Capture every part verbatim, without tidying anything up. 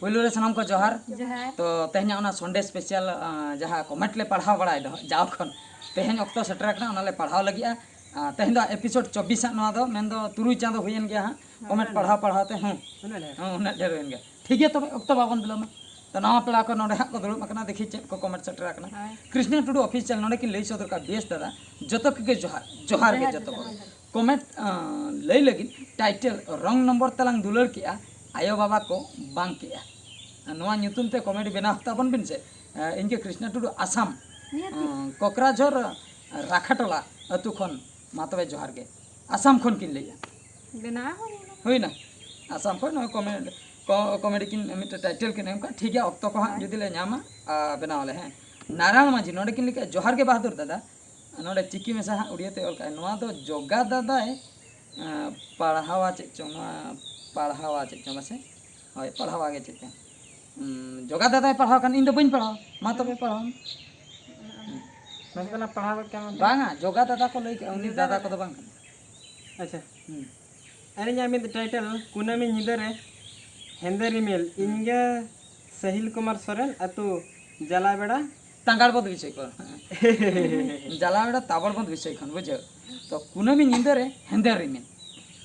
ᱯᱳᱭᱞᱳ ᱨᱮ ᱥᱟᱱᱟᱢ ᱠᱚ ᱡᱚᱦᱟᱨ᱾ ᱡᱚᱦᱟᱨ᱾ ᱛᱚ ᱛᱮᱦᱮᱧᱟᱜ ᱚᱱᱟ ᱥᱚᱱᱰᱮ ᱥᱯᱮᱥᱟᱞ, ᱟᱸ, ᱡᱟᱦᱟᱸ ᱠᱚᱢᱮᱱᱴ ᱞᱮ ᱯᱟᱲᱦᱟᱣ ᱵᱟᱲᱟᱭ ᱫᱚ ᱡᱟᱣ ᱠᱷᱚᱱ, ᱛᱮᱦᱮᱧ ᱚᱠᱛᱚ ᱥᱮᱴᱮᱨ ᱟᱠᱟᱱᱟ, ᱚᱱᱟ ᱞᱮ ᱯᱟᱲᱦᱟᱣ ᱞᱟᱹᱜᱤᱫᱼᱟ᱾ ᱟᱸ, ᱛᱮᱦᱮᱧ ᱫᱚ ᱮᱯᱤᱥᱳᱰ ᱪᱚᱵᱵᱤᱥ ᱟᱜ ᱱᱚᱣᱟ ᱫᱚ, ᱢᱮᱱᱫᱚ ᱛᱩᱨᱩᱭ ᱪᱟᱸᱫᱚ ᱦᱩᱭᱮᱱ ᱜᱮᱭᱟ ᱦᱟᱸᱜ ᱠᱚᱢᱮᱱᱴ ᱯᱟᱲᱦᱟᱣ ᱯᱟᱲᱦᱟᱣ ᱛᱮ᱾ ᱦᱮᱸ, ᱩᱱᱟᱹᱜ ᱰᱷᱮᱨ? ᱦᱮᱸ, ᱩᱱᱟᱹᱜ ᱰᱷᱮᱨ ᱦᱩᱭᱮᱱ ᱜᱮᱭᱟ᱾ ᱴᱷᱤᱠ ᱜᱮᱭᱟ, ᱛᱚᱵᱮ ᱚᱠᱛᱚ ᱵᱟᱵᱚᱱ ᱵᱤᱞᱚᱢᱟ᱾ ᱛᱚ ᱱᱟᱣᱟ ᱯᱮᱲᱟ ᱠᱚ ᱱᱚᱰᱮ ᱦᱟᱸᱜ ᱠᱚ ᱫᱩᱲᱩᱵ ᱟᱠᱟᱱᱟ, ᱫᱮᱠᱷᱤ ᱪᱮᱫ ᱠᱚ ᱠᱚᱢᱮᱱᱴ ᱥᱮᱴᱮᱨ ᱟᱠᱟᱱᱟ᱾ ᱦᱳᱭ᱾ ᱠᱨᱤᱥᱱᱟ ᱴᱩᱰᱩ ᱚᱯᱷᱤᱥᱤᱭᱟᱞ ᱱᱚᱰᱮ ᱠᱤᱱ ᱞᱟᱹᱭ ᱥᱚᱫᱚᱨ ᱠᱟᱜᱼᱟ, ᱵᱮᱥ ᱫᱟᱫᱟ, ᱡᱚᱛᱚ ᱠᱚᱜᱮ ᱡᱚᱦᱟᱨ, ᱡᱚᱦᱟᱨ ᱜᱮ ᱡᱚᱦᱟᱨ, ᱡᱚᱛᱚ ᱡᱚᱦᱟᱨ᱾ ᱠᱚᱜᱮ᱾ ᱠᱚᱢᱮᱱᱴ, ᱟᱸ, ᱞᱟᱹᱭ ᱞᱟᱹᱜᱤᱫ ᱴᱟᱭᱴᱮᱞ ᱨᱚᱝ ᱱᱚᱢᱵᱚᱨ ᱛᱮᱞᱟᱝ ᱫᱩᱞᱟᱹᱲ ᱠᱮᱜᱼᱟ, ᱟᱭᱳ ᱵᱟᱵᱟ ᱠᱚ ᱵᱟᱝ ᱠᱮᱜᱼᱟ᱾ ᱱᱚᱣᱟ ᱧᱩᱛᱩᱢ ᱛᱮ ᱠᱚᱢᱮᱰᱤ ᱵᱮᱱᱟᱣ ᱛᱟᱵᱚᱱ ᱵᱤᱱ ᱥᱮ᱾ ᱟᱸ, ᱤᱧ ᱜᱮ ᱠᱨᱤᱥᱱᱟ ᱴᱩᱰᱩ, ᱟᱥᱟᱢ, ᱱᱤᱦᱟᱹᱛ ᱜᱮ᱾ ᱟᱸ, ᱠᱚᱠᱨᱟᱡᱷᱚᱨ ᱨᱟᱠᱷᱟᱴᱚᱞᱟ ᱟᱹᱛᱩ ᱠᱷᱚᱱ᱾ ᱢᱟ ᱛᱚᱵᱮ ᱡᱚᱦᱟᱨ ᱜᱮ, ᱟᱥᱟᱢ ᱠᱷᱚᱱ ᱠᱤᱱ ᱞᱟᱹᱭᱮᱜᱼᱟ᱾ ᱵᱮᱱᱟᱣ ᱦᱩᱭ ᱮᱱᱟ᱾ ᱦᱩᱭᱱᱟ, ᱟᱥᱟᱢ ᱠᱷᱚᱱ ᱱᱚᱣᱟ ᱠᱚᱢᱮᱰᱤ, ᱠᱚ-, ᱠᱚᱢᱮᱰᱤ ᱠᱤᱱ ᱢᱤᱫᱴᱮᱱ ᱴᱟᱭᱴᱮᱞ ᱠᱤᱱ ᱮᱢ ᱠᱟᱜᱼᱟ᱾ ᱴᱷᱤᱠ ᱜᱮᱭᱟ, ᱚᱠᱛᱚ ᱠᱚ ᱦᱟᱸᱜ ᱦᱳᱭ᱾ ᱡᱩᱫᱤ ᱞᱮ ᱧᱟᱢᱟ, ᱟᱨ ᱵᱮᱱᱟᱣ ᱟᱞᱮ, ᱦᱮᱸ᱾ ᱱᱟᱨᱟᱭᱚᱬ ᱢᱟᱹᱡᱷᱤ ᱱᱚᱰᱮ ᱠᱤᱱ ᱞᱟᱹᱭ ᱠᱮᱜᱼᱟ, "ᱡᱚᱦᱟᱨ ᱜᱮ ᱵᱟᱦᱟᱫᱩᱨ ᱫᱟᱫᱟ", ᱱᱚᱰᱮ ᱪᱤᱠᱤ ᱢᱮᱥᱟ ᱦᱟᱸᱜ ᱩᱲᱤᱭᱟᱹ ᱛᱮ ᱚᱞ ᱠᱟᱜᱼᱟᱭ᱾ ᱱᱚᱣᱟ ᱫᱚ ᱡᱚᱜᱟ ᱫᱟᱫᱟᱭ, ᱮᱸ, ᱯᱟᱲᱦᱟᱣᱟ ᱪᱮᱫ ᱪᱚᱝ, ᱱᱚᱣᱟ ᱯᱟᱲᱦᱟᱣᱟ ᱪᱮᱫ ᱪᱚᱝ ᱢᱟᱥᱮ? ᱦᱳᱭ, ᱯᱟᱲᱦᱟᱣᱟ ᱜᱮ ᱪᱮᱫ ᱪᱚᱝ᱾ ᱩᱸ, ᱡᱚᱜᱟ ᱫᱟᱫᱟᱭ ᱯᱟᱲᱦᱟᱣ ᱠᱷᱟᱱ ᱤᱧ ᱫᱚ ᱵᱟᱹᱧ ᱯᱟᱲᱦᱟᱣᱟ᱾ ᱢᱟ ᱛᱚᱵᱮ ᱯᱟᱲᱦᱟᱣ ᱢᱮ᱾ ᱢᱟᱥᱮ ᱛᱟᱦᱞᱮ ᱯᱟᱲᱦᱟᱣ ᱜᱚᱫ ᱠᱟᱜ ᱢᱮ᱾ ᱵᱟᱝᱟ, ᱡᱚᱜᱟ ᱫᱟᱫᱟ ᱠᱚ ᱞᱟᱹᱭ ᱠᱮᱜᱼᱟ, ᱩᱱᱤ ᱡᱚᱜᱟ ᱫᱟᱫᱟ ᱫᱟᱫᱟ᱾ ᱠᱚᱫᱚ ᱵᱟᱝ ᱠᱟᱱᱟ᱾ ᱟᱪᱪᱷᱟ᱾ ᱦᱩᱸ᱾ ᱟᱹᱞᱤᱧᱟᱜ ᱢᱤᱫ ᱴᱟᱭᱴᱮᱞ, ᱠᱩᱱᱟᱹᱢᱤ ᱧᱤᱫᱟᱹ ᱨᱮ ᱦᱮᱸᱫᱮ ᱨᱤᱢᱤᱞ, ᱤᱧ ᱜᱮ ᱥᱟᱦᱤᱞ ᱠᱩᱢᱟᱨ ᱥᱚᱨᱮᱱ, ᱟᱹᱛᱩ ᱡᱟᱞᱟᱵᱮᱲᱟ᱾ ᱛᱟᱝᱜᱟᱲ ᱵᱚᱱᱫᱷ ᱵᱤᱥᱚᱭ ᱠᱚ᱾ ᱡᱟᱞᱟᱵᱮᱲᱟ ᱛᱟᱵᱚᱲ ᱵᱚᱱᱫᱷ ᱵᱤᱥᱚᱭ ᱠᱷᱚᱱ, ᱵᱩᱡᱷᱟᱹᱣ᱾ ᱛᱚ, ᱠᱩᱱᱟᱹᱢᱤ ᱧᱤᱫᱟᱹ ᱨᱮ ᱦᱮᱸᱫᱮ ᱨᱤᱢᱤᱞ᱾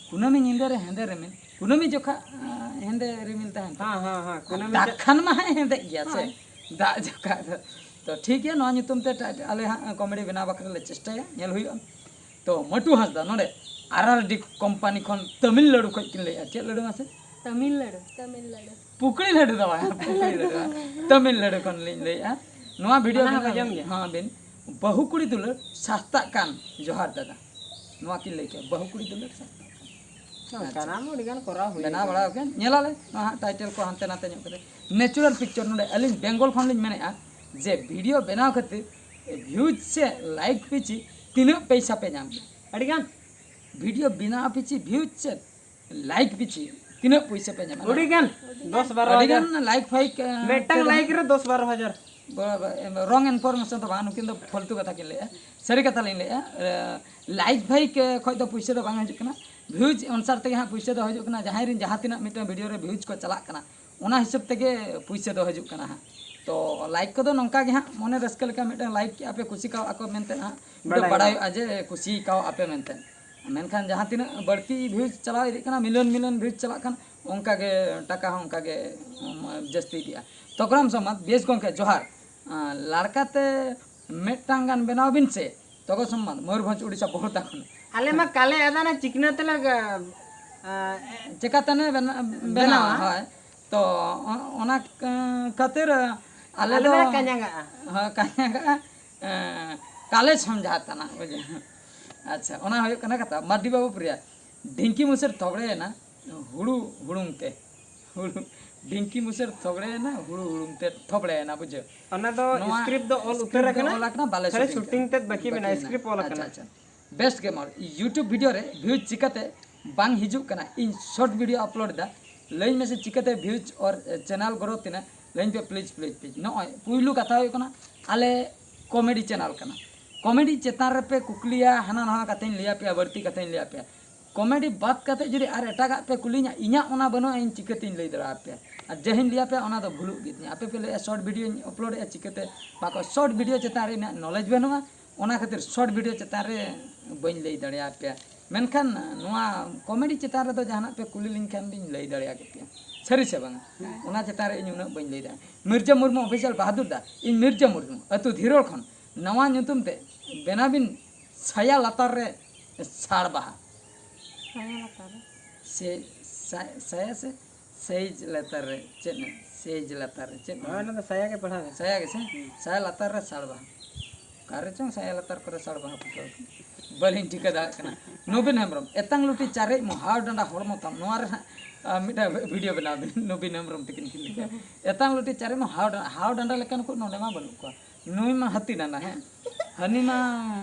ᱠᱩᱱᱟᱹᱢᱤ ᱧᱤᱫᱟᱹ ᱨᱮ ᱦᱮᱸᱫᱮ ᱨᱤᱢᱤᱞ᱾ ᱠᱩᱱᱟᱹᱢᱤ ᱡᱚᱠᱷᱟ, ᱟᱸ, ᱦᱮᱸᱫᱮ ᱨᱤᱢᱤᱞ ᱛᱟᱦᱮᱱ ᱛᱟᱦᱮᱸᱫ᱾ ᱦᱮᱸ, ᱦᱮᱸ, ᱦᱮᱸ, ᱠᱩᱱᱟᱹᱢᱤ ᱫᱟᱜ ᱡᱚ- ᱠᱷᱟᱱ ᱢᱟ ᱦᱮᱸ ᱦᱮᱸᱫᱮᱜ ᱜᱮᱭᱟ ᱥᱮ᱾ ᱦᱳᱭ᱾ ᱫᱟᱜ ᱡᱚᱠᱷᱟ ᱫᱚ᱾ ᱛᱚ, ᱴᱷᱤᱠ ᱜᱮᱭᱟ, ᱱᱚᱣᱟ ᱧᱩᱛᱩᱢ ᱛᱮ ᱴᱟ-, ᱟᱞᱮ ᱦᱟᱸᱜ ᱠᱚᱢᱮᱰᱤ ᱵᱮᱱᱟᱣ ᱵᱟᱠᱷᱨᱟ ᱞᱮ ᱪᱮᱥᱴᱟᱭᱟ, ᱧᱮᱞ ᱦᱩᱭᱩᱜᱼᱟ᱾ ᱛᱚ, ᱢᱟᱹᱴᱩ ᱦᱟᱸᱥᱫᱟ ᱱᱚᱰᱮ ᱟᱨ ᱟᱨ ᱰᱤ ᱠᱳᱢᱯᱟᱱᱤ ᱠᱷᱚᱱ ᱛᱟᱢᱤᱞᱱᱟᱲᱩ ᱠᱷᱚᱱ ᱠᱤᱱ ᱞᱟᱹᱭᱮᱫᱼᱟ᱾ ᱪᱮᱫ ᱞᱟᱹᱰᱩ ᱢᱟᱥᱮ? ᱛᱟᱢᱤᱞᱱᱟᱲᱩ᱾ ᱛᱟᱢᱤᱞᱱᱟᱲᱩ᱾ ᱯᱩᱠᱲᱤ ᱞᱟᱹᱰᱩ ᱫᱚ ᱵᱟᱝ, ᱯᱩᱠᱲᱤ ᱞᱟᱹᱰᱩ ᱵᱟᱝ᱾ ᱛᱟᱢᱤᱞᱱᱟᱲᱩ ᱠᱷᱚᱱ ᱞᱤᱧ ᱞᱟᱹᱭᱮᱫᱼᱟ᱾ ᱱᱚᱣᱟ ᱵᱷᱤᱰᱤᱭᱳ ᱚᱱᱟ ᱦᱚᱸ ᱵᱮᱱᱟᱣ ᱦᱚᱡᱚᱢ ᱜᱮᱭᱟ᱾ ᱦᱚᱸ ᱵᱤᱱ, ᱵᱟᱹᱦᱩ ᱠᱩᱲᱤ ᱫᱩᱞᱟᱹᱲ ᱥᱟᱥᱛᱟᱜ ᱠᱟᱱ, ᱡᱚᱦᱟᱨ ᱫᱟᱫᱟ᱾ ᱱᱚᱣᱟ ᱠᱤᱱ ᱞᱟᱹᱭ ᱠᱮᱫᱼᱟ, ᱵᱟᱹᱦᱩ ᱠᱩᱲᱤ ᱫᱩᱞᱟᱹᱲ ᱥᱟᱥᱛᱟᱜ ᱠᱟᱱ᱾ ᱱᱚᱝᱠᱟᱱᱟᱜ ᱟᱪᱪᱷᱟ᱾ ᱢᱟ ᱟᱹᱰᱤ ᱜᱟᱱ ᱠᱚᱨᱟᱣ ᱦᱩᱭ ᱵᱮᱱᱟᱣ ᱟᱠᱟᱱᱟ᱾ ᱵᱟᱲᱟ ᱟᱠᱟᱱ, ᱧᱮᱞᱟᱞᱮ ᱱᱚᱣᱟ ᱦᱟᱸᱜ ᱴᱟᱭᱴᱮᱞ ᱠᱚ ᱦᱟᱱᱛᱮ ᱱᱟᱛᱮ ᱧᱚᱜ ᱠᱟᱛᱮ᱾ ᱱᱮᱪᱩᱨᱟᱞ ᱯᱤᱠᱪᱟᱨ ᱱᱚᱰᱮ ᱟᱹᱞᱤᱧ ᱵᱮᱝᱜᱚᱞ ᱠᱷᱚᱱ ᱞᱤᱧ ᱢᱮᱱᱮᱫᱼᱟ ᱡᱮ ᱵᱷᱤᱰᱤᱭᱳ ᱵᱮᱱᱟᱣ ᱠᱷᱟᱹᱛᱤᱨ ᱵᱷᱤᱭᱩᱡᱽ ᱥᱮ ᱞᱟᱭᱤᱠ ᱯᱤᱪᱷᱤ ᱛᱤᱱᱟᱹᱜ ᱯᱚᱭᱥᱟ ᱯᱮ ᱧᱟᱢ ᱮᱫᱟ? ᱟᱹᱰᱤ ᱜᱟᱱ᱾ ᱵᱷᱤᱰᱤᱭᱳ ᱵᱮᱱᱟᱣ ᱯᱤᱪᱷᱤ ᱵᱷᱤᱭᱩᱡᱽ ᱥᱮ ᱞᱟᱭᱤᱠ ᱯᱤᱪᱷᱤ ᱛᱤᱱᱟᱹᱜ ᱯᱚᱭᱥᱟ ᱯᱮ ᱧᱟᱢᱟ? ᱟᱹᱰᱤ ᱜᱟᱱ, ᱫᱚᱥ ᱵᱟᱨᱚ ᱟᱹᱰᱤ ᱦᱟᱡᱟᱨ᱾ ᱜᱟᱱ ᱞᱟᱭᱤᱠ ᱯᱷᱟᱭᱤᱠ, ᱮ, ᱢᱤᱫᱴᱟᱝ ᱯᱮ ᱞᱟᱭᱤᱠ ᱨᱮ ᱫᱚᱥ ᱵᱟᱨᱚ ᱦᱟᱡᱟᱨ᱾ ᱵᱟ-, ᱵᱟ-, ᱮᱢ, ᱨᱚᱝ ᱤᱱᱯᱷᱚᱨᱢᱮᱥᱚᱱ ᱫᱚ ᱵᱟᱝ, ᱱᱩᱠᱤᱱ ᱫᱚ ᱯᱷᱟᱞᱛᱩ ᱠᱟᱛᱷᱟ ᱠᱤᱱ ᱞᱟᱹᱭᱮᱫᱼᱟ᱾ ᱥᱟᱹᱨᱤ ᱠᱟᱛᱷᱟ ᱞᱤᱧ ᱞᱟᱹᱭᱮᱫᱼᱟ, ᱮ, ᱞᱟᱭᱤᱠ ᱯᱷᱟᱭᱤᱠ, ᱮ, ᱠᱷᱚᱡ ᱫᱚ ᱯᱩᱭᱥᱟᱹ ᱫᱚ ᱵᱟᱝ ᱦᱤᱡᱩᱜ ᱠᱟᱱᱟ, ᱵᱷᱤᱭᱩᱡᱽ ᱚᱱᱩᱥᱟᱨ ᱛᱮᱜᱮ ᱦᱟᱸᱜ ᱯᱩᱭᱥᱟᱹ ᱫᱚ ᱦᱤᱡᱩᱜ ᱠᱟᱱᱟ᱾ ᱡᱟᱦᱟᱸᱭ ᱨᱮᱱ ᱡᱟᱦᱟᱸ ᱛᱤᱱᱟᱹᱜ ᱢᱤᱫᱴᱟᱝ ᱵᱷᱤᱰᱤᱭᱳ ᱨᱮ ᱵᱷᱤᱭᱩᱡᱽ ᱠᱚ ᱪᱟᱞᱟᱜ ᱠᱟᱱᱟ, ᱚᱱᱟ ᱦᱤᱥᱟᱹᱵ ᱛᱮᱜᱮ ᱯᱩᱭᱥᱟᱹ ᱫᱚ ᱦᱤᱡᱩᱜ ᱠᱟᱱᱟ ᱦᱟᱸᱜ᱾ ᱛᱚ ᱞᱟᱭᱤᱠ ᱠᱚᱫᱚ ᱱᱚᱝᱠᱟ ᱜᱮ ᱦᱟᱸᱜ, ᱢᱚᱱᱮ ᱨᱟᱹᱥᱠᱟᱹ ᱞᱮᱠᱟ ᱢᱤᱫᱴᱮᱱ ᱞᱟᱭᱤᱠ ᱠᱮᱜᱼᱟ ᱯᱮ, ᱠᱩᱥᱤ ᱠᱟᱣᱟᱜ ᱠᱚ ᱢᱮᱱᱛᱮ ᱦᱟᱸᱜ ᱢᱤᱫᱴᱮᱱ ᱵᱟᱲᱟᱭᱚᱜᱼᱟ᱾ ᱵᱟᱲᱟᱭᱚᱜᱼᱟ ᱡᱮ ᱠᱩᱥᱤ ᱠᱟᱣᱟᱜ ᱯᱮ ᱢᱮᱱᱛᱮ᱾ ᱢᱮᱱᱠᱷᱟᱱ ᱡᱟᱦᱟᱸ ᱛᱤᱱᱟᱹᱜ ᱵᱟᱹᱲᱛᱤ ᱵᱷᱤᱭᱩᱡᱽ ᱪᱟᱞᱟᱣ ᱤᱫᱤᱜ ᱠᱟᱱᱟ, ᱢᱤᱞᱤᱭᱚᱱ ᱢᱤᱞᱤᱭᱚᱱ ᱵᱷᱤᱭᱩᱡᱽ ᱪᱟᱞᱟᱜ ᱠᱟᱱ, ᱚᱱᱠᱟ ᱜᱮ ᱴᱟᱠᱟ ᱦᱚᱸ ᱚᱱᱠᱟ ᱜᱮ ᱩᱢ, ᱡᱟᱹᱥᱛᱤ ᱤᱫᱤᱜᱼᱟ᱾ ᱛᱚᱠᱨᱟᱢ ᱥᱚᱢᱟᱡᱽ, ᱵᱮᱥ ᱜᱚᱢᱠᱮ ᱡᱚᱦᱟᱨ᱾ ᱟᱸ, ᱞᱟᱲᱠᱟᱛᱮ ᱢᱤᱫᱴᱟᱝ ᱜᱟᱱ ᱵᱮᱱᱟᱣ ᱵᱤᱱ ᱥᱮ᱾ ᱛᱚᱜᱚ ᱥᱚᱢᱢᱟᱱ, ᱢᱚᱭᱩᱨᱵᱷᱚᱸᱡᱽ, ᱩᱲᱤᱥᱥᱟ, ᱵᱚᱦᱚᱲᱫᱟ ᱠᱷᱚᱱ᱾ ᱟᱞᱮ ᱢᱟ ᱠᱟᱞᱮ ᱟᱫᱟᱱᱟ ᱪᱤᱠᱱᱟᱹ ᱛᱮᱞᱮ ᱜᱟ-, ᱟ, ᱪᱮᱠᱟᱛᱮ ᱱᱮ ᱵᱮᱱᱟ-, ᱵᱮᱱᱟᱣᱟ? ᱵᱮᱱᱟᱣᱟ᱾ ᱦᱳᱭ᱾ ᱛᱚ, ᱚ-, ᱚᱱᱟ ᱠᱷᱟᱹᱛᱤᱨ ᱟᱞᱮ ᱟᱞᱮ ᱫᱚ ᱫᱚᱞᱮ ᱠᱟᱧᱟᱝᱟᱜᱼᱟ᱾ ᱦᱳᱭ, ᱠᱟᱧᱟᱝᱟᱜᱼᱟ᱾ ᱮᱸ, ᱠᱟᱞᱮ ᱥᱚᱢᱡᱷᱟᱣᱛᱟ ᱱᱟᱜ, ᱵᱩᱡᱷᱟᱹᱣ᱾ ᱟᱪᱪᱷᱟ, ᱚᱱᱟ ᱦᱩᱭᱩᱜ ᱠᱟᱱᱟ ᱠᱟᱛᱷᱟ᱾ ᱢᱟᱹᱨᱰᱤ ᱵᱟᱹᱵᱩ ᱯᱨᱤᱭᱟ, ᱰᱷᱤᱝᱠᱤ ᱢᱩᱥᱟᱹᱨ ᱛᱷᱚᱵᱲᱮᱭᱮᱱᱟ ᱦᱩᱲᱩ ᱦᱩᱲᱩᱝ ᱛᱮ᱾ ᱦᱩᱲᱩ, ᱰᱷᱤᱝᱠᱤ ᱢᱩᱥᱟᱹᱨ ᱛᱷᱚᱵᱲᱮᱭᱮᱱᱟ ᱦᱩᱲᱩ ᱦᱩᱲᱩᱝ ᱛᱮ ᱛᱷᱚᱵᱲᱮᱭᱮᱱᱟ, ᱵᱩᱡᱷᱟᱹᱣ᱾ ᱚᱱᱟ ᱫᱚ ᱱᱚᱣᱟ script ᱫᱚ ᱚᱞ ᱩᱛᱟᱹᱨ script ᱫᱚ ᱟᱠᱟᱱᱟ, ᱚᱞ ᱟᱠᱟᱱᱟ, ᱵᱟᱞᱮ ᱠᱷᱟᱹᱞᱤ shooting shooting ᱛᱮᱫ ᱵᱟᱹᱠᱤ ᱵᱟᱹᱠᱤ ᱢᱮᱱᱟᱜᱼᱟ, ᱢᱮᱱᱟᱜᱼᱟ᱾ Script ᱚᱞ ᱟᱪᱪᱷᱟ, ᱟᱠᱟᱱᱟ᱾ ᱟᱪᱪᱷᱟ᱾ Best gamer, YouTube video ᱨᱮ views ᱪᱤᱠᱟᱹᱛᱮ ᱵᱟᱝ ᱦᱤᱡᱩᱜ ᱠᱟᱱᱟ? ᱤᱧ short video upload ᱮᱫᱟ, ᱞᱟᱹᱭᱟᱹᱧ ᱢᱮᱥᱮ ᱪᱤᱠᱟᱹᱛᱮ views ᱚᱨ channel grow ᱛᱤᱱᱟᱹᱜ? ᱞᱟᱹᱭᱟᱹᱧ ᱯᱮ please, please, please᱾ ᱱᱚᱜᱼᱚᱭ ᱯᱩᱭᱞᱩ ᱠᱟᱛᱷᱟ ᱦᱩᱭᱩᱜ ᱠᱟᱱᱟ, ᱟᱞᱮ comedy channel ᱠᱟᱱᱟ᱾ Comedy ᱪᱮᱛᱟᱱ ᱨᱮᱯᱮ ᱠᱩᱠᱞᱤᱭᱟ, ᱦᱟᱱᱟ ᱱᱟᱣᱟ ᱠᱟᱛᱷᱟᱧ ᱞᱟᱹᱭ ᱟᱯᱮᱭᱟ, ᱵᱟᱹᱲᱛᱤ ᱠᱟᱛᱷᱟᱧ ᱞᱟᱹᱭ ᱟᱯᱮᱭᱟ᱾ Comedy ᱵᱟᱫ ᱠᱟᱛᱮ ᱡᱩᱫᱤ ᱟᱨ ᱮᱴᱟᱜᱟᱜ ᱯᱮ ᱠᱩᱞᱤᱧᱟ, ᱤᱧᱟᱹᱜ ᱚᱱᱟ ᱵᱟᱹᱱᱩᱜᱼᱟ, ᱤᱧ ᱪᱤᱠᱟᱹᱛᱤᱧ ᱞᱟᱹᱭ ᱫᱟᱲᱮ ᱟᱯᱮᱭᱟ? ᱟᱨ ᱡᱟᱦᱟᱸᱧ ᱞᱟᱹᱭ ᱟᱯᱮᱭᱟ, ᱚᱱᱟ ᱫᱚ ᱵᱷᱩᱞᱩᱜ ᱜᱮ ᱛᱤᱧᱟ᱾ ᱟᱯᱮ ᱯᱮ ᱞᱟᱹᱭᱟ short videoᱧ upload ᱮᱫᱼᱟ, ᱪᱤᱠᱟᱹᱛᱮ ᱵᱟᱠᱚ short video ᱪᱮᱛᱟᱱ ᱨᱮ ᱤᱧᱟᱹᱜ knowledge ᱵᱟᱹᱱᱩᱜᱼᱟ, ᱚᱱᱟ ᱠᱷᱟᱹᱛᱤᱨ short video ᱪᱮᱛᱟᱱ ᱨᱮ ᱵᱟᱹᱧ ᱞᱟᱹᱭ ᱫᱟᱲᱮ ᱟᱯᱮᱭᱟ᱾ ᱢᱮᱱᱠᱷᱟᱱ ᱱᱚᱣᱟ comedy ᱪᱮᱛᱟᱱ ᱨᱮᱫᱚ ᱡᱟᱦᱟᱱᱟᱜ ᱯᱮ ᱠᱩᱞᱤ ᱞᱤᱧ ᱠᱷᱟᱱ ᱞᱤᱧ ᱞᱟᱹᱭ ᱫᱟᱲᱮ ᱟᱯᱮᱭᱟ, ᱥᱟᱹᱨᱤ ᱥᱮ ᱵᱟᱝᱟ? ᱦᱮᱸ᱾ ᱚᱱᱟ ᱪᱮᱛᱟᱱ ᱨᱮ ᱤᱧ ᱩᱱᱟᱹᱜ ᱵᱟᱹᱧ ᱞᱟᱹᱭ ᱫᱟᱲᱮᱭᱟᱜᱼᱟ᱾ ᱢᱤᱨᱡᱟ ᱢᱩᱨᱢᱩ Official, ᱵᱟᱦᱟᱫᱩᱨ ᱫᱟ, ᱤᱧ ᱢᱤᱨᱡᱟ ᱢᱩᱨᱢᱩ, ᱟᱹᱛᱩ ᱫᱷᱤᱨᱳᱲ ᱠᱷᱚᱱ, ᱱᱟᱣᱟ ᱧᱩᱛᱩᱢ ᱛᱮ ᱵᱮᱱᱟᱣ ᱵᱤᱱ ᱥᱟᱭᱟ ᱞᱟᱛᱟᱨ ᱨᱮ ᱥᱟᱲ ᱵᱟᱦᱟ᱾ ᱥᱟᱭᱟ ᱞᱟᱛᱟᱨ ᱨᱮ? ᱥᱮ ᱥᱟ-, ᱥᱟᱭᱟ ᱥᱮ ᱥᱮᱡᱽ ᱞᱟᱛᱟᱨ ᱨᱮ ᱪᱮᱫ ᱢᱮ-, ᱥᱮᱡᱽ ᱞᱟᱛᱟᱨ ᱨᱮ ᱪᱮᱫ ᱦᱳᱭ, ᱢᱮᱱᱟᱜᱼᱟ? ᱚᱱᱟ ᱫᱚ ᱥᱟᱭᱟ ᱜᱮ ᱯᱟᱲᱦᱟᱣ ᱢᱮ᱾ ᱥᱟᱭᱟ ᱜᱮ ᱥᱮ? ᱦᱩᱸ᱾ ᱥᱟᱭᱟ ᱞᱟᱛᱟᱨ ᱨᱮ ᱥᱟᱲ ᱵᱟᱦᱟ᱾ ᱚᱠᱟᱨᱮ ᱪᱚᱝ ᱥᱟᱭᱟ ᱞᱟᱛᱟᱨ ᱠᱚᱨᱮ ᱥᱟᱲ ᱵᱟᱦᱟ ᱯᱷᱩᱴᱟᱹᱣ ᱠᱟᱱᱟ? ᱵᱟᱹᱞᱤᱧ ᱴᱷᱤᱠᱟᱹ ᱫᱟᱲᱮᱭᱟᱜ ᱠᱟᱱᱟ᱾ ᱱᱚᱵᱤᱱ ᱦᱮᱢᱵᱨᱚᱢ, ᱮᱛᱟᱝ ᱞᱩᱴᱤ ᱪᱟᱨᱮᱡ ᱢᱚ ᱦᱟᱣ ᱰᱟᱸᱰᱟ ᱦᱚᱲᱢᱚ ᱛᱟᱢ, ᱱᱚᱣᱟ ᱨᱮ ᱦᱟᱸᱜ, ᱟ, ᱢᱤᱫᱴᱟᱝ video ᱵᱮᱱᱟᱣ ᱵᱤᱱ, ᱱᱚᱵᱤᱱ ᱦᱮᱢᱵᱨᱚᱢ ᱛᱤᱠᱤᱱ ᱠᱤᱱ ᱞᱮᱠᱟ᱾ ᱮᱛᱟᱝ ᱞᱩᱴᱤ ᱪᱟᱨᱮᱡ ᱢᱚ ᱦᱟᱣ ᱰᱟᱸᱰᱟ, ᱦᱟᱣ ᱰᱟᱸᱰᱟ ᱞᱮᱠᱟᱱ ᱠᱚ ᱱᱚᱰᱮ ᱢᱟ ᱵᱟᱹᱱᱩᱜ ᱠᱚᱣᱟ᱾ ᱱᱩᱭ ᱢᱟ ᱦᱟᱹᱛᱤ ᱰᱟᱸᱰᱟ, ᱦᱮᱸ? ᱦᱟᱹᱱᱤ ᱢᱟ,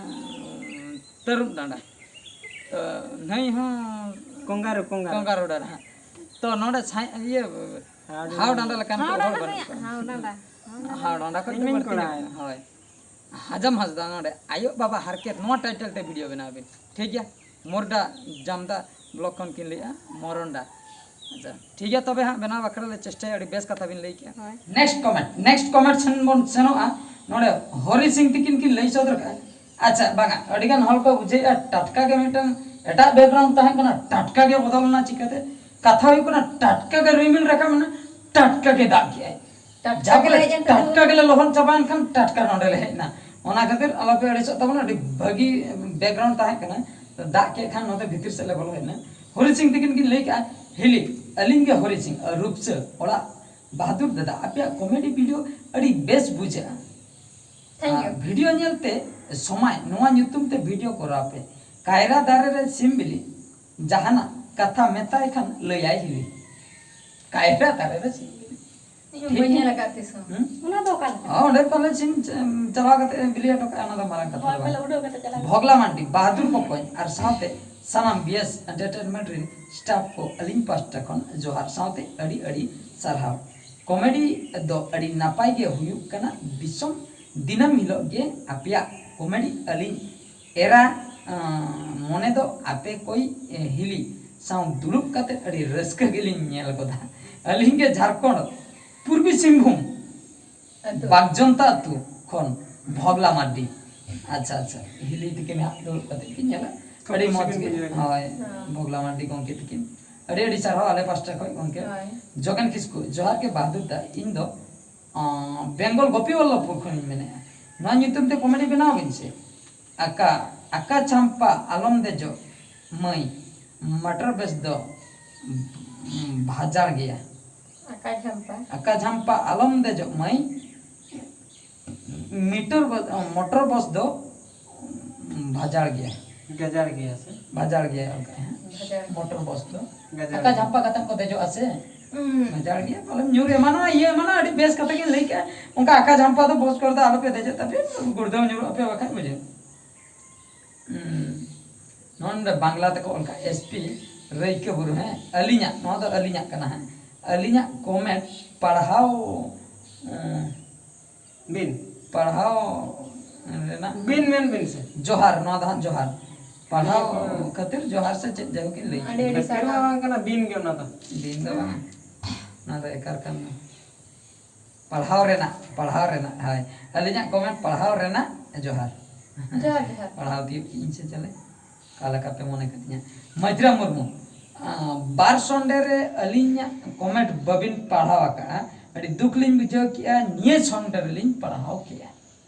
ᱩᱸ, ᱛᱟᱹᱨᱩᱵ ᱰᱟᱸᱰᱟ᱾ ᱛᱚ, ᱱᱟᱹᱭ ᱦᱚᱸ ᱠᱚᱝᱜᱟᱨᱩ, ᱠᱚᱝᱜᱟᱨᱩ᱾ ᱠᱚᱝᱜᱟᱨᱩ ᱰᱟᱸᱰᱟ᱾ ᱛᱚ, ᱱᱚᱰᱮ ᱥᱟᱸᱭ-, ᱤᱭᱟᱹ, ᱦᱟᱣ ᱦᱟᱣ ᱰᱟᱸᱰᱟ᱾ ᱰᱟᱸᱰᱟ ᱞᱮᱠᱟᱱ ᱦᱟᱣ ᱠᱚ ᱦᱚᱲ ᱰᱟᱸᱰᱟ ᱵᱟᱹᱱᱩᱜ ᱫᱚᱭᱟ, ᱠᱚᱣᱟ᱾ ᱦᱟᱣ ᱰᱟᱸᱰᱟ᱾ ᱦᱟᱣ ᱰᱟᱸᱰᱟ ᱠᱷᱚᱡ ᱫᱚ ᱤᱢᱤᱱ ᱵᱟᱹᱲᱛᱤ ᱠᱚᱲᱟ᱾ ᱧᱚᱜ ᱢᱮᱱᱟᱜᱼᱟ, ᱦᱳᱭ᱾ ᱦᱟᱡᱟᱢ ᱦᱟᱸᱥᱫᱟ ᱱᱚᱰᱮ, ᱟᱭᱳ ᱵᱟᱵᱟ ᱦᱟᱨᱠᱮᱛ, ᱱᱚᱣᱟ title ᱛᱮ video ᱵᱮᱱᱟᱣ ᱵᱤᱱ, ᱴᱷᱤᱠ ᱜᱮᱭᱟ? ᱢᱳᱨᱰᱟ ᱡᱟᱢᱫᱟ block ᱠᱷᱚᱱ ᱠᱤᱱ ᱞᱟᱹᱭᱮᱜᱼᱟ, ᱢᱚᱨᱚᱱᱰᱟ᱾ ᱟᱪᱪᱷᱟ, ᱴᱷᱤᱠ ᱜᱮᱭᱟ, ᱛᱚᱵᱮ ᱦᱟᱸᱜ ᱵᱮᱱᱟᱣ ᱵᱟᱠᱷᱨᱟ ᱞᱮ ᱪᱮᱥᱴᱟᱭᱟ᱾ ᱟᱹᱰᱤ ᱵᱮᱥ ᱠᱟᱛᱷᱟ ᱵᱤᱱ ᱞᱟᱹᱭ ᱠᱮᱜᱼᱟ᱾ ᱦᱳᱭ᱾ Next comment, next comment ᱥᱮᱱ ᱵᱚᱱ ᱥᱮᱱᱚᱜᱼᱟ᱾ ᱱᱚᱰᱮ ᱦᱚᱨᱤ ᱥᱤᱝ ᱛᱤᱠᱤᱱ ᱠᱤᱱ ᱞᱟᱹᱭ ᱥᱚᱫᱚᱨ ᱠᱟᱜᱼᱟ᱾ ᱟᱪᱪᱷᱟ, ᱵᱟᱝᱟ, ᱟᱹᱰᱤ ᱜᱟᱱ ᱦᱚᱲ ᱠᱚ ᱵᱩᱡᱷᱟᱹᱣᱮᱫᱼᱟ, ᱴᱟᱴᱠᱟ ᱜᱮ ᱢᱤᱫᱴᱟᱝ ᱮᱴᱟᱜ background ᱛᱟᱦᱮᱸ ᱠᱟᱱᱟ, ᱴᱟᱴᱠᱟ ᱜᱮ ᱵᱚᱫᱚᱞ ᱮᱱᱟ᱾ ᱪᱤᱠᱟᱹᱛᱮ? ᱠᱟᱛᱷᱟ ᱦᱩᱭᱩᱜ ᱠᱟᱱᱟ, ᱴᱟᱴᱠᱟ ᱜᱮ ᱨᱤᱢᱤᱞ ᱨᱟᱠᱟᱵ ᱮᱱᱟ, ᱴᱟᱴᱠᱟ ᱜᱮ ᱫᱟᱜ ᱠᱮᱜᱼᱟᱭ᱾ ᱴᱟᱴᱠᱟ ᱡᱟᱦᱟᱸ ᱜᱮ ᱵᱚᱞᱮ ᱦᱮᱡ ᱮᱱ ᱠᱷᱟᱱ ᱴᱟᱴᱠᱟ ᱜᱮᱞᱮ ᱞᱚᱦᱚᱫ ᱪᱟᱵᱟᱭᱮᱱ ᱠᱷᱟᱱ ᱴᱟᱴᱠᱟ ᱱᱚᱸᱰᱮ ᱞᱮ ᱦᱮᱡ ᱮᱱᱟ᱾ ᱚᱱᱟ ᱠᱷᱟᱹᱛᱤᱨ ᱟᱞᱚᱯᱮ ᱟᱹᱲᱤᱥᱚᱜ ᱛᱟᱵᱚᱱᱟ, ᱟᱹᱰᱤ ᱵᱷᱟᱹᱜᱤ background ᱛᱟᱦᱮᱸ ᱠᱟᱱᱟ᱾ ᱫᱟᱜ ᱠᱮᱫ ᱠᱷᱟᱱ ᱱᱚᱛᱮ ᱵᱷᱤᱛᱤᱨ ᱥᱮᱫ ᱞᱮ ᱵᱚᱞᱚ ᱦᱮᱡ ᱮᱱᱟ᱾ ᱦᱚᱨᱤ ᱥᱤᱝ ᱛᱤᱠᱤᱱ ᱠᱤᱱ ᱞᱟᱹᱭ ᱠᱮᱜᱼᱟ, "ᱦᱤᱞᱤ, ᱟᱹᱞᱤᱧ ᱜᱮ ᱦᱚᱨᱤ ᱥᱤᱝ, ᱨᱩᱯᱥᱟᱹ ᱚᱲᱟᱜ ᱵᱟᱦᱟᱫᱩᱨ ᱫᱟᱫᱟ, ᱟᱯᱮᱭᱟᱜ comedy video ᱟᱹᱰᱤ ᱵᱮᱥ ᱵᱩᱡᱷᱟᱹᱜᱼᱟ᱾ Thank you. ᱟᱨ video ᱧᱮᱞᱛᱮ ᱥᱚᱢᱟᱭ ᱱᱚᱣᱟ ᱧᱩᱛᱩᱢ ᱛᱮ video ᱠᱚᱨᱟᱣ ᱯᱮ᱾ ᱠᱟᱭᱨᱟ ᱫᱟᱨᱮ ᱨᱮ ᱥᱤᱢ ᱵᱤᱞᱤ, ᱡᱟᱦᱟᱱᱟᱜ ᱠᱟᱛᱷᱟ ᱢᱮᱛᱟᱭ ᱠᱷᱟᱱ ᱞᱟᱹᱭᱟᱭ ᱦᱤᱞᱤ᱾ ᱠᱟᱭᱨᱟ ᱫᱟᱨᱮ ᱨᱮ ᱥᱤᱢ ᱵᱤᱞᱤ᱾" ᱤᱧ ᱦᱚᱸ ᱴᱷᱤᱠ ᱵᱟᱹᱧ ᱜᱮᱭᱟ᱾ ᱧᱮᱞ ᱟᱠᱟᱫ ᱛᱤᱥ ᱦᱚᱸ᱾ ᱦᱩᱸ? ᱚᱱᱟ ᱫᱚ ᱚᱠᱟ ᱞᱮᱠᱟ? ᱚ, ᱚᱸᱰᱮ ᱯᱟᱞᱮ ᱥᱤᱢ ᱪ-, ᱪᱟᱞᱟᱣ ᱠᱟᱛᱮ ᱵᱤᱞᱤ ᱦᱚᱴᱚ ᱠᱟᱜᱼᱟ, ᱚᱱᱟ ᱫᱚ ᱢᱟᱨᱟᱝ ᱠᱟᱛᱷᱟ ᱦᱳᱭ, ᱫᱚ ᱵᱟᱝ᱾ ᱯᱟᱞᱮ ᱩᱰᱟᱹᱣ ᱠᱟᱛᱮ ᱪᱟᱞᱟᱣ ᱠᱟᱛᱮ᱾ ᱵᱷᱚᱜᱽᱞᱟ ᱢᱟᱱᱰᱤ, ᱵᱟᱦᱟᱫᱩᱨ ᱵᱚᱠᱚᱧ ᱟᱨ ᱥᱟᱶᱛᱮ ᱥᱟᱱᱟᱢ BS Entertainment ᱨᱤᱱ staff ᱠᱚ ᱟᱹᱞᱤᱧ ᱯᱟᱥᱴᱟ ᱠᱷᱚᱱ ᱡᱚᱦᱟᱨ ᱥᱟᱶᱛᱮ ᱟᱹᱰᱤ ᱟᱹᱰᱤ ᱥᱟᱨᱦᱟᱣ᱾ Comedy ᱫᱚ ᱟᱹᱰᱤ ᱱᱟᱯᱟᱭ ᱜᱮ ᱦᱩᱭᱩᱜ ᱠᱟᱱᱟ ᱫᱤᱥᱚᱢ, ᱫᱤᱱᱟᱹᱢ ᱦᱤᱞᱳᱜ ᱜᱮ ᱟᱯᱮᱭᱟᱜ comedy ᱟᱹᱞᱤᱧ ᱮᱨᱟ, ᱟᱸ, ᱢᱚᱱᱮ ᱫᱚ ᱟᱯᱮ ᱠᱚᱭ, ᱮ, ᱦᱤᱞᱤ ᱥᱟᱶ ᱫᱩᱲᱩᱵ ᱠᱟᱛᱮ ᱟᱹᱰᱤ ᱨᱟᱹᱥᱠᱟᱹ ᱜᱮᱞᱤᱧ ᱧᱮᱞ ᱜᱚᱫᱟ᱾ ᱟᱹᱞᱤᱧ ᱜᱮ ᱡᱷᱟᱲᱠᱷᱚᱸᱰ ᱯᱩᱨᱵᱤ ᱥᱤᱝᱵᱷᱩᱢ ᱟᱹᱛᱩ᱾ ᱵᱟᱜᱽᱡᱚᱱᱛᱟ ᱟᱹᱛᱩ ᱠᱷᱚᱱ ᱵᱷᱚᱜᱽᱞᱟ ᱢᱟᱨᱰᱤ᱾ ᱟᱪᱪᱷᱟ, ᱟᱪᱪᱷᱟ, ᱦᱤᱞᱤ ᱛᱤᱠᱤᱱ ᱦᱟᱸᱜ ᱫᱩᱲᱩᱵ ᱠᱟᱛᱮ ᱠᱤᱱ ᱧᱮᱞᱟ᱾ ᱟᱹᱰᱤ ᱢᱚᱡᱽ ᱜᱮ᱾ ᱦᱳᱭ, ᱦᱮᱸ᱾ ᱵᱷᱚᱜᱽᱞᱟ ᱢᱟᱨᱰᱤ ᱜᱚᱢᱠᱮ ᱛᱤᱠᱤᱱ᱾ ᱟᱹᱰᱤ ᱟᱹᱰᱤ ᱥᱟᱨᱦᱟᱣ ᱟᱞᱮ ᱯᱟᱥᱴᱟ ᱠᱷᱚᱱ ᱜᱚᱢᱠᱮ᱾ ᱦᱳᱭ᱾ ᱡᱚᱜᱮᱱ ᱠᱤᱥᱠᱩ, ᱡᱚᱦᱟᱨ ᱜᱮ ᱵᱟᱦᱟᱫᱩᱨ ᱫᱟ, ᱤᱧ ᱫᱚ, ᱟᱸ, ᱵᱮᱝᱜᱚᱞ ᱜᱳᱯᱤᱵᱚᱞᱞᱚᱵᱷᱯᱩᱨ ᱠᱷᱚᱱᱤᱧ ᱢᱮᱱᱮᱫᱼᱟ᱾ ᱱᱚᱣᱟ ᱧᱩᱛᱩᱢ ᱛᱮ comedy ᱵᱮᱱᱟᱣ ᱵᱤᱱ ᱥᱮ᱾ ᱟᱠᱟ, ᱟᱠᱟ ᱪᱷᱟᱢᱯᱟ ᱟᱞᱚᱢ ᱫᱮᱡᱚᱜ ᱢᱟᱹᱭ, ᱢᱚᱴᱚᱨ ᱵᱮᱥ ᱫᱚ ᱵᱷᱟᱡᱟᱲ ᱜᱮᱭᱟ᱾ ᱟᱠᱟ ᱡᱷᱟᱢᱯᱟ᱾ ᱟᱠᱟ ᱡᱷᱟᱢᱯᱟ ᱟᱞᱚᱢ ᱫᱮᱡᱚᱜ ᱢᱟᱹᱭ, ᱢᱤᱴᱚᱨ ᱵᱚ-, ᱢᱚᱴᱚᱨ ᱵᱚᱥ ᱫᱚ ᱵᱷᱟᱡᱟᱲ ᱜᱮᱭᱟ᱾ ᱜᱟᱡᱟᱲ ᱜᱮᱭᱟ ᱥᱮ? ᱵᱷᱟᱡᱟᱲ ᱜᱮᱭᱟ ᱚᱱᱠᱟ, ᱦᱮᱸ᱾ ᱵᱷᱟᱡᱟᱲ᱾ ᱢᱚᱴᱚᱨ ᱵᱚᱥ ᱫᱚ᱾ ᱜᱟᱡᱟᱲ ᱟᱠᱟ ᱜᱮᱭᱟ᱾ ᱡᱷᱟᱢᱯᱟ ᱠᱟᱛᱮ ᱠᱚ ᱫᱮᱡᱚᱜᱼᱟ ᱥᱮ? ᱦᱩᱸ᱾ ᱵᱷᱟᱡᱟᱲ ᱜᱮᱭᱟ, ᱯᱟᱞᱮᱢ ᱧᱩᱨ ᱮᱢᱟᱱᱟ, ᱤᱭᱟᱹ ᱮᱢᱟᱱᱟ, ᱟᱹᱰᱤ ᱵᱮᱥ ᱠᱟᱛᱷᱟ ᱜᱮ ᱞᱟᱹᱭ ᱠᱮᱜᱼᱟ᱾ ᱚᱱᱠᱟ ᱟᱠᱟ ᱡᱷᱟᱢᱯᱟ ᱫᱚ ᱵᱚᱥ ᱠᱚᱨᱮ ᱫᱚ ᱟᱞᱚᱯᱮ ᱫᱮᱡᱚᱜ ᱛᱟᱯᱮ, ᱜᱩᱲᱫᱟᱹᱣ ᱧᱩᱨᱩᱜ ᱟᱯᱮ ᱵᱟᱠᱷᱟᱡ, ᱵᱩᱡᱷᱟᱹᱣ᱾ ᱦᱩᱸ᱾ ᱱᱚᱰᱮ ᱵᱟᱝᱞᱟ ᱛᱮᱠᱚ ᱚᱞ ᱠᱟᱜᱼᱟ, SP ᱨᱟᱹᱭᱠᱟᱹ ᱵᱩᱨᱩ, ᱦᱮᱸ? ᱟᱹᱞᱤᱧᱟᱜ, ᱱᱚᱣᱟ ᱫᱚ ᱟᱹᱞᱤᱧᱟᱜ ᱠᱟᱱᱟ, ᱦᱮᱸ? ᱟᱹᱞᱤᱧᱟᱜ comment ᱯᱟᱲᱦᱟᱣ, ᱮᱸ, ᱵᱤᱱ᱾ ᱯᱟᱲᱦᱟᱣ ᱨᱮᱱᱟᱜ ᱵᱤᱱ ᱢᱮᱱ ᱵᱤᱱ ᱥᱮ᱾ ᱡᱚᱦᱟᱨ, ᱱᱚᱣᱟ ᱫᱚ ᱦᱟᱸᱜ ᱡᱚᱦᱟᱨ᱾ ᱯᱟᱲᱦᱟᱣ ᱠᱷᱟᱹᱛᱤᱨ ᱡᱚᱦᱟᱨ ᱥᱮ ᱪᱮᱫ ᱡᱟᱭᱦᱳᱠ ᱤᱧ ᱞᱟᱹᱭ ᱟᱹᱰᱤ ᱟᱹᱰᱤ ᱠᱮᱫᱟ᱾ ᱥᱟᱨᱦᱟᱣ᱾ ᱵᱟᱝ ᱠᱟᱱᱟ, ᱫᱤᱱ ᱜᱮ ᱚᱱᱟ ᱫᱚ᱾ ᱫᱤᱱ ᱫᱚ ᱵᱟᱝ, ᱚᱱᱟ ᱫᱚ ᱮᱠᱟᱞ ᱠᱟᱱ ᱜᱮ᱾ ᱯᱟᱲᱦᱟᱣ ᱨᱮᱱᱟᱜ, ᱯᱟᱲᱦᱟᱣ ᱨᱮᱱᱟᱜ, ᱦᱳᱭ᱾ ᱟᱹᱞᱤᱧᱟᱜ comment ᱯᱟᱲᱦᱟᱣ ᱨᱮᱱᱟᱜ ᱡᱚᱦᱟᱨ᱾ ᱡᱚᱦᱟᱨ, ᱡᱚᱦᱟᱨ᱾ ᱯᱟᱲᱦᱟᱣ ᱛᱤᱭᱳᱜ ᱠᱮᱜ ᱤᱧ ᱥᱮ ᱪᱮᱞᱮ? ᱚᱠᱟ ᱞᱮᱠᱟ ᱯᱮ ᱢᱚᱱᱮ ᱠᱟᱫᱤᱧᱟ? ᱢᱟᱹᱡᱽᱨᱟ ᱢᱩᱨᱢᱩ, ᱟᱸ, ᱵᱟᱨ ᱥᱚᱱᱰᱮ ᱨᱮ ᱟᱹᱞᱤᱧᱟᱜ comment ᱵᱟᱹᱵᱤᱱ ᱯᱟᱲᱦᱟᱣ ᱟᱠᱟᱫᱼᱟ, ᱟᱹᱰᱤ ᱫᱩᱠ ᱞᱤᱧ ᱵᱩᱡᱷᱟᱹᱣ ᱠᱮᱜᱼᱟ, ᱱᱤᱭᱟᱹ ᱥᱚᱱᱰᱮ ᱨᱮᱞᱤᱧ ᱯᱟᱲᱦᱟᱣ ᱠᱮᱜᱼᱟ᱾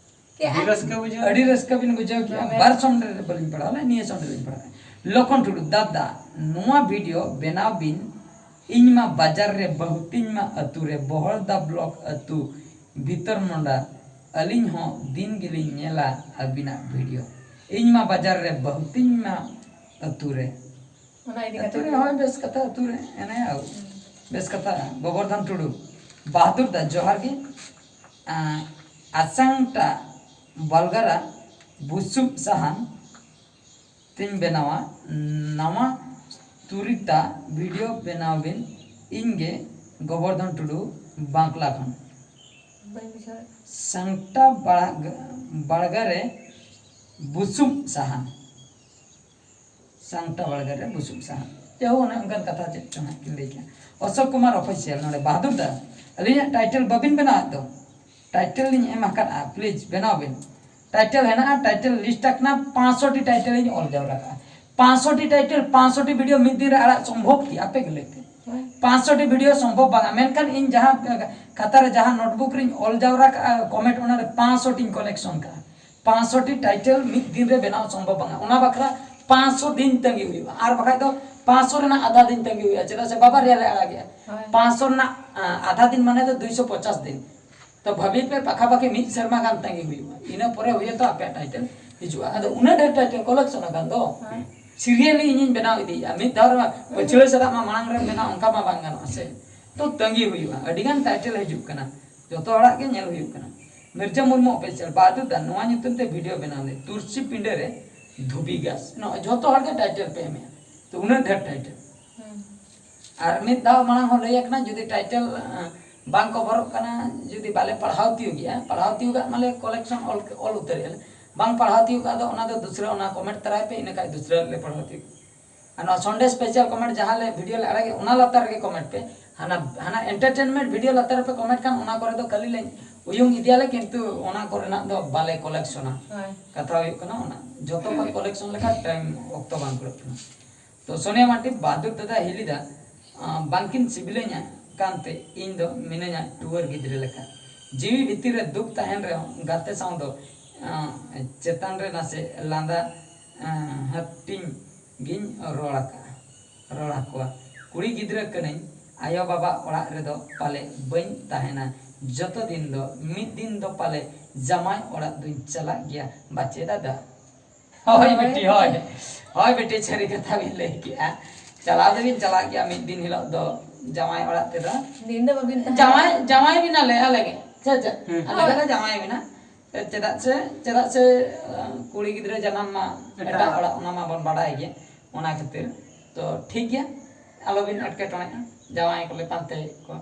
ᱠᱮᱜᱼᱟ᱾ ᱟᱹᱰᱤ ᱨᱟᱹᱥᱠᱟᱹ ᱵᱩᱡᱷᱟᱹᱣ᱾ ᱟᱹᱰᱤ ᱨᱟᱹᱥᱠᱟᱹ ᱵᱤᱱ ᱵᱩᱡᱷᱟᱹᱣ ᱠᱮᱜᱼᱟ, ᱦᱮᱸ᱾ ᱵᱟᱨ ᱥᱚᱱᱰᱮ ᱨᱮ ᱵᱟᱹᱞᱤᱧ ᱯᱟᱲᱦᱟᱣ ᱞᱮᱫ, ᱱᱤᱭᱟᱹ ᱥᱚᱱᱰᱮ ᱨᱮᱞᱤᱧ ᱯᱟᱲᱦᱟᱣ ᱞᱮᱫ᱾ ᱞᱚᱠᱷᱚᱱ ᱴᱩᱰᱩ, ᱫᱟᱫᱟ, ᱱᱚᱣᱟ video ᱵᱮᱱᱟᱣ ᱵᱤᱱ, ᱤᱧ ᱢᱟ ᱵᱟᱡᱟᱨ ᱨᱮ ᱵᱟᱹᱦᱩᱛᱤᱧ ᱢᱟ ᱟᱹᱛᱩ ᱨᱮ, ᱵᱚᱦᱚᱲᱫᱟ block ᱟᱹᱛᱩ, ᱵᱷᱤᱛᱚᱨ ᱢᱚᱸᱰᱟ, ᱟᱹᱞᱤᱧ ᱦᱚᱸ ᱫᱤᱱ ᱜᱮᱞᱤᱧ ᱧᱮᱞᱟ ᱟᱹᱵᱤᱱᱟᱜ video᱾ ᱤᱧ ᱢᱟ ᱵᱟᱡᱟᱨ ᱨᱮ ᱵᱟᱹᱦᱩᱛᱤᱧ ᱢᱟ ᱟᱹᱛᱩ ᱨᱮ᱾ ᱚᱱᱟ ᱤᱫᱤ ᱟᱹᱛᱩ ᱠᱟᱛᱮ ᱨᱮ ᱦᱚᱸ ᱵᱮᱥ ᱠᱟᱛᱷᱟ, ᱟᱹᱛᱩ ᱨᱮ ᱮᱱᱮ ᱟᱹᱣ᱾ ᱦᱩᱸ᱾ ᱵᱮᱥ ᱠᱟᱛᱷᱟ, ᱜᱳᱵᱚᱨᱫᱷᱚᱱ ᱴᱩᱰᱩ, ᱵᱟᱦᱟᱫᱩᱨ ᱫᱟ, ᱡᱚᱦᱟᱨ ᱜᱮ᱾ ᱟᱸ, ᱟᱥᱟᱝᱴᱟ ᱵᱟᱞᱜᱟᱨᱟ ᱵᱩᱥᱩᱵ ᱥᱟᱦᱟᱱ ᱛᱤᱧ ᱵᱮᱱᱟᱣᱟ, ᱱᱟᱣᱟ ᱛᱩᱨᱤᱛᱟ video ᱵᱮᱱᱟᱣ ᱵᱤᱱ, ᱤᱧ ᱜᱮ ᱜᱳᱵᱚᱨᱫᱷᱚᱱ ᱴᱩᱰᱩ, ᱵᱟᱸᱠᱞᱟ ᱠᱷᱚᱱ᱾ ᱵᱟᱹᱧ ᱵᱩᱡᱷᱟᱹᱣ᱾ ᱥᱟᱝᱴᱟ ᱵᱟᱲᱜ-, ᱵᱟᱲᱜᱟ ᱨᱮ ᱵᱩᱥᱩᱵ ᱥᱟᱦᱟᱱ᱾ ᱥᱟᱝᱴᱟ ᱵᱟᱲᱜᱟ ᱨᱮ ᱵᱩᱥᱩᱵ ᱥᱟᱦᱟᱱ᱾ ᱡᱟᱭᱦᱳᱠ, ᱚᱱᱮ ᱚᱱᱠᱟᱱ ᱠᱟᱛᱷᱟ ᱪᱮᱫ ᱪᱚᱝ ᱦᱟᱸᱜ ᱠᱤᱱ ᱞᱟᱹᱭ ᱠᱮᱜᱼᱟ᱾ ᱚᱥᱳᱠ ᱠᱩᱢᱟᱨ Official ᱱᱚᱰᱮ, ᱵᱟᱦᱟᱫᱩᱨ ᱫᱟ, ᱟᱹᱞᱤᱧᱟᱜ title ᱵᱟᱹᱵᱤᱱ ᱵᱮᱱᱟᱣᱮᱫ ᱫᱚ? Title ᱞᱤᱧ ᱮᱢ ᱟᱠᱟᱫᱼᱟ, please ᱵᱮᱱᱟᱣ ᱵᱤᱱ᱾ Title ᱦᱮᱱᱟᱜᱼᱟ, title list ᱟᱠᱟᱱᱟ, ᱯᱟᱸᱪᱥᱚ ᱴᱤ title ᱤᱧ ᱚᱞ ᱡᱟᱣᱨᱟ ᱠᱟᱜᱼᱟ᱾ ᱯᱟᱸᱪᱥᱚ ᱴᱤ title, ᱯᱟᱸᱪᱥᱚ ᱴᱤ video ᱢᱤᱫ ᱫᱤᱱ ᱨᱮ ᱟᱲᱟᱜ ᱥᱚᱢᱵᱷᱚᱵ ᱠᱤ? ᱟᱯᱮ ᱜᱮ ᱞᱟᱹᱭ ᱯᱮ᱾ ᱦᱳᱭ᱾ ᱯᱟᱸᱪᱥᱚ ᱴᱤ video ᱥᱚᱢᱵᱷᱚᱵ ᱵᱟᱝᱟ, ᱢᱮᱱᱠᱷᱟᱱ ᱤᱧ ᱡᱟᱦᱟᱸ ᱠᱷᱟᱛᱟ ᱨᱮ, ᱡᱟᱦᱟᱸ notebook ᱨᱤᱧ ᱚᱞ ᱡᱟᱣᱨᱟ ᱠᱟᱜᱼᱟ comment, ᱚᱱᱟ ᱨᱮ ᱯᱟᱸᱪᱥᱚ ᱴᱤᱧ collection ᱠᱟᱜᱼᱟ᱾ ᱯᱟᱸᱪᱥᱚ ᱴᱤ title ᱢᱤᱫ ᱫᱤᱱ ᱨᱮ ᱵᱮᱱᱟᱣ ᱥᱚᱢᱵᱷᱚᱵ ᱵᱟᱝᱟ᱾ ᱚᱱᱟ ᱵᱟᱠᱷᱨᱟ ᱯᱟᱸᱪᱥᱚ ᱫᱤᱱ ᱛᱟᱺᱜᱤ ᱦᱩᱭᱩᱜᱼᱟ, ᱟᱨ ᱵᱟᱠᱷᱟᱡ ᱫᱚ ᱯᱟᱸᱪᱥᱚ ᱨᱮᱱᱟᱜ ᱟᱫᱷᱟ ᱫᱤᱱ ᱛᱟᱺᱜᱤ ᱦᱩᱭᱩᱜᱼᱟ᱾ ᱪᱮᱫᱟᱜ ᱥᱮ ᱵᱟᱵᱟ ᱨᱮᱭᱟᱲ ᱞᱮ ᱟᱲᱟᱜᱮᱜᱼᱟ᱾ ᱦᱳᱭ᱾ ᱯᱟᱸᱪᱥᱚ ᱨᱮᱱᱟᱜ, ᱟ, ᱟᱫᱷᱟ ᱫᱤᱱ ᱢᱟᱱᱮ ᱫᱚ ᱫᱩᱭᱥᱚ ᱯᱚᱪᱟᱥ ᱫᱤᱱ᱾ ᱛᱚ ᱵᱷᱟᱹᱵᱤ ᱯᱮ, ᱯᱟᱠᱷᱟ ᱯᱟᱠᱷᱤ ᱢᱤᱫ ᱥᱮᱨᱢᱟ ᱜᱟᱱ ᱛᱟᱺᱜᱤ ᱦᱩᱭᱩᱜᱼᱟ, ᱤᱱᱟᱹ ᱯᱚᱨᱮ ᱦᱩᱭᱩᱜᱼᱟ ᱛᱚ ᱟᱯᱮᱭᱟᱜ title ᱦᱤᱡᱩᱜᱼᱟ᱾ ᱟᱫᱚ ᱩᱱᱟᱹᱜ ᱰᱷᱮᱨ title collection ᱟᱠᱟᱱ ᱫᱚ, ᱦᱳᱭ᱾ Serially ᱤᱧᱤᱧ ᱵᱮᱱᱟᱣ ᱤᱫᱤᱭᱮᱫᱼᱟ, ᱢᱤᱫ ᱫᱷᱟᱣ ᱨᱮ ᱯᱟᱹᱪᱷᱞᱟᱹ ᱥᱟᱞᱟᱜ ᱢᱟ ᱢᱟᱲᱟᱝ ᱨᱮᱢ ᱵᱮᱱᱟᱣ, ᱚᱱᱠᱟ ᱢᱟ ᱵᱟᱝ ᱜᱟᱱᱚᱜᱼᱟ ᱥᱮ᱾ ᱛᱚ ᱛᱟᱺᱜᱤ ᱦᱩᱭᱩᱜᱼᱟ, ᱟᱹᱰᱤ ᱜᱟᱱ title ᱦᱤᱡᱩᱜ ᱠᱟᱱᱟ, ᱡᱚᱛᱚ ᱦᱚᱲᱟᱜ ᱜᱮ ᱧᱮᱞ ᱦᱩᱭᱩᱜ ᱠᱟᱱᱟ᱾ ᱢᱤᱨᱡᱟ ᱢᱩᱨᱢᱩ Official, ᱵᱟᱦᱟᱫᱩᱨ ᱫᱟ, ᱱᱚᱣᱟ ᱧᱩᱛᱩᱢ ᱛᱮ video ᱵᱮᱱᱟᱣ ᱞᱮ, ᱛᱩᱨᱥᱤ ᱯᱤᱸᱰᱟᱹ ᱨᱮ ᱫᱷᱩᱵᱤ ᱜᱷᱟᱥ, ᱱᱚᱜᱼᱚᱭ ᱡᱚᱛᱚ ᱦᱚᱲ ᱜᱮ title ᱯᱮ ᱮᱢᱮᱜᱼᱟ, ᱛᱚ ᱩᱱᱟᱹᱜ ᱰᱷᱮᱨ title᱾ ᱦᱩᱸ᱾ ᱟᱨ ᱢᱤᱫ ᱫᱷᱟᱣ ᱢᱟᱲᱟᱝ ᱦᱚᱸ ᱞᱟᱹᱭ ᱟᱠᱟᱱᱟ, ᱡᱩᱫᱤ title, ᱟᱸ, ᱵᱟᱝ ᱠᱚᱵᱷᱚᱨᱚᱜ ᱠᱟᱱᱟ, ᱡᱩᱫᱤ ᱵᱟᱞᱮ ᱯᱟᱲᱦᱟᱣ ᱛᱤᱭᱳᱜᱮᱜᱼᱟ, ᱯᱟᱲᱦᱟᱣ ᱛᱤᱭᱳᱜᱟᱜ ᱢᱟᱞᱮ collection ᱚᱞ, ᱚᱞ ᱩᱛᱟᱹᱨᱮᱜᱼᱟ ᱞᱮ, ᱵᱟᱝ ᱯᱟᱲᱦᱟᱣ ᱛᱤᱭᱳᱜ ᱠᱟᱜ ᱫᱚ, ᱚᱱᱟ ᱫᱚ ᱫᱩᱥᱨᱟᱹ ᱚᱱᱟ ᱠᱚᱢᱮᱱᱴ ᱛᱟᱨᱟᱭ ᱯᱮ, ᱤᱱᱟᱹ ᱠᱷᱟᱡ ᱫᱩᱥᱨᱟᱹ ᱞᱮ ᱯᱟᱲᱦᱟᱣ ᱛᱤᱭᱳᱜ᱾ ᱟᱨ ᱱᱚᱣᱟ ᱥᱟᱱᱰᱮ ᱥᱯᱮᱥᱟᱞ ᱠᱚᱢᱮᱱᱴ ᱡᱟᱦᱟᱸ ᱞᱮ ᱵᱷᱤᱰᱤᱭᱳ ᱞᱮ ᱟᱲᱟᱜᱮ, ᱚᱱᱟ ᱞᱟᱛᱟᱨ ᱨᱮᱜᱮ ᱠᱚᱢᱮᱱᱴ ᱯᱮ᱾ ᱦᱟᱱᱟ ᱦᱟᱱᱟ ᱮᱱᱴᱟᱨᱴᱮᱱᱢᱮᱱᱴ ᱵᱷᱤᱰᱤᱭᱳ ᱞᱟᱛᱟᱨ ᱨᱮᱯᱮ ᱠᱚᱢᱮᱱᱴ ᱠᱷᱟᱱ, ᱚᱱᱟ ᱠᱚᱨᱮ ᱫᱚ ᱠᱷᱟᱹᱞᱤ ᱞᱮ ᱩᱭᱩᱝ ᱤᱫᱤᱭᱟᱞᱮ, ᱠᱤᱱᱛᱩ ᱚᱱᱟ ᱠᱚᱨᱮᱱᱟᱜ ᱫᱚ ᱵᱟᱞᱮ ᱠᱚᱞᱮᱠᱥᱚᱱᱟ᱾ ᱦᱳᱭ᱾ ᱠᱟᱛᱷᱟ ᱦᱩᱭᱩᱜ ᱠᱟᱱᱟ, ᱚᱱᱟ ᱡᱚᱛᱚ ᱠᱷᱚᱱ ᱠᱚᱞᱮᱠᱥᱚᱱ ᱞᱮᱠᱟ ᱴᱟᱭᱤᱢ ᱚᱠᱛᱚ ᱵᱟᱝ ᱠᱩᱲᱟᱹᱜ ᱠᱟᱱᱟ᱾ ᱛᱚ ᱥᱳᱱᱤᱭᱟ ᱢᱟᱨᱰᱤ, ᱵᱟᱦᱟᱫᱩᱨ ᱫᱟᱫᱟ ᱦᱤᱞᱤ ᱫᱟ, ᱟᱸ, ᱵᱟᱝᱠᱤᱱ ᱥᱤᱵᱤᱞᱤᱧᱟ ᱠᱟᱱᱛᱮ ᱤᱧ ᱫᱚ ᱢᱤᱱᱟᱹᱧᱟ ᱴᱩᱣᱟᱹᱨ ᱜᱤᱫᱽᱨᱟᱹ ᱞᱮᱠᱟ᱾ ᱡᱤᱣᱤ ᱵᱷᱤᱛᱤᱨ ᱨᱮ ᱫᱩᱠ ᱛᱟᱦᱮᱱ ᱨᱮᱦᱚᱸ ᱜᱟᱛᱮ ᱥᱟᱶ ᱫᱚ, ᱟᱸ, ᱪᱮᱛᱟᱱ ᱨᱮ ᱱᱟᱥᱮ ᱞᱟᱸᱫᱟ, ᱟᱸ, ᱦᱟᱹᱴᱤᱧ ᱜᱤᱧ ᱨᱚᱲ ᱟᱠᱟᱜᱼᱟ, ᱨᱚᱲ ᱟᱠᱚᱣᱟ᱾ ᱠᱩᱲᱤ ᱜᱤᱫᱽᱨᱟᱹ ᱠᱟᱹᱱᱟᱹᱧ, ᱟᱭᱳ ᱵᱟᱵᱟ ᱚᱲᱟᱜ ᱨᱮᱫᱚ ᱯᱟᱞᱮ ᱵᱟᱹᱧ ᱛᱟᱦᱮᱱᱟ ᱡᱚᱛᱚ ᱫᱤᱱ ᱫᱚ, ᱢᱤᱫ ᱫᱤᱱ ᱫᱚ ᱯᱟᱞᱮ ᱡᱟᱢᱟᱭ ᱚᱲᱟᱜ ᱫᱚᱧ ᱪᱟᱞᱟᱜ ᱜᱮᱭᱟ, ᱵᱟᱪᱮ ᱫᱟᱫᱟ᱾ ᱦᱳᱭ ᱦᱳᱭ᱾ ᱵᱤᱴᱤ, ᱦᱳᱭ᱾ ᱦᱳᱭ ᱵᱤᱴᱤ, ᱥᱟᱹᱨᱤ ᱠᱟᱛᱷᱟ ᱵᱤᱱ ᱞᱟᱹᱭ ᱠᱮᱜᱼᱟ᱾ ᱪᱟᱞᱟᱣ ᱫᱚᱵᱤᱱ ᱪᱟᱞᱟᱜ ᱜᱮᱭᱟ ᱢᱤᱫ ᱫᱤᱱ ᱦᱤᱞᱳᱜ ᱫᱚ ᱡᱟᱶᱟᱭ ᱚᱲᱟᱜ ᱛᱮᱫᱚ᱾ ᱫᱤᱱ ᱫᱚ ᱵᱟᱹᱵᱤᱱ ᱛᱟᱦᱮᱱᱟ᱾ ᱡᱟᱶᱟᱭ, ᱡᱟᱶᱟᱭ ᱵᱤᱱᱟᱞᱮ ᱟᱞᱮ ᱜᱮ᱾ ᱪᱮᱫ, ᱪᱮᱫ? ᱦᱩᱸ᱾ ᱟᱞᱮ ᱜᱮᱞᱮ ᱡᱟᱶᱟᱭ ᱵᱤᱱᱟ᱾ ᱪᱮᱫᱟᱜ ᱥᱮ, ᱪᱮᱫᱟᱜ ᱥᱮ, ᱟᱸ, ᱠᱩᱲᱤ ᱜᱤᱫᱽᱨᱟᱹ ᱡᱟᱱᱟᱢ ᱢᱟ ᱮᱴᱟᱜ᱾ ᱮᱴᱟᱜ ᱚᱲᱟᱜ, ᱚᱱᱟ ᱢᱟᱵᱚᱱ ᱵᱟᱰᱟᱭ ᱜᱮ᱾ ᱚᱱᱟ ᱠᱷᱟᱹᱛᱤᱨ᱾ ᱛᱚ, ᱴᱷᱤᱠ ᱜᱮᱭᱟ, ᱟᱞᱚᱵᱤᱱ ᱮᱴᱠᱮᱴᱚᱬᱮᱜᱼᱟ, ᱡᱟᱶᱟᱭ ᱠᱚᱞᱮ ᱯᱟᱱᱛᱮᱭᱮᱫ ᱠᱚᱣᱟ᱾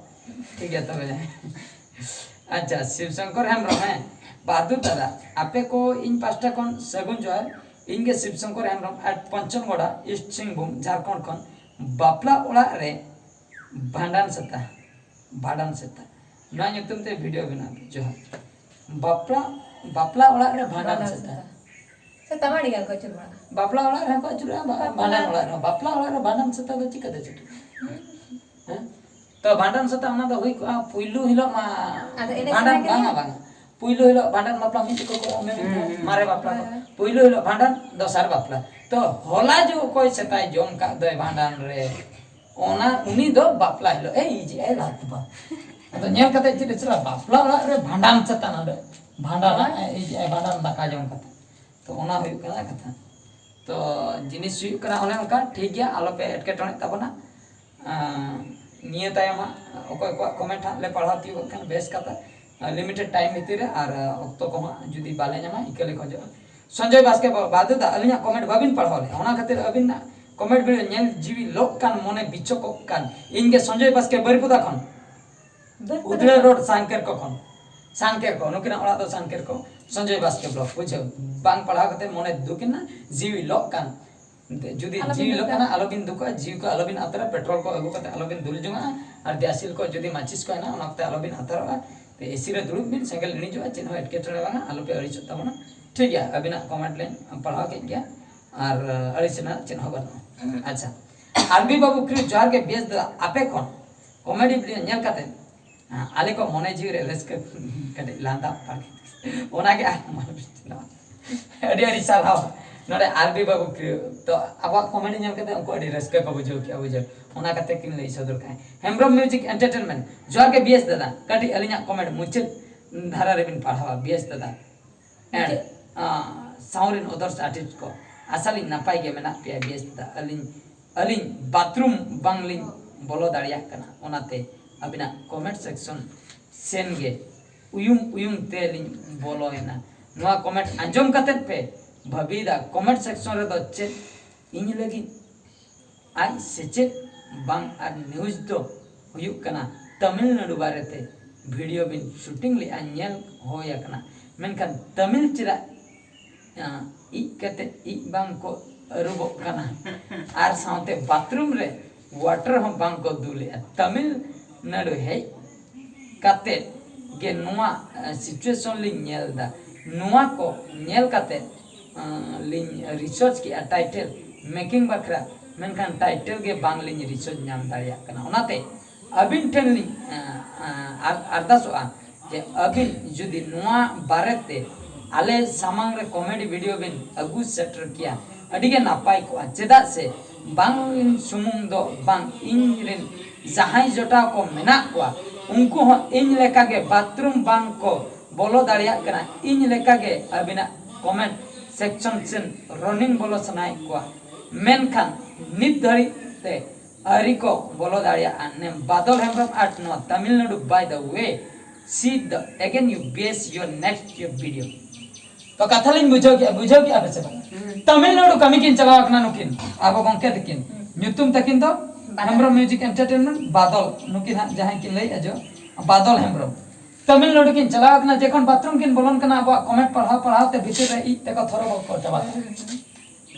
ᱴᱷᱤᱠ ᱜᱮᱭᱟ ᱛᱚᱵᱮ᱾ ᱟᱪᱪᱷᱟ, ᱥᱤᱵ ᱥᱚᱝᱠᱚᱨ ᱦᱮᱢᱵᱨᱚᱢ, ᱦᱮᱸ, ᱵᱟᱦᱟᱫᱩᱨ ᱫᱟᱫᱟ, ᱟᱯᱮ ᱠᱚ ᱤᱧ ᱯᱟᱥᱴᱟ ᱠᱷᱚᱱ ᱥᱟᱹᱜᱩᱱ ᱡᱚᱦᱟᱨ᱾ ᱤᱧ ᱜᱮ ᱥᱤᱵ ᱥᱚᱝᱠᱚᱨ ᱦᱮᱢᱵᱨᱚᱢ, at ᱯᱚᱧᱪᱚᱱᱜᱚᱲᱟ, ᱤᱥᱴ ᱥᱤᱝᱵᱷᱩᱢ, ᱡᱷᱟᱲᱠᱷᱚᱸᱰ ᱠᱷᱚᱱ᱾ ᱵᱟᱯᱞᱟ ᱚᱲᱟᱜ ᱨᱮ ᱵᱷᱟᱸᱰᱟᱱ ᱥᱮᱛᱟ, ᱵᱷᱟᱸᱰᱟᱱ ᱥᱮᱛᱟ, ᱱᱚᱣᱟ ᱧᱩᱛᱩᱢ ᱛᱮ ᱵᱷᱤᱰᱤᱭᱳ ᱵᱮᱱᱟᱣ ᱯᱮ᱾ ᱡᱚᱦᱟᱨ᱾ ᱵᱟᱯᱞᱟ, ᱵᱟᱯᱞᱟ ᱚᱲᱟᱜ ᱨᱮ ᱵᱷᱟᱸᱰᱟᱱ ᱵᱷᱟᱸᱰᱟᱱ ᱥᱮᱛᱟ᱾ ᱥᱮᱛᱟ᱾ ᱥᱮᱛᱟ ᱢᱟ ᱟᱹᱰᱤ ᱜᱟᱱ ᱠᱚ ᱟᱹᱪᱩᱨ ᱵᱟᱲᱟᱜᱼᱟ᱾ ᱵᱟᱯᱞᱟ ᱚᱲᱟᱜ ᱨᱮᱦᱚᱸ ᱠᱚ ᱟᱹᱪᱩᱨᱚᱜᱼᱟ, ᱵᱟ-, ᱵᱟᱯᱞᱟ ᱵᱷᱟᱸᱰᱟᱱ ᱚᱲᱟᱜ ᱨᱮᱦᱚᱸ᱾ ᱵᱟᱯᱞᱟ ᱚᱲᱟᱜ ᱨᱮ ᱵᱷᱟᱸᱰᱟᱱ ᱥᱮᱛᱟ ᱫᱚ ᱪᱤᱠᱟᱹᱛᱮ ᱟᱹᱪᱩᱨᱚᱜᱼᱟ? ᱦᱮᱸ? ᱛᱚ, ᱵᱷᱟᱸᱰᱟᱱ ᱥᱮᱛᱟ ᱚᱱᱟ ᱫᱚ ᱦᱩᱭ ᱠᱚᱜᱼᱟ, ᱯᱩᱭᱞᱩ ᱦᱤᱞᱳᱜ ᱢᱟ ᱟᱫᱚ ᱮᱱᱮᱡ ᱵᱷᱟᱸᱰᱟᱱ ᱥᱮᱨᱮᱧ ᱵᱟᱝᱟ, ᱨᱮᱭᱟᱜ? ᱵᱟᱝᱟ᱾ ᱯᱩᱭᱞᱩ ᱦᱤᱞᱳᱜ ᱵᱷᱟᱸᱰᱟᱱ ᱵᱟᱯᱞᱟ ᱢᱤᱫ ᱠᱚ ᱠᱚ ᱢᱮᱱ ᱦᱩᱸ, ᱦᱩᱸ᱾ ᱢᱟᱨᱮ ᱵᱟᱯᱞᱟ ᱠᱚ᱾ ᱦᱮᱸ᱾ ᱯᱩᱭᱞᱩ ᱦᱤᱞᱳᱜ ᱵᱷᱟᱸᱰᱟᱱ, ᱫᱚᱥᱟᱨ ᱵᱟᱯᱞᱟ᱾ ᱛᱚ, ᱦᱚᱞᱟ ᱡᱮ ᱚᱠᱚᱭ ᱥᱮᱛᱟᱭ ᱡᱚᱢ ᱠᱟᱜ ᱫᱚᱭ ᱵᱷᱟᱸᱰᱟᱱ ᱨᱮ, ᱚᱱᱟ, ᱩᱱᱤ ᱫᱚ ᱵᱟᱯᱞᱟ ᱦᱤᱞᱳᱜ ᱮ ᱤᱡᱮᱜᱼᱟᱭ ᱞᱟᱦᱟ ᱛᱮᱫᱚ᱾ ᱟᱫᱚ ᱧᱮᱞ ᱠᱟᱛᱮ ᱪᱮᱫ ᱮ ᱪᱮᱦᱨᱟ, ᱵᱟᱯᱞᱟ ᱚᱲᱟᱜ ᱨᱮ ᱵᱷᱟᱸᱰᱟᱱ ᱥᱮᱛᱟ ᱱᱚᱰᱮ᱾ ᱵᱷᱟᱸᱰᱟᱱ ᱦᱳᱭ᱾ ᱮ ᱤᱡᱮᱜᱼᱟᱭ, ᱵᱷᱟᱸᱰᱟᱱ ᱫᱟᱠᱟ ᱡᱚᱢ ᱠᱟᱛᱮ᱾ ᱛᱚ ᱚᱱᱟ ᱦᱩᱭᱩᱜ ᱠᱟᱱᱟ ᱠᱟᱛᱷᱟ᱾ ᱛᱚ ᱡᱤᱱᱤᱥ ᱦᱩᱭᱩᱜ ᱠᱟᱱᱟ ᱚᱱᱮ ᱚᱱᱠᱟ, ᱴᱷᱤᱠ ᱜᱮᱭᱟ, ᱟᱞᱚᱯᱮ ᱮᱴᱠᱮᱴᱚᱬᱮᱜ ᱛᱟᱵᱚᱱᱟ᱾ ᱟᱸ, ᱱᱤᱭᱟᱹ ᱛᱟᱭᱚᱢ ᱦᱟᱸᱜ ᱚᱠᱚᱭ ᱠᱚᱣᱟᱜ ᱠᱚᱢᱮᱱᱴ ᱦᱟᱸᱜ ᱞᱮ ᱯᱟᱲᱦᱟᱣ ᱛᱤᱭᱳᱜᱚᱜ ᱠᱷᱟᱱ ᱵᱮᱥ ᱠᱟᱛᱷᱟ, ᱟᱸ, ᱞᱤᱢᱤᱴᱮᱰ ᱴᱟᱭᱤᱢ ᱵᱷᱤᱛᱤᱨ ᱨᱮ, ᱟᱨ, ᱟᱸ, ᱚᱠᱛᱚ ᱠᱚᱦᱚᱸ ᱡᱩᱫᱤ ᱵᱟᱞᱮ ᱧᱟᱢᱟ, ᱤᱠᱟᱹ ᱞᱮ ᱠᱷᱚᱡᱚᱜᱼᱟ᱾ ᱥᱚᱧᱡᱚᱭ ᱵᱟᱥᱠᱮ, ᱵᱟ-, ᱵᱟᱫᱩ ᱫᱟ, ᱟᱹᱞᱤᱧᱟᱜ ᱠᱚᱢᱮᱱᱴ ᱵᱟᱹᱵᱤᱱ ᱯᱟᱲᱦᱟᱣ ᱞᱮᱫᱼᱟ, ᱚᱱᱟ ᱠᱷᱟᱹᱛᱤᱨ ᱟᱹᱵᱤᱱᱟᱜ ᱠᱚᱢᱮᱱᱴ ᱵᱤᱱ ᱧᱮᱞ ᱡᱤᱣᱤ ᱞᱚᱜ ᱠᱟᱱ, ᱢᱚᱱᱮ ᱵᱤᱪᱷᱚᱠᱚᱜ ᱠᱟᱱ᱾ ᱤᱧ ᱜᱮ ᱥᱚᱧᱡᱚᱭ ᱵᱟᱥᱠᱮ, ᱵᱟᱹᱨᱤᱯᱟᱫᱟ ᱠᱷᱚᱱ, ᱵᱟᱹᱨᱤᱯᱟᱫᱟ ᱩᱫᱽᱲᱟᱹ ᱠᱷᱚᱱ᱾ ᱨᱳᱰ, ᱥᱟᱝᱠᱮᱨ ᱠᱚ ᱠᱷᱚᱱ᱾ ᱥᱟᱝᱠᱮᱨ ᱠᱚ, ᱱᱩᱠᱤᱱᱟᱜ ᱚᱲᱟᱜ ᱫᱚ ᱥᱟᱝᱠᱮᱨ ᱠᱚ, ᱥᱚᱧᱡᱚᱭ ᱵᱟᱥᱠᱮ ᱵᱞᱚᱠ, ᱵᱩᱡᱷᱟᱹᱣ᱾ ᱵᱟᱝ ᱯᱟᱲᱦᱟᱣ ᱠᱟᱛᱮ ᱢᱚᱱᱮ ᱫᱩᱠ ᱮᱱᱟ, ᱡᱤᱣᱤ ᱞᱚᱜ ᱠᱟᱱ᱾ ᱡᱩᱫᱤ ᱟᱞᱚᱵᱤᱱ ᱡᱤᱣᱤ ᱞᱚᱜ ᱫᱩᱠᱟ᱾ ᱠᱟᱱᱟ, ᱟᱞᱚᱵᱤᱱ ᱫᱩᱠᱟ, ᱡᱤᱣᱤ ᱠᱚ ᱟᱞᱚᱵᱤᱱ ᱟᱛᱟᱨᱟ, ᱯᱮᱴᱨᱳᱞ ᱠᱚ ᱟᱹᱜᱩ ᱠᱟᱛᱮ ᱟᱞᱚᱵᱤᱱ ᱫᱩᱞ ᱡᱚᱝᱟᱜᱼᱟ, ᱟᱨ ᱫᱮᱭᱟᱥᱤᱞ ᱠᱚ ᱡᱩᱫᱤ ᱢᱟᱪᱤᱥ ᱠᱚ ᱦᱮᱱᱟᱜᱼᱟ, ᱚᱱᱟ ᱠᱚᱛᱮ ᱟᱞᱚᱵᱤᱱ ᱟᱛᱟᱨᱚᱜᱼᱟ᱾ ᱛᱮ ᱮᱥᱤ ᱨᱮ ᱫᱩᱲᱩᱵ ᱵᱤᱱ, ᱥᱮᱸᱜᱮᱞ ᱤᱬᱤᱡᱚᱜᱼᱟ, ᱪᱮᱫ ᱦᱚᱸ ᱮᱴᱠᱮᱴᱚᱬᱮ ᱵᱟᱝᱟ, ᱟᱞᱚᱯᱮ ᱟᱹᱲᱤᱥᱚᱜ ᱛᱟᱵᱚᱱᱟ᱾ ᱴᱷᱤᱠ ᱜᱮᱭᱟ, ᱟᱹᱵᱤᱱᱟᱜ ᱠᱚᱢᱮᱱᱴ ᱞᱤᱧ ᱯᱟᱲᱦᱟᱣ ᱠᱮᱫ ᱜᱮᱭᱟ, ᱟᱨ ᱟᱹᱲᱤᱥ ᱨᱮᱱᱟᱜ ᱪᱮᱫ ᱦᱚᱸ ᱵᱟᱹᱱᱩᱜᱼᱟ᱾ ᱟᱪᱪᱷᱟ, ᱟᱨᱵᱤ ᱵᱟᱹᱵᱩ ᱠᱨᱤ, ᱡᱚᱦᱟᱨ ᱜᱮ ᱵᱮᱥ ᱫᱟᱫᱟ, ᱟᱯᱮ ᱠᱷᱚᱱ ᱠᱚᱢᱮᱰᱤ ᱵᱷᱤᱰᱤᱭᱳ ᱧᱮᱞ ᱠᱟᱛᱮ ᱟᱞᱮ ᱠᱚ ᱢᱚᱱᱮ ᱡᱤᱣᱤ ᱨᱮ ᱨᱟᱹᱥᱠᱟᱹ ᱠᱟᱹᱴᱤᱡ ᱞᱟᱸᱫᱟ ᱯᱟᱨᱠᱤ᱾ ᱚᱱᱟᱜᱮ ᱟᱨ ᱢᱚᱡᱽ ᱵᱩᱡᱷᱟᱹᱜᱼᱟ᱾ ᱟᱹᱰᱤ ᱟᱹᱰᱤ ᱥᱟᱨᱦᱟᱣ᱾ ᱱᱚᱰᱮ ᱟᱨᱵᱤ ᱵᱟᱹᱵᱩ ᱠᱤ-, ᱛᱚ ᱟᱵᱚᱣᱟᱜ ᱠᱚᱢᱮᱰᱤ ᱧᱮᱞ ᱠᱟᱛᱮ ᱩᱱᱠᱩ ᱟᱹᱰᱤ ᱨᱟᱹᱥᱠᱟᱹ ᱠᱚ ᱵᱩᱡᱷᱟᱹᱣ ᱠᱮᱜᱼᱟ, ᱵᱩᱡᱷᱟᱹᱣ᱾ ᱚᱱᱟ ᱠᱟᱛᱮ ᱠᱤᱱ ᱞᱟᱹᱭ ᱥᱚᱫᱚᱨ ᱠᱟᱜᱼᱟ᱾ ᱦᱮᱢᱵᱨᱚᱢ ᱢᱤᱣᱡᱤᱠ ᱮᱱᱴᱟᱨᱴᱮᱱᱢᱮᱱᱴ, ᱡᱚᱦᱟᱨ ᱜᱮ ᱵᱤ ᱮᱥ ᱫᱟᱫᱟ, ᱠᱟᱹᱴᱤᱡ ᱟᱹᱞᱤᱧᱟᱜ ᱠᱚᱢᱮᱰ ᱢᱩᱪᱟᱹᱫ ᱫᱷᱟᱨᱟ ᱨᱮᱵᱤᱱ ᱯᱟᱲᱦᱟᱣᱟ ᱵᱤ ᱮᱥ ᱫᱟᱫᱟ᱾ And, ᱟᱸ, ᱥᱟᱶᱨᱤᱱ others artist ᱠᱚ, ᱟᱥᱟᱞᱤᱧ ᱱᱟᱯᱟᱭ ᱜᱮ ᱢᱮᱱᱟᱜ ᱯᱮᱭᱟ ᱵᱮᱥ ᱫᱟ᱾ ᱟᱹᱞᱤᱧ, ᱟᱹᱞᱤᱧ ᱵᱟᱛᱷᱨᱩᱢ ᱵᱟᱝᱞᱤᱧ ᱵᱚᱞᱚ ᱫᱟᱲᱮᱭᱟᱜ ᱠᱟᱱᱟ, ᱚᱱᱟᱛᱮ ᱟᱹᱵᱤᱱᱟᱜ ᱠᱚᱢᱮᱱᱴ ᱥᱮᱠᱥᱚᱱ ᱥᱮᱱ ᱜᱮ ᱩᱭᱩᱝ ᱩᱭᱩᱝ ᱛᱮᱞᱤᱧ ᱵᱚᱞᱚᱭᱮᱱᱟ᱾ ᱱᱚᱣᱟ ᱠᱚᱢᱮᱱᱴ ᱟᱸᱡᱚᱢ ᱠᱟᱛᱮᱫ ᱯᱮ ᱵᱷᱟᱹᱵᱤᱭᱮᱫᱟ ᱠᱚᱢᱮᱱᱴ ᱥᱮᱠᱥᱚᱱ ᱨᱮᱫᱚ ᱪᱮᱫ ᱤᱧ ᱞᱟᱹᱜᱤᱫ ᱟᱡ ᱥᱮᱪᱮᱫ ᱵᱟᱝ ᱟᱨ ᱱᱤᱭᱩᱡᱽ ᱫᱚ ᱦᱩᱭᱩᱜ ᱠᱟᱱᱟ ᱛᱟᱢᱤᱞᱱᱟᱲᱩ ᱵᱟᱨᱮᱛᱮ ᱵᱷᱤᱰᱤᱭᱳ ᱵᱤᱱ ᱥᱩᱴᱤᱝ ᱞᱮᱫᱼᱟ, ᱧᱮᱞ ᱦᱩᱭ ᱟᱠᱟᱱᱟ, ᱢᱮᱱᱠᱷᱟᱱ ᱛᱟᱢᱤᱞ ᱪᱮᱫᱟᱜ, ᱟᱸ, ᱤᱡ ᱠᱟᱛᱮ ᱤᱡ ᱵᱟᱝ ᱠᱚ ᱟᱹᱨᱩᱵᱚᱜ ᱠᱟᱱᱟ ᱟᱨ ᱥᱟᱶᱛᱮ ᱵᱟᱛᱷᱨᱩᱢ ᱨᱮ ᱣᱟᱴᱟᱨ ᱦᱚᱸ ᱵᱟᱝ ᱠᱚ ᱫᱩᱞᱮᱜᱼᱟ? ᱛᱟᱢᱤᱞᱱᱟᱲᱩ ᱦᱮᱡ ᱠᱟᱛᱮ ᱜᱮ ᱱᱚᱣᱟ, ᱟᱸ, ᱥᱤᱪᱩᱭᱮᱥᱚᱱ ᱞᱤᱧ ᱧᱮᱞ ᱮᱫᱟ᱾ ᱱᱚᱣᱟ ᱠᱚ ᱧᱮᱞ ᱠᱟᱛᱮ ᱟᱸ, ᱞᱤᱧ ᱨᱤᱥᱟᱨᱪ ᱠᱮᱜᱼᱟ ᱴᱟᱭᱴᱮᱞ ᱢᱮᱠᱤᱝ ᱵᱟᱠᱷᱨᱟ, ᱢᱮᱱᱠᱷᱟᱱ ᱴᱟᱭᱴᱮᱞ ᱜᱮ ᱵᱟᱝ ᱞᱤᱧ ᱨᱤᱥᱟᱨᱪ ᱧᱟᱢ ᱫᱟᱲᱮᱭᱟᱜ ᱠᱟᱱᱟ᱾ ᱚᱱᱟᱛᱮ ᱟᱹᱵᱤᱱ ᱴᱷᱮᱱ ᱞᱤᱧ, ᱟᱸ, ᱟᱸ, ᱟᱨ-, ᱟᱨᱫᱟᱥᱚᱜᱼᱟ ᱡᱮ ᱟᱹᱵᱤᱱ ᱡᱩᱫᱤ ᱱᱚᱣᱟ ᱵᱟᱨᱮᱛᱮ ᱟᱞᱮ ᱥᱟᱢᱟᱝ ᱨᱮ ᱠᱚᱢᱮᱰᱤ ᱵᱷᱤᱰᱤᱭᱳ ᱵᱤᱱ ᱟᱹᱜᱩ ᱥᱮᱴᱮᱨ ᱠᱮᱭᱟ, ᱟᱹᱰᱤ ᱜᱮ ᱱᱟᱯᱟᱭ ᱠᱚᱜᱼᱟ᱾ ᱪᱮᱫᱟᱜ ᱥᱮ ᱵᱟᱝ ᱤᱧ ᱥᱩᱢᱩᱝ ᱫᱚ ᱵᱟᱝ, ᱤᱧ ᱨᱮᱱ ᱡᱟᱦᱟᱸᱭ ᱡᱚᱴᱟᱣ ᱠᱚ ᱢᱮᱱᱟᱜ ᱠᱚᱣᱟ, ᱩᱱᱠᱩ ᱦᱚᱸ ᱤᱧ ᱞᱮᱠᱟ ᱜᱮ ᱵᱟᱛᱷᱨᱩᱢ ᱵᱟᱝ ᱠᱚ ᱵᱚᱞᱚ ᱫᱟᱲᱮᱭᱟᱜ ᱠᱟᱱᱟ᱾ ᱤᱧ ᱞᱮᱠᱟ ᱜᱮ ᱟᱹᱵᱤᱱᱟᱜ ᱠᱚᱢᱮᱱᱴ ᱥᱮᱠᱥᱚᱱ ᱥᱮᱱ ᱨᱟᱱᱤᱝ ᱵᱚᱞᱚ ᱥᱟᱱᱟᱭᱮᱫ ᱠᱚᱣᱟ, ᱢᱮᱱᱠᱷᱟᱱ ᱱᱤᱛ ᱫᱷᱟᱹᱨᱤᱡ ᱛᱮ ᱟᱹᱣᱨᱤ ᱠᱚ ᱵᱚᱞᱚ ᱫᱟᱲᱮᱭᱟᱜᱼᱟ᱾ ᱱᱮᱢ ᱵᱟᱫᱚᱞ ᱦᱮᱢᱵᱨᱚᱢ ᱟᱨ ᱱᱚᱣᱟ Tamil Nadu, by the way, see the again you base your next your video. ᱛᱚ ᱠᱟᱛᱷᱟ ᱞᱤᱧ ᱵᱩᱡᱷᱟᱹᱣ ᱠᱮᱜᱼᱟ, ᱵᱩᱡᱷᱟᱹᱣ ᱠᱮᱜᱼᱟ ᱯᱮ ᱥᱮ ᱵᱟᱝ? ᱦᱩᱸ᱾ ᱛᱟᱢᱤᱞᱱᱟᱲᱩ ᱠᱟᱹᱢᱤ ᱠᱤᱱ ᱪᱟᱞᱟᱣ ᱠᱟᱱᱟ ᱱᱩᱠᱤᱱ, ᱟᱵᱚ ᱜᱚᱝᱠᱮ ᱛᱟᱹᱠᱤᱱ᱾ ᱦᱩᱸ᱾ ᱧᱩᱛᱩᱢ ᱛᱟᱹᱠᱤᱱ ᱫᱚ ᱵᱟᱫᱚᱞ᱾ ᱦᱮᱢᱵᱨᱚᱢ ᱢᱤᱣᱡᱤᱠ ᱮᱱᱴᱟᱨᱴᱮᱱᱢᱮᱱᱴ, ᱵᱟᱫᱚᱞ, ᱱᱩᱠᱤᱱ ᱦᱟᱸᱜ ᱡᱟᱦᱟᱸᱭ ᱠᱤᱱ ᱞᱟᱹᱭᱮᱜᱼᱟ ᱡᱚ, ᱵᱟᱫᱚᱞ ᱦᱮᱢᱵᱨᱚᱢ᱾ ᱛᱟᱢᱤᱞᱱᱟᱲᱩ ᱠᱤᱱ ᱪᱟᱞᱟᱣ ᱠᱟᱱᱟ, ᱡᱚᱠᱷᱚᱱ ᱵᱟᱛᱷᱨᱩᱢ ᱠᱤᱱ ᱵᱚᱞᱚᱱ ᱠᱟᱱᱟ, ᱟᱵᱚᱣᱟᱜ ᱠᱚᱢᱮᱱᱴ ᱯᱟᱲᱦᱟᱣ ᱯᱟᱲᱦᱟᱣ ᱛᱮ ᱵᱷᱤᱛᱤᱨ ᱨᱮ ᱤᱡ ᱛᱮᱠᱚ ᱛᱷᱚᱨᱚ ᱵᱚᱞ ᱠᱚ ᱪᱟᱵᱟ ᱠᱟᱱᱟ᱾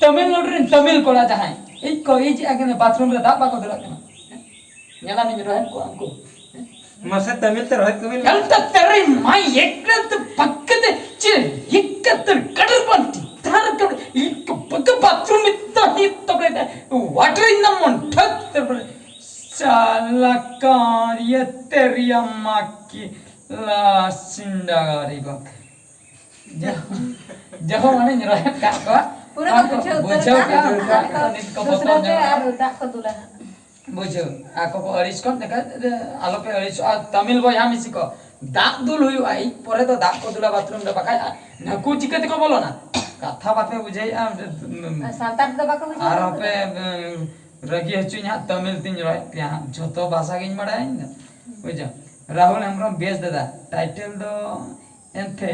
ᱛᱟᱢᱤᱞᱱᱟᱲᱩ ᱨᱮᱱ ᱛᱟᱢᱤᱞ ᱠᱚᱲᱟ ᱡᱟᱦᱟᱸᱭ ᱤᱡ ᱠᱚ ᱤᱡ ᱮᱫᱼᱟ ᱠᱤᱱ, ᱵᱟᱛᱷᱨᱩᱢ ᱨᱮ ᱫᱟᱜ ᱵᱟᱠᱚ ᱫᱩᱞᱟᱜ ᱠᱟᱱᱟ᱾ ᱧᱮᱞᱟᱢ ᱤᱧ ᱨᱚᱦᱮᱫ ᱠᱚᱣᱟ ᱩᱱᱠᱩ᱾ ᱢᱟᱥᱮ ᱛᱟᱢᱤᱞ ᱛᱮ ᱨᱚᱦᱮᱫ ᱠᱚ ᱢᱮᱱ ᱠᱟᱱ ᱛᱟ ᱛᱮᱨᱮ ᱢᱟᱭ ᱮᱠᱨᱮ ᱛᱮ ᱯᱟᱠᱠᱮ ᱛᱮ ᱪᱮ ᱤᱠᱠᱟ ᱛᱮ ᱠᱟᱴᱨ ᱵᱟᱱᱴᱤ ᱛᱟᱨ ᱠᱟᱴᱨ ᱤᱠ ᱯᱟᱠ ᱵᱟᱛᱷᱨᱩᱢ ᱤᱛᱛᱟ ᱦᱤ ᱛᱚᱵᱮ ᱫᱟ ᱣᱟᱴᱨ ᱤᱱ ᱫᱟ ᱢᱚᱱ ᱴᱷᱟᱠ ᱛᱮ ᱵᱚᱞᱮ ᱥᱟᱞᱟ ᱠᱟᱨ ᱭᱮ ᱛᱮᱨᱤᱭᱟ ᱢᱟᱠᱤ ᱞᱟ ᱥᱤᱱᱰᱟ ᱜᱟᱨᱤ ᱵᱟᱠ᱾ ᱡᱟᱦᱟᱸ ᱢᱟᱱᱮᱧ ᱨᱚᱦᱮᱫ ᱠᱟᱜ ᱠᱚᱣᱟ᱾ ᱯᱩᱨᱟᱹ ᱠᱚ ᱵᱩᱡᱷᱟᱹᱣ ᱩᱛᱟᱹᱨ ᱵᱩᱡᱷᱟᱹᱣ ᱠᱟᱜᱼᱟ᱾ ᱠᱮᱫᱟ᱾ ᱟᱨ ᱫᱩᱥᱨᱟ ᱛᱮ ᱟᱨ ᱫᱟᱜ ᱠᱚ ᱫᱩᱞᱟ ᱦᱟᱸᱜ᱾ ᱵᱩᱡᱷᱟᱹᱣ᱾ ᱟᱠᱚ ᱠᱚ ᱟᱹᱲᱤᱥ ᱠᱚ ᱮᱱᱠᱷᱟᱱ ᱟᱞᱚᱯᱮ ᱟᱹᱲᱤᱥᱚᱜᱼᱟ᱾ ᱛᱟᱢᱤᱞ ᱵᱚᱭᱦᱟ ᱢᱤᱥᱤ ᱠᱚ, ᱫᱟᱜ ᱫᱩᱞ ᱦᱩᱭᱩᱜᱼᱟ, ᱤᱡ ᱯᱚᱨᱮ ᱫᱚ ᱫᱟᱜ ᱠᱚ ᱫᱩᱞᱟ ᱵᱟᱛᱷᱨᱩᱢ ᱨᱮ, ᱵᱟᱠᱷᱟᱡ ᱱᱟᱹᱠᱩ ᱪᱤᱠᱟᱹ ᱛᱮᱠᱚ ᱵᱚᱞᱚᱱᱟ? ᱠᱟᱛᱷᱟ ᱵᱟᱯᱮ ᱵᱩᱡᱷᱟᱹᱣᱮᱫᱼᱟ᱾ ᱥᱟᱱᱛᱟᱲ ᱫᱚ ᱵᱟᱠᱚ ᱵᱩᱡᱷᱟᱹᱣ ᱟᱨ ᱫᱟ᱾ ᱟᱯᱮ, ᱩᱸ, ᱨᱟᱹᱜᱤ ᱦᱚᱪᱚᱧ ᱦᱟᱸᱜ, ᱛᱟᱢᱤᱞ ᱛᱤᱧ ᱨᱚᱦᱮᱫ ᱯᱮᱭᱟ ᱦᱟᱸᱜ, ᱡᱷᱚᱛᱚ ᱵᱷᱟᱥᱟ ᱜᱤᱧ ᱵᱟᱲᱟᱭᱟ ᱤᱧ ᱫᱚ᱾ ᱵᱩᱡᱷᱟᱹᱣ᱾ ᱨᱟᱦᱩᱞ ᱦᱮᱢᱵᱨᱚᱢ, ᱵᱮᱥ ᱫᱟᱫᱟ, ᱴᱟᱭᱴᱮᱞ ᱫᱚ ᱮᱱᱛᱮ,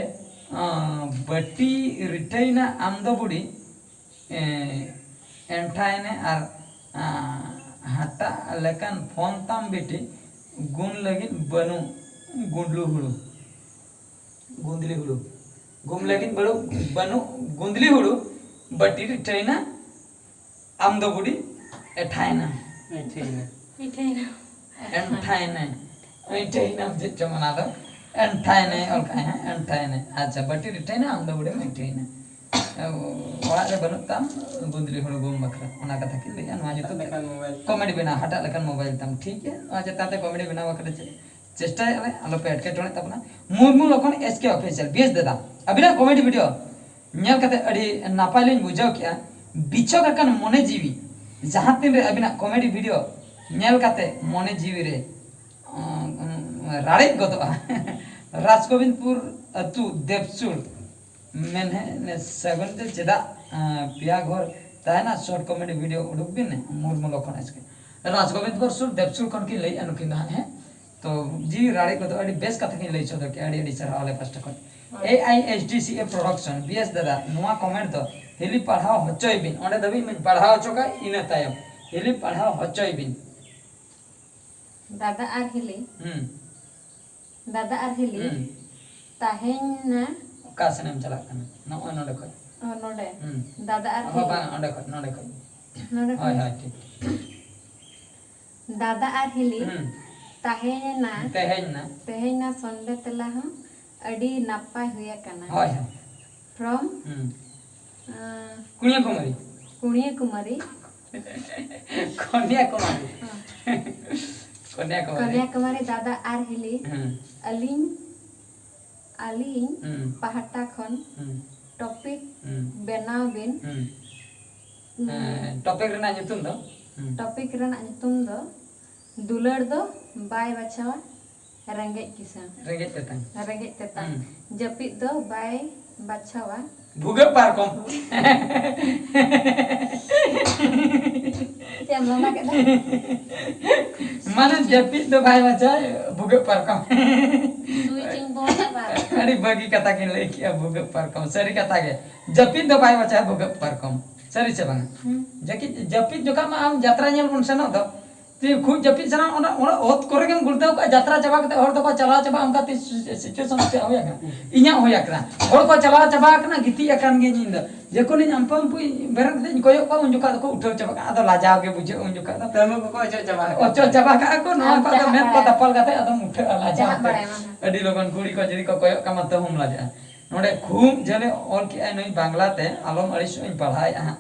ᱟᱸ, ᱵᱟᱹᱴᱤ ᱨᱤᱴᱟᱹᱭᱱᱟ ᱟᱢ ᱫᱚ ᱵᱩᱰᱤ, ᱮᱸ, ᱮᱱᱴᱷᱟᱭᱱᱮ ᱟᱨ, ᱟᱸ, ᱦᱟᱴᱟᱜ ᱞᱮᱠᱟᱱ ᱯᱷᱳᱱ ᱛᱟᱢ ᱵᱤᱴᱤ, ᱜᱩᱱ ᱞᱟᱹᱜᱤᱫ ᱵᱟᱹᱱᱩᱜ ᱜᱩᱸᱰᱞᱩ ᱦᱩᱲᱩ, ᱜᱩᱸᱫᱽᱞᱤ ᱦᱩᱲᱩ, ᱜᱩᱱ ᱞᱟᱹᱜᱤᱫ ᱵᱟᱹᱱᱩᱜ, ᱵᱟᱹᱱᱩᱜ ᱜᱩᱸᱫᱽᱞᱤ ᱦᱩᱲᱩ, ᱵᱟᱹᱴᱤ ᱨᱤᱴᱟᱹᱭᱱᱟ, ᱟᱢ ᱫᱚ ᱵᱩᱰᱤ ᱮᱴᱷᱟᱭᱮᱱᱟ᱾ ᱮᱴᱷᱟᱭᱮᱱᱟ᱾ ᱮᱴᱷᱟᱭᱮᱱᱟ᱾ ᱮᱱᱴᱷᱟᱭᱮᱱᱟ᱾ ᱮᱱᱴᱷᱟᱭᱮᱱᱟ ᱪᱮᱫ ᱪᱚᱝ ᱚᱱᱟ ᱫᱚ? ᱮᱱᱴᱷᱟᱭᱮᱱᱟ ᱚᱞ ᱠᱟᱜᱼᱟᱭ ᱦᱟᱸᱜ, ᱮᱱᱴᱷᱟᱭᱮᱱᱟ᱾ ᱟᱪᱪᱷᱟ, ᱵᱟᱹᱴᱤ ᱨᱤᱴᱷᱟᱭᱮᱱᱟ, ᱟᱢ ᱫᱚ ᱵᱩᱰᱤᱢ ᱮᱱᱴᱷᱟᱭᱮᱱᱟ᱾ ᱚᱲᱟᱜ ᱨᱮ ᱵᱟᱹᱱᱩᱜ ᱛᱟᱢ ᱜᱩᱸᱫᱽᱞᱤ ᱦᱩᱲᱩ ᱜᱩᱢ ᱵᱟᱠᱷᱨᱟ᱾ ᱚᱱᱟ ᱠᱟᱛᱷᱟ ᱠᱤᱱ ᱞᱟᱹᱭᱮᱜᱼᱟ, ᱱᱚᱣᱟ ᱧᱩᱛᱩᱢ ᱛᱮ ᱞᱮᱠᱟᱱ ᱢᱳᱵᱟᱭᱤᱞ᱾ ᱠᱚᱢᱮᱰᱤ ᱵᱮᱱᱟᱣ, ᱦᱟᱴᱟᱜ ᱞᱮᱠᱟᱱ ᱢᱳᱵᱟᱭᱤᱞ ᱛᱟᱢ, ᱴᱷᱤᱠ ᱜᱮᱭᱟ? ᱱᱚᱣᱟ ᱪᱮᱛᱟᱱ ᱛᱮ ᱠᱚᱢᱮᱰᱤ ᱵᱮᱱᱟᱣ ᱵᱟᱠᱷᱨᱟ ᱪᱮᱫ ᱪᱮᱥᱴᱟᱭᱮᱫᱼᱟ ᱞᱮ, ᱟᱞᱚᱯᱮ ᱮᱴᱠᱮᱴᱚᱬᱮᱜ ᱛᱟᱵᱚᱱᱟ᱾ ᱢᱩᱨᱢᱩ ᱞᱚᱠᱷᱚᱱ ᱮᱥ ᱠᱮ ᱚᱯᱷᱤᱥᱤᱭᱟᱞ, ᱵᱮᱥ ᱫᱟᱫᱟ, ᱟᱹᱵᱤᱱᱟᱜ ᱠᱚᱢᱮᱰᱤ ᱵᱷᱤᱰᱤᱭᱳ ᱧᱮᱞ ᱠᱟᱛᱮ ᱟᱹᱰᱤ ᱱᱟᱯᱟᱭ ᱞᱤᱧ ᱵᱩᱡᱷᱟᱹᱣ ᱠᱮᱜᱼᱟ᱾ ᱵᱤᱪᱷᱚᱠ ᱟᱠᱟᱱ ᱢᱚᱱᱮ ᱡᱤᱣᱤ, ᱡᱟᱦᱟᱸ ᱛᱤᱱ ᱨᱮ ᱟᱹᱵᱤᱱᱟᱜ ᱠᱚᱢᱮᱰᱤ ᱵᱷᱤᱰᱤᱭᱳ ᱧᱮᱞ ᱠᱟᱛᱮ ᱢᱚᱱᱮ ᱡᱤᱣᱤ ᱨᱮ, ᱩᱸ, ᱩᱸ, ᱨᱟᱲᱮᱡ ᱜᱚᱫᱚᱜᱼᱟ᱾ ᱨᱟᱡᱽᱜᱳᱵᱤᱱᱫᱽᱯᱩᱨ ᱟᱹᱛᱩ ᱫᱮᱵᱽᱥᱩᱨ ᱢᱮᱱᱦᱮ ᱥᱟᱹᱜᱩᱱ ᱛᱮ ᱪᱮᱫᱟᱜ, ᱟᱸ, ᱯᱮᱭᱟ ᱜᱷᱚᱨ ᱛᱟᱦᱮᱱᱟ? ᱥᱚᱨᱴ ᱠᱚᱢᱮᱰᱤ ᱵᱷᱤᱰᱤᱭᱳ ᱩᱰᱩᱠ ᱵᱤᱱ, ᱢᱩᱨᱢᱩ ᱞᱚᱠᱷᱚᱱ ᱮᱥ ᱠᱮ᱾ ᱨᱟᱡᱽᱜᱳᱵᱤᱱᱫᱽᱯᱩᱨ ᱥᱩᱨ ᱫᱮᱵᱽᱥᱩᱨ ᱠᱷᱚᱱ ᱠᱤᱱ ᱞᱟᱹᱭᱮᱫᱼᱟ ᱱᱩᱠᱤᱱ ᱫᱚ ᱦᱟᱸᱜ, ᱦᱮᱸ᱾ ᱛᱚ ᱡᱤᱣᱤ ᱨᱟᱲᱮᱡ ᱠᱚᱫᱚ ᱟᱹᱰᱤ ᱵᱮᱥ ᱠᱟᱛᱷᱟ ᱠᱤᱱ ᱞᱟᱹᱭ ᱥᱚᱫᱚᱨ ᱠᱮᱫᱼᱟ, ᱟᱹᱰᱤ ᱟᱹᱰᱤ ᱥᱟᱨᱦᱟᱣ ᱟᱞᱮ ᱯᱟᱥᱴᱟ ᱠᱷᱚᱱ᱾ ᱦᱳᱭ᱾ A I S D C A production, B S ᱫᱟᱫᱟ, ᱱᱚᱣᱟ ᱠᱚᱢᱮᱱᱴ ᱫᱚ ᱦᱤᱞᱤ ᱯᱟᱲᱦᱟᱣ ᱦᱚᱪᱚᱭ ᱵᱤᱱ, ᱚᱸᱰᱮ ᱫᱷᱟᱹᱵᱤᱡ ᱢᱟᱧ ᱯᱟᱲᱦᱟᱣ ᱦᱚᱪᱚ ᱠᱟᱜ, ᱤᱱᱟᱹ ᱛᱟᱭᱚᱢ ᱦᱤᱞᱤ ᱯᱟᱲᱦᱟᱣ ᱦᱚᱪᱚᱭ ᱵᱤᱱ᱾ ᱫᱟᱫᱟ ᱟᱨ ᱦᱤᱞᱤ᱾ ᱦᱩᱸ᱾ ᱫᱟᱫᱟ ᱟᱨ ᱦᱤᱞᱤ ᱦᱩᱸ᱾ ᱛᱟᱦᱮᱸᱭᱮᱱᱟ᱾ ᱚᱠᱟ ᱥᱮᱱ ᱮᱢ ᱪᱟᱞᱟᱜ ᱠᱟᱱᱟ? ᱱᱚᱜᱼᱚᱭ ᱱᱚᱰᱮ ᱠᱷᱚᱡ᱾ ᱚ, ᱱᱚᱰᱮ᱾ ᱦᱩᱸ᱾ ᱫᱟᱫᱟ ᱟᱨ ᱚ, ᱦᱤᱞᱤ᱾ ᱵᱟᱝ, ᱚᱸᱰᱮ ᱠᱷᱚᱡ, ᱱᱚᱰᱮ ᱠᱷᱚᱡ᱾ ᱱᱚᱰᱮ ᱦᱳᱭ, ᱠᱷᱚᱱ᱾ ᱦᱳᱭ, ᱴᱷᱤᱠ᱾ ᱫᱟᱫᱟ ᱟᱨ ᱦᱤᱞᱤ ᱦᱩᱸ᱾ ᱛᱟᱦᱮᱸᱭᱮᱱᱟ᱾ ᱛᱮᱦᱮᱧ ᱱᱟ᱾ ᱛᱮᱦᱮᱧ ᱱᱟ ᱥᱚᱱᱰᱮ ᱛᱮᱞᱟ ᱦᱚᱸ ᱟᱹᱰᱤ ᱱᱟᱯᱟᱭ ᱦᱩᱭ ᱟᱠᱟᱱᱟ᱾ ᱦᱳᱭ, ᱦᱳᱭ᱾ From, ᱦᱩᱸ᱾ ᱟᱸ, ᱠᱩᱲᱤᱭᱟᱹ ᱠᱩᱢᱟᱨᱤ᱾ ᱠᱩᱲᱤᱭᱟᱹ ᱠᱩᱢᱟᱨᱤ᱾ ᱠᱚᱱᱭᱟᱠᱩᱢᱟᱨᱤ᱾ ᱦᱚᱸ᱾ ᱠᱚᱱᱭᱟᱠᱩᱢᱟᱨᱤ᱾ ᱠᱚᱱᱭᱟᱠᱩᱢᱟᱨᱤ ᱫᱟᱫᱟ ᱟᱨ ᱦᱤᱞᱤ᱾ ᱦᱩᱸ᱾ ᱟᱹᱞᱤᱧ, ᱟᱹᱞᱤᱧ ᱦᱩᱸ᱾ ᱯᱟᱦᱴᱟ ᱠᱷᱚᱱ ᱦᱩᱸ᱾ Topic ᱦᱩᱸ᱾ ᱵᱮᱱᱟᱣ ᱵᱤᱱ᱾ ᱦᱩᱸ᱾ ᱦᱩᱸ᱾ ᱦᱮᱸ, topic ᱨᱮᱱᱟᱜ ᱧᱩᱛᱩᱢ ᱫᱚ? ᱦᱩᱸ᱾ Topic ᱨᱮᱱᱟᱜ ᱧᱩᱛᱩᱢ ᱫᱚ ᱫᱩᱞᱟᱹᱲ ᱫᱚ ᱵᱟᱭ ᱵᱟᱪᱷᱟᱣᱟ ᱨᱮᱸᱜᱮᱡ ᱠᱤᱥᱟᱹᱬ᱾ ᱨᱮᱸᱜᱮᱡ ᱛᱮᱛᱟᱝ᱾ ᱨᱮᱸᱜᱮᱡ ᱛᱮᱛᱟᱝ᱾ ᱦᱩᱸ᱾ ᱡᱟᱹᱯᱤᱫ ᱫᱚ ᱵᱟᱭ ᱵᱟᱪᱷᱟᱣᱟ᱾ ᱵᱷᱩᱜᱟᱹᱜ ᱯᱟᱨᱠᱚᱢ᱾ ᱪᱮᱫ ᱮᱢ ᱞᱟᱸᱫᱟ ᱠᱮᱫᱟ? ᱢᱟᱱᱮ ᱡᱟᱹᱯᱤᱫ ᱫᱚ ᱵᱟᱭ ᱵᱟᱪᱷᱟᱣᱟ ᱵᱷᱩᱜᱟᱹᱜ ᱯᱟᱨᱠᱚᱢ᱾ Switching board ᱟᱵᱟᱨ᱾ ᱟᱹᱰᱤ ᱵᱷᱟᱹᱜᱤ ᱠᱟᱛᱷᱟ ᱠᱤᱱ ᱞᱟᱹᱭ ᱠᱮᱜᱼᱟ, ᱵᱷᱩᱜᱟᱹᱜ ᱯᱟᱨᱠᱚᱢ᱾ ᱥᱟᱹᱨᱤ ᱠᱟᱛᱷᱟ ᱜᱮ, ᱡᱟᱹᱯᱤᱫ ᱫᱚ ᱵᱟᱭ ᱵᱟᱪᱷᱟᱣᱟ ᱵᱷᱩᱜᱟᱹᱜ ᱯᱟᱨᱠᱚᱢ᱾ ᱥᱟᱹᱨᱤ ᱥᱮ ᱵᱟᱝᱟ? ᱦᱩᱸ᱾ ᱡᱟᱹᱯᱤᱫ, ᱡᱟᱹᱯᱤᱫ ᱡᱚᱠᱷᱟᱜ ᱢᱟ ᱟᱢ ᱡᱟᱛᱨᱟ ᱧᱮᱞ ᱵᱚᱱ ᱥᱮᱱᱚᱜ ᱫᱚ, ᱛᱤ ᱠᱷᱩᱵ ᱡᱟᱹᱯᱤᱫ ᱥᱟᱱᱟ, ᱚᱱᱟ, ᱚᱱᱟ ᱚᱛ ᱠᱚᱨᱮ ᱜᱮᱢ ᱜᱩᱲᱫᱟᱹᱣ ᱠᱚᱜᱼᱟ, ᱡᱟᱛᱨᱟ ᱪᱟᱵᱟ ᱠᱟᱛᱮ ᱦᱚᱲ ᱫᱚᱠᱚ ᱪᱟᱞᱟᱣ ᱪᱟᱵᱟᱜᱼᱟ, ᱚᱱᱠᱟ ᱛᱤᱥ situation ᱟᱯᱮᱭᱟᱜ ᱦᱩᱭ ᱟᱠᱟᱱᱟ? ᱦᱩᱸ᱾ ᱤᱧᱟᱹᱜ ᱦᱩᱭ ᱟᱠᱟᱱᱟ᱾ ᱦᱚᱲ ᱠᱚ ᱪᱟᱞᱟᱣ ᱪᱟᱵᱟ ᱟᱠᱟᱱᱟ, ᱜᱤᱛᱤᱡ ᱟᱠᱟᱱ ᱜᱤᱧ ᱤᱧ ᱫᱚ᱾ ᱡᱚᱠᱷᱚᱱᱤᱧ ᱟᱢᱯᱟ ᱟᱢᱯᱩᱧ ᱵᱮᱨᱮᱫ ᱠᱟᱛᱮᱧ ᱠᱚᱭᱚᱜ ᱠᱚᱣᱟ, ᱩᱱ ᱡᱚᱠᱷᱟᱜ ᱫᱚᱠᱚ ᱩᱴᱷᱟᱹᱣ ᱪᱟᱵᱟ ᱠᱟᱜᱼᱟ᱾ ᱟᱫᱚ ᱞᱟᱡᱟᱣ ᱜᱮ ᱵᱩᱡᱷᱟᱹᱜᱼᱟ ᱩᱱ ᱡᱚᱠᱷᱟᱜ ᱫᱚ᱾ ᱛᱟᱹᱢᱩ ᱠᱚᱠᱚ ᱚᱪᱚᱜ ᱪᱟᱵᱟ ᱟᱠᱟᱫ᱾ ᱚᱪᱚᱜ ᱪᱟᱵᱟ ᱠᱟᱜᱼᱟ ᱠᱚ, ᱱᱚᱣᱟ ᱟᱢ ᱠᱚ ᱟᱫᱚ ᱪᱟᱦᱟᱜ ᱢᱮᱫ ᱠᱚ ᱵᱟᱲᱟᱭᱟ᱾ ᱫᱟᱯᱟᱞ ᱠᱟᱛᱮ ᱟᱫᱚᱢ ᱩᱴᱷᱟᱹᱜᱼᱟ ᱞᱟᱡᱟᱣ ᱪᱟᱦᱟᱜ ᱛᱮ᱾ ᱵᱟᱲᱟᱭᱟ ᱢᱟ᱾ ᱟᱹᱰᱤ ᱞᱚᱜᱚᱱ ᱠᱩᱲᱤ ᱠᱚ ᱡᱩᱫᱤ ᱠᱚ ᱠᱚᱭᱚᱜ ᱠᱟᱢᱟ, ᱛᱟᱹᱦᱩᱢ ᱞᱟᱡᱟᱜᱼᱟ᱾ ᱱᱚᱰᱮ ᱠᱷᱩᱵ ᱡᱷᱟᱹᱞᱮ ᱚᱞ ᱠᱮᱜᱼᱟᱭ ᱱᱩᱭ ᱵᱟᱝᱞᱟ ᱛᱮ, ᱟᱞᱚᱢ ᱟᱹᱲᱤᱥᱚᱜ, ᱤᱧ ᱯᱟᱲᱦᱟᱣᱮᱫᱼᱟ ᱦᱟᱸᱜ᱾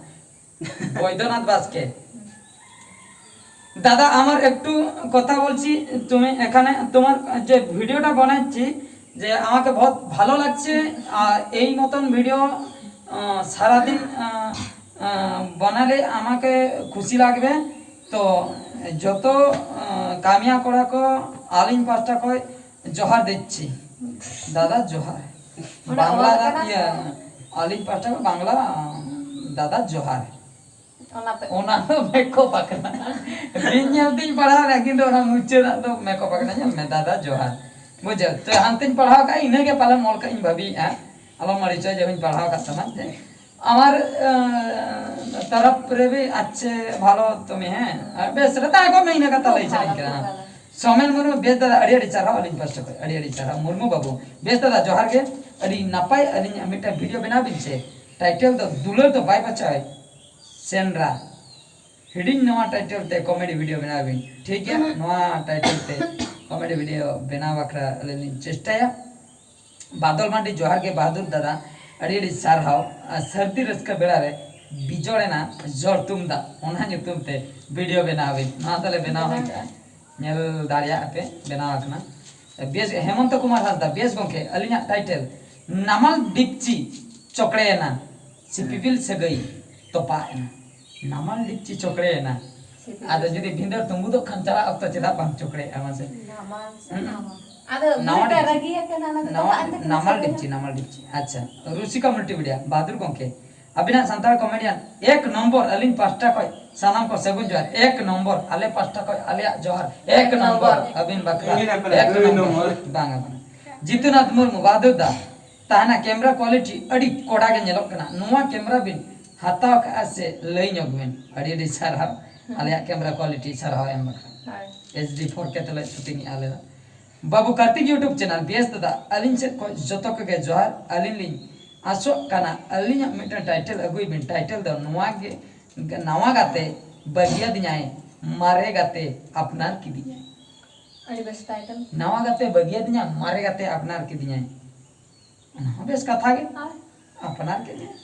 ᱵᱚᱭᱫᱚᱱᱟᱛᱷ ᱵᱟᱥᱠᱮ᱾ দাদা, আমার একটু কথা বলছি, তুমি এখানে তোমার যে ভিডিওটা বানাচ্ছি, যে আমাকে বহুত ভালো লাগছে, আর এই মতন ভিডিও, আহ, সারাদিন, আহ, আহ, বানালে আমাকে খুশি লাগবে। তো যত, আহ, কামিয়া কড়া কো আলিম পাঁচটা কয় ᱡᱚᱦᱟᱨ ᱫᱤᱪᱪᱤ᱾ ᱫᱟᱫᱟ ᱡᱚᱦᱟᱨ᱾ ᱚᱱᱟ ᱵᱟᱝᱞᱟ ᱚᱞ ᱫᱟ-, ᱠᱟᱱᱟ ᱤᱭᱟᱹ, ᱛᱚ᱾ ᱟᱹᱞᱤᱧ ᱯᱟᱦᱴᱟ ᱠᱷᱚᱱ ᱵᱟᱝᱞᱟ, ᱫᱟᱫᱟ ᱡᱚᱦᱟᱨ᱾ ᱚᱱᱟᱛᱮ᱾ ᱚᱱᱟ ᱫᱚ ᱢᱮᱠᱚᱯ ᱟᱠᱟᱱᱟ᱾ ᱢᱤᱫ ᱧᱮᱞ ᱛᱤᱧ ᱯᱟᱲᱦᱟᱣ ᱞᱮᱫᱟ, ᱠᱤᱱᱛᱩ ᱚᱱᱟ ᱢᱩᱪᱟᱹᱫᱟᱜ ᱫᱚ ᱢᱮᱠᱚᱯ ᱟᱠᱟᱱᱟ᱾ ᱧᱮᱞ ᱢᱮ, ᱫᱟᱫᱟ ᱡᱚᱦᱟᱨ᱾ ᱵᱩᱡᱷᱟᱹᱣ? ᱛᱚ, ᱦᱟᱱᱛᱮᱧ ᱯᱟᱲᱦᱟᱣ ᱠᱟᱜᱼᱟ, ᱤᱱᱟᱹᱜᱮ ᱯᱟᱞᱮᱢ ᱚᱞ ᱠᱟᱜ ᱤᱧ ᱵᱷᱟᱹᱵᱤᱭᱮᱫᱼᱟ᱾ ᱟᱞᱚᱢ ᱟᱹᱲᱤᱥᱚᱜᱼᱟ ᱡᱮ ᱵᱟᱹᱧ ᱯᱟᱲᱦᱟᱣ ᱠᱟᱜ ᱛᱟᱢᱟ᱾ ᱡᱮ ᱟᱢᱟᱨ, ᱟᱸ, ᱛᱟᱨᱟᱯ ᱨᱮ ᱵᱷᱤ ᱟᱪᱪᱷᱮ ᱵᱷᱟᱞᱚ ᱛᱩᱢᱤ, ᱦᱮᱸ? ᱟᱨ ᱵᱮᱥ ᱨᱮ ᱛᱟᱦᱮᱸ ᱠᱚᱜ ᱢᱮ, ᱤᱱᱟᱹ ᱠᱟᱛᱷᱟ ᱞᱟᱹᱭ ᱥᱟᱱᱟᱧ ᱠᱟᱱᱟ᱾ ᱠᱷᱩᱵ ᱵᱷᱟᱞᱚ, ᱠᱷᱩᱵ ᱵᱷᱟᱞᱚ᱾ ᱥᱚᱢᱮᱱ ᱢᱩᱨᱢᱩ, ᱵᱮᱥ ᱫᱟᱫᱟ, ᱟᱹᱰᱤ ᱟᱹᱰᱤ ᱥᱟᱨᱦᱟᱣ ᱟᱹᱞᱤᱧ ᱯᱟᱥᱴᱟ ᱠᱷᱚᱱ, ᱟᱹᱰᱤ ᱟᱹᱰᱤ ᱥᱟᱨᱦᱟᱣ᱾ ᱢᱩᱨᱢᱩ ᱵᱟᱹᱵᱩ, ᱵᱮᱥ ᱫᱟᱫᱟ, ᱡᱚᱦᱟᱨ ᱜᱮ᱾ ᱟᱹᱰᱤ ᱱᱟᱯᱟᱭ, ᱟᱹᱞᱤᱧᱟᱜ ᱢᱤᱫᱴᱟᱝ ᱵᱷᱤᱰᱤᱭᱳ ᱵᱮᱱᱟᱣ ᱵᱤᱱ ᱥᱮ, ᱴᱟᱭᱴᱮᱞ ᱫᱚ ᱫᱩᱞᱟᱹᱲ ᱫᱚ ᱵᱟᱭ ᱵᱟᱪᱷᱟᱣᱟᱭ ᱥᱮᱱᱨᱟ᱾ ᱦᱤᱰᱤᱧ ᱱᱚᱣᱟ ᱴᱟᱭᱴᱮᱞ ᱛᱮ ᱠᱚᱢᱮᱰᱤ ᱵᱷᱤᱰᱤᱭᱳ ᱵᱮᱱᱟᱣ ᱵᱤᱱ, ᱴᱷᱤᱠ ᱜᱮᱭᱟ? ᱱᱚᱣᱟ ᱴᱟᱭᱴᱮᱞ ᱛᱮ ᱠᱚᱢᱮᱰᱤ ᱵᱷᱤᱰᱤᱭᱳ ᱵᱮᱱᱟᱣ ᱵᱟᱠᱷᱨᱟ ᱟᱹᱞᱤᱧ ᱞᱤᱧ ᱪᱮᱥᱴᱟᱭᱟ᱾ ᱵᱟᱫᱚᱞ ᱢᱟᱱᱰᱤ, ᱡᱚᱦᱟᱨ ᱜᱮ ᱵᱟᱦᱟᱫᱩᱨ ᱫᱟᱫᱟ, ᱟᱹᱰᱤ ᱟᱹᱰᱤ ᱥᱟᱨᱦᱟᱣ᱾ ᱟᱨ ᱥᱟᱹᱨᱫᱤ ᱨᱟᱹᱥᱠᱟᱹ ᱵᱮᱲᱟ ᱨᱮ ᱵᱤᱡᱚᱲ ᱮᱱᱟ ᱡᱚᱲ ᱛᱩᱢᱫᱟᱜ, ᱚᱱᱟ ᱧᱩᱛᱩᱢ ᱛᱮ ᱵᱷᱤᱰᱤᱭᱳ ᱵᱮᱱᱟᱣ ᱵᱤᱱ᱾ ᱱᱚᱣᱟ ᱫᱚᱞᱮ ᱵᱮᱱᱟᱣ ᱟᱠᱟᱫᱼᱟ, ᱧᱮᱞ ᱫᱟᱲᱮᱭᱟᱜ ᱯᱮ, ᱵᱮᱱᱟᱣ ᱟᱠᱟᱱᱟ᱾ ᱵᱮᱥ, ᱦᱮᱢᱚᱱᱛᱚ ᱠᱩᱢᱟᱨ ᱦᱟᱸᱥᱫᱟ, ᱵᱮᱥ ᱜᱚᱢᱠᱮ, ᱟᱹᱞᱤᱧᱟᱜ ᱴᱟᱭᱴᱮᱞ ᱱᱟᱢᱟᱞ ᱰᱤᱯᱪᱤ ᱪᱚᱠᱲᱮᱭᱮᱱᱟ, ᱥᱤᱯᱤᱵᱤᱞ ᱥᱟᱹᱜᱟᱹᱭ ᱛᱚᱯᱟᱜ ᱮᱱᱟ᱾ ᱱᱟᱢᱟᱞ ᱰᱤᱯᱪᱤ ᱪᱚᱠᱲᱮᱭᱮᱱᱟ᱾ ᱥᱤᱯᱤᱵᱤᱞ ᱟᱫᱚ ᱡᱩᱫᱤ ᱵᱷᱤᱸᱫᱟᱹᱲ ᱛᱩᱸᱵᱩᱫᱚᱜ ᱠᱷᱟᱱ ᱪᱟᱞᱟᱜ ᱚᱠᱛᱚ ᱪᱮᱫᱟᱜ ᱵᱟᱝ ᱪᱚᱠᱲᱮᱜᱼᱟ ᱢᱟᱥᱮ? ᱱᱟᱢᱟᱞ ᱥᱮ ᱦᱩᱸ᱾ ᱱᱟᱢᱟᱞ? ᱟᱫᱚ ᱱᱟᱣᱟ ᱩᱱᱟᱹᱜ ᱴᱟ ᱰᱤᱯᱪᱤ᱾ ᱨᱟᱹᱜᱤ ᱟᱠᱟᱱᱟ, ᱚᱱᱟ ᱫᱚ ᱱᱟᱣᱟ, ᱛᱚᱯᱟᱜ ᱮᱱ ᱛᱟᱹᱠᱤᱱᱟ ᱱᱟᱢᱟᱞ ᱥᱟᱹᱜᱟᱹᱭ ᱰᱤᱯᱪᱤ, ᱦᱚᱸ᱾ ᱱᱟᱢᱟᱞ ᱰᱤᱯᱪᱤ᱾ ᱟᱪᱪᱷᱟ, ᱨᱩᱥᱤᱠᱟ ᱢᱩᱞᱴᱤᱢᱤᱰᱤᱭᱟ, ᱵᱟᱦᱟᱫᱩᱨ ᱜᱚᱢᱠᱮ, ᱟᱹᱵᱤᱱᱟᱜ ᱥᱟᱱᱛᱟᱲ ᱠᱚᱢᱮᱰᱤᱭᱟᱱ ᱮᱠ ᱱᱚᱢᱵᱚᱨ, ᱟᱹᱞᱤᱧ ᱯᱟᱥᱴᱟ ᱠᱷᱚᱱ ᱥᱟᱱᱟᱢ ᱠᱚ ᱥᱟᱹᱜᱩᱱ ᱡᱚᱦᱟᱨ᱾ ᱮᱠ ᱱᱚᱢᱵᱚᱨ, ᱟᱞᱮ ᱯᱟᱥᱴᱟ ᱠᱷᱚᱱ ᱟᱞᱮᱭᱟᱜ ᱡᱚᱦᱟᱨ᱾ ᱮᱠ ᱮᱠ ᱱᱚᱢᱵᱚᱨ, ᱱᱚᱢᱵᱚᱨ᱾ ᱟᱹᱵᱤᱱ ᱵᱟᱠᱷᱨᱟ᱾ ᱤᱧ ᱮᱠ ᱱᱚᱢᱵᱚᱨ᱾ ᱱᱚᱢᱵᱚᱨ᱾ ᱵᱟᱝ ᱟᱵᱟᱝ᱾ ᱡᱤᱛᱩᱱᱟᱛᱷ ᱢᱩᱨᱢᱩ, ᱵᱟᱦᱟᱫᱩᱨ ᱫᱟ, ᱛᱟᱦᱮᱱᱟ ᱠᱮᱢᱨᱟ ᱠᱳᱣᱟᱞᱤᱴᱤ ᱟᱹᱰᱤ ᱠᱚᱰᱟ ᱜᱮ ᱧᱮᱞᱚᱜ ᱠᱟᱱᱟ᱾ ᱱᱚᱣᱟ ᱠᱮᱢᱨᱟ ᱵᱤᱱ ᱦᱟᱛᱟᱣ ᱠᱟᱜᱼᱟ ᱥᱮ ᱞᱟᱹᱭ ᱧᱚᱜ ᱵᱤᱱ᱾ ᱟᱹᱰᱤ ᱟᱹᱰᱤ ᱥᱟᱨᱦᱟᱣ᱾ ᱦᱩᱸ᱾ ᱟᱞᱮᱭᱟᱜ ᱠᱮᱢᱨᱟ ᱠᱳᱣᱟᱞᱤᱴᱤ ᱥᱟᱨᱦᱟᱣ ᱮᱢ ᱵᱟᱠᱷᱨᱟ᱾ ᱦᱳᱭ᱾ ᱮᱭᱤᱪ ᱰᱤ ᱯᱷᱳᱨ ᱠᱮ ᱛᱮᱞᱮ ᱥᱩᱴᱤᱝ ᱮᱜᱼᱟ ᱟᱞᱮ ᱫᱚ᱾ ᱵᱟᱹᱵᱩ ᱠᱟᱨᱛᱤᱠ YouTube ᱪᱮᱱᱮᱞ, ᱵᱮᱥ ᱫᱟᱫᱟ, ᱟᱹᱞᱤᱧ ᱥᱮᱫ ᱠᱷᱚᱱ ᱡᱚᱛᱚ ᱠᱚᱜᱮ ᱡᱚᱦᱟᱨ᱾ ᱟᱹᱞᱤᱧ ᱞᱤᱧ ᱟᱥᱚᱜ ᱠᱟᱱᱟ, ᱟᱹᱞᱤᱧᱟᱜ ᱢᱤᱫᱴᱟᱝ ᱴᱟᱭᱴᱮᱞ ᱟᱹᱜᱩᱭ ᱵᱤᱱ᱾ ᱴᱟᱭᱴᱮᱞ ᱫᱚ ᱱᱚᱣᱟ ᱜᱮ, ᱱᱟᱣᱟ ᱜᱟᱛᱮ ᱵᱟᱹᱜᱤᱭᱟᱫᱤᱧᱟᱭ, ᱢᱟᱨᱮ ᱜᱟᱛᱮ ᱟᱯᱱᱟᱨ ᱠᱤᱫᱤᱧᱟᱭ᱾ ᱟᱹᱰᱤ ᱵᱮᱥ ᱴᱟᱭᱴᱮᱞ᱾ ᱱᱟᱣᱟ ᱜᱟᱛᱮ ᱵᱟᱹᱜᱤᱭᱟᱫᱤᱧᱟ, ᱢᱟᱨᱮ ᱜᱟᱛᱮ ᱟᱯᱱᱟᱨ ᱠᱤᱫᱤᱧᱟᱭ᱾ ᱚᱱᱟ ᱦᱚᱸ ᱵᱮᱥ ᱠᱟᱛᱷᱟ ᱜᱮ᱾ ᱟᱨ? ᱟᱯᱱᱟᱨ ᱠᱮᱫ ᱢᱮᱭᱟ᱾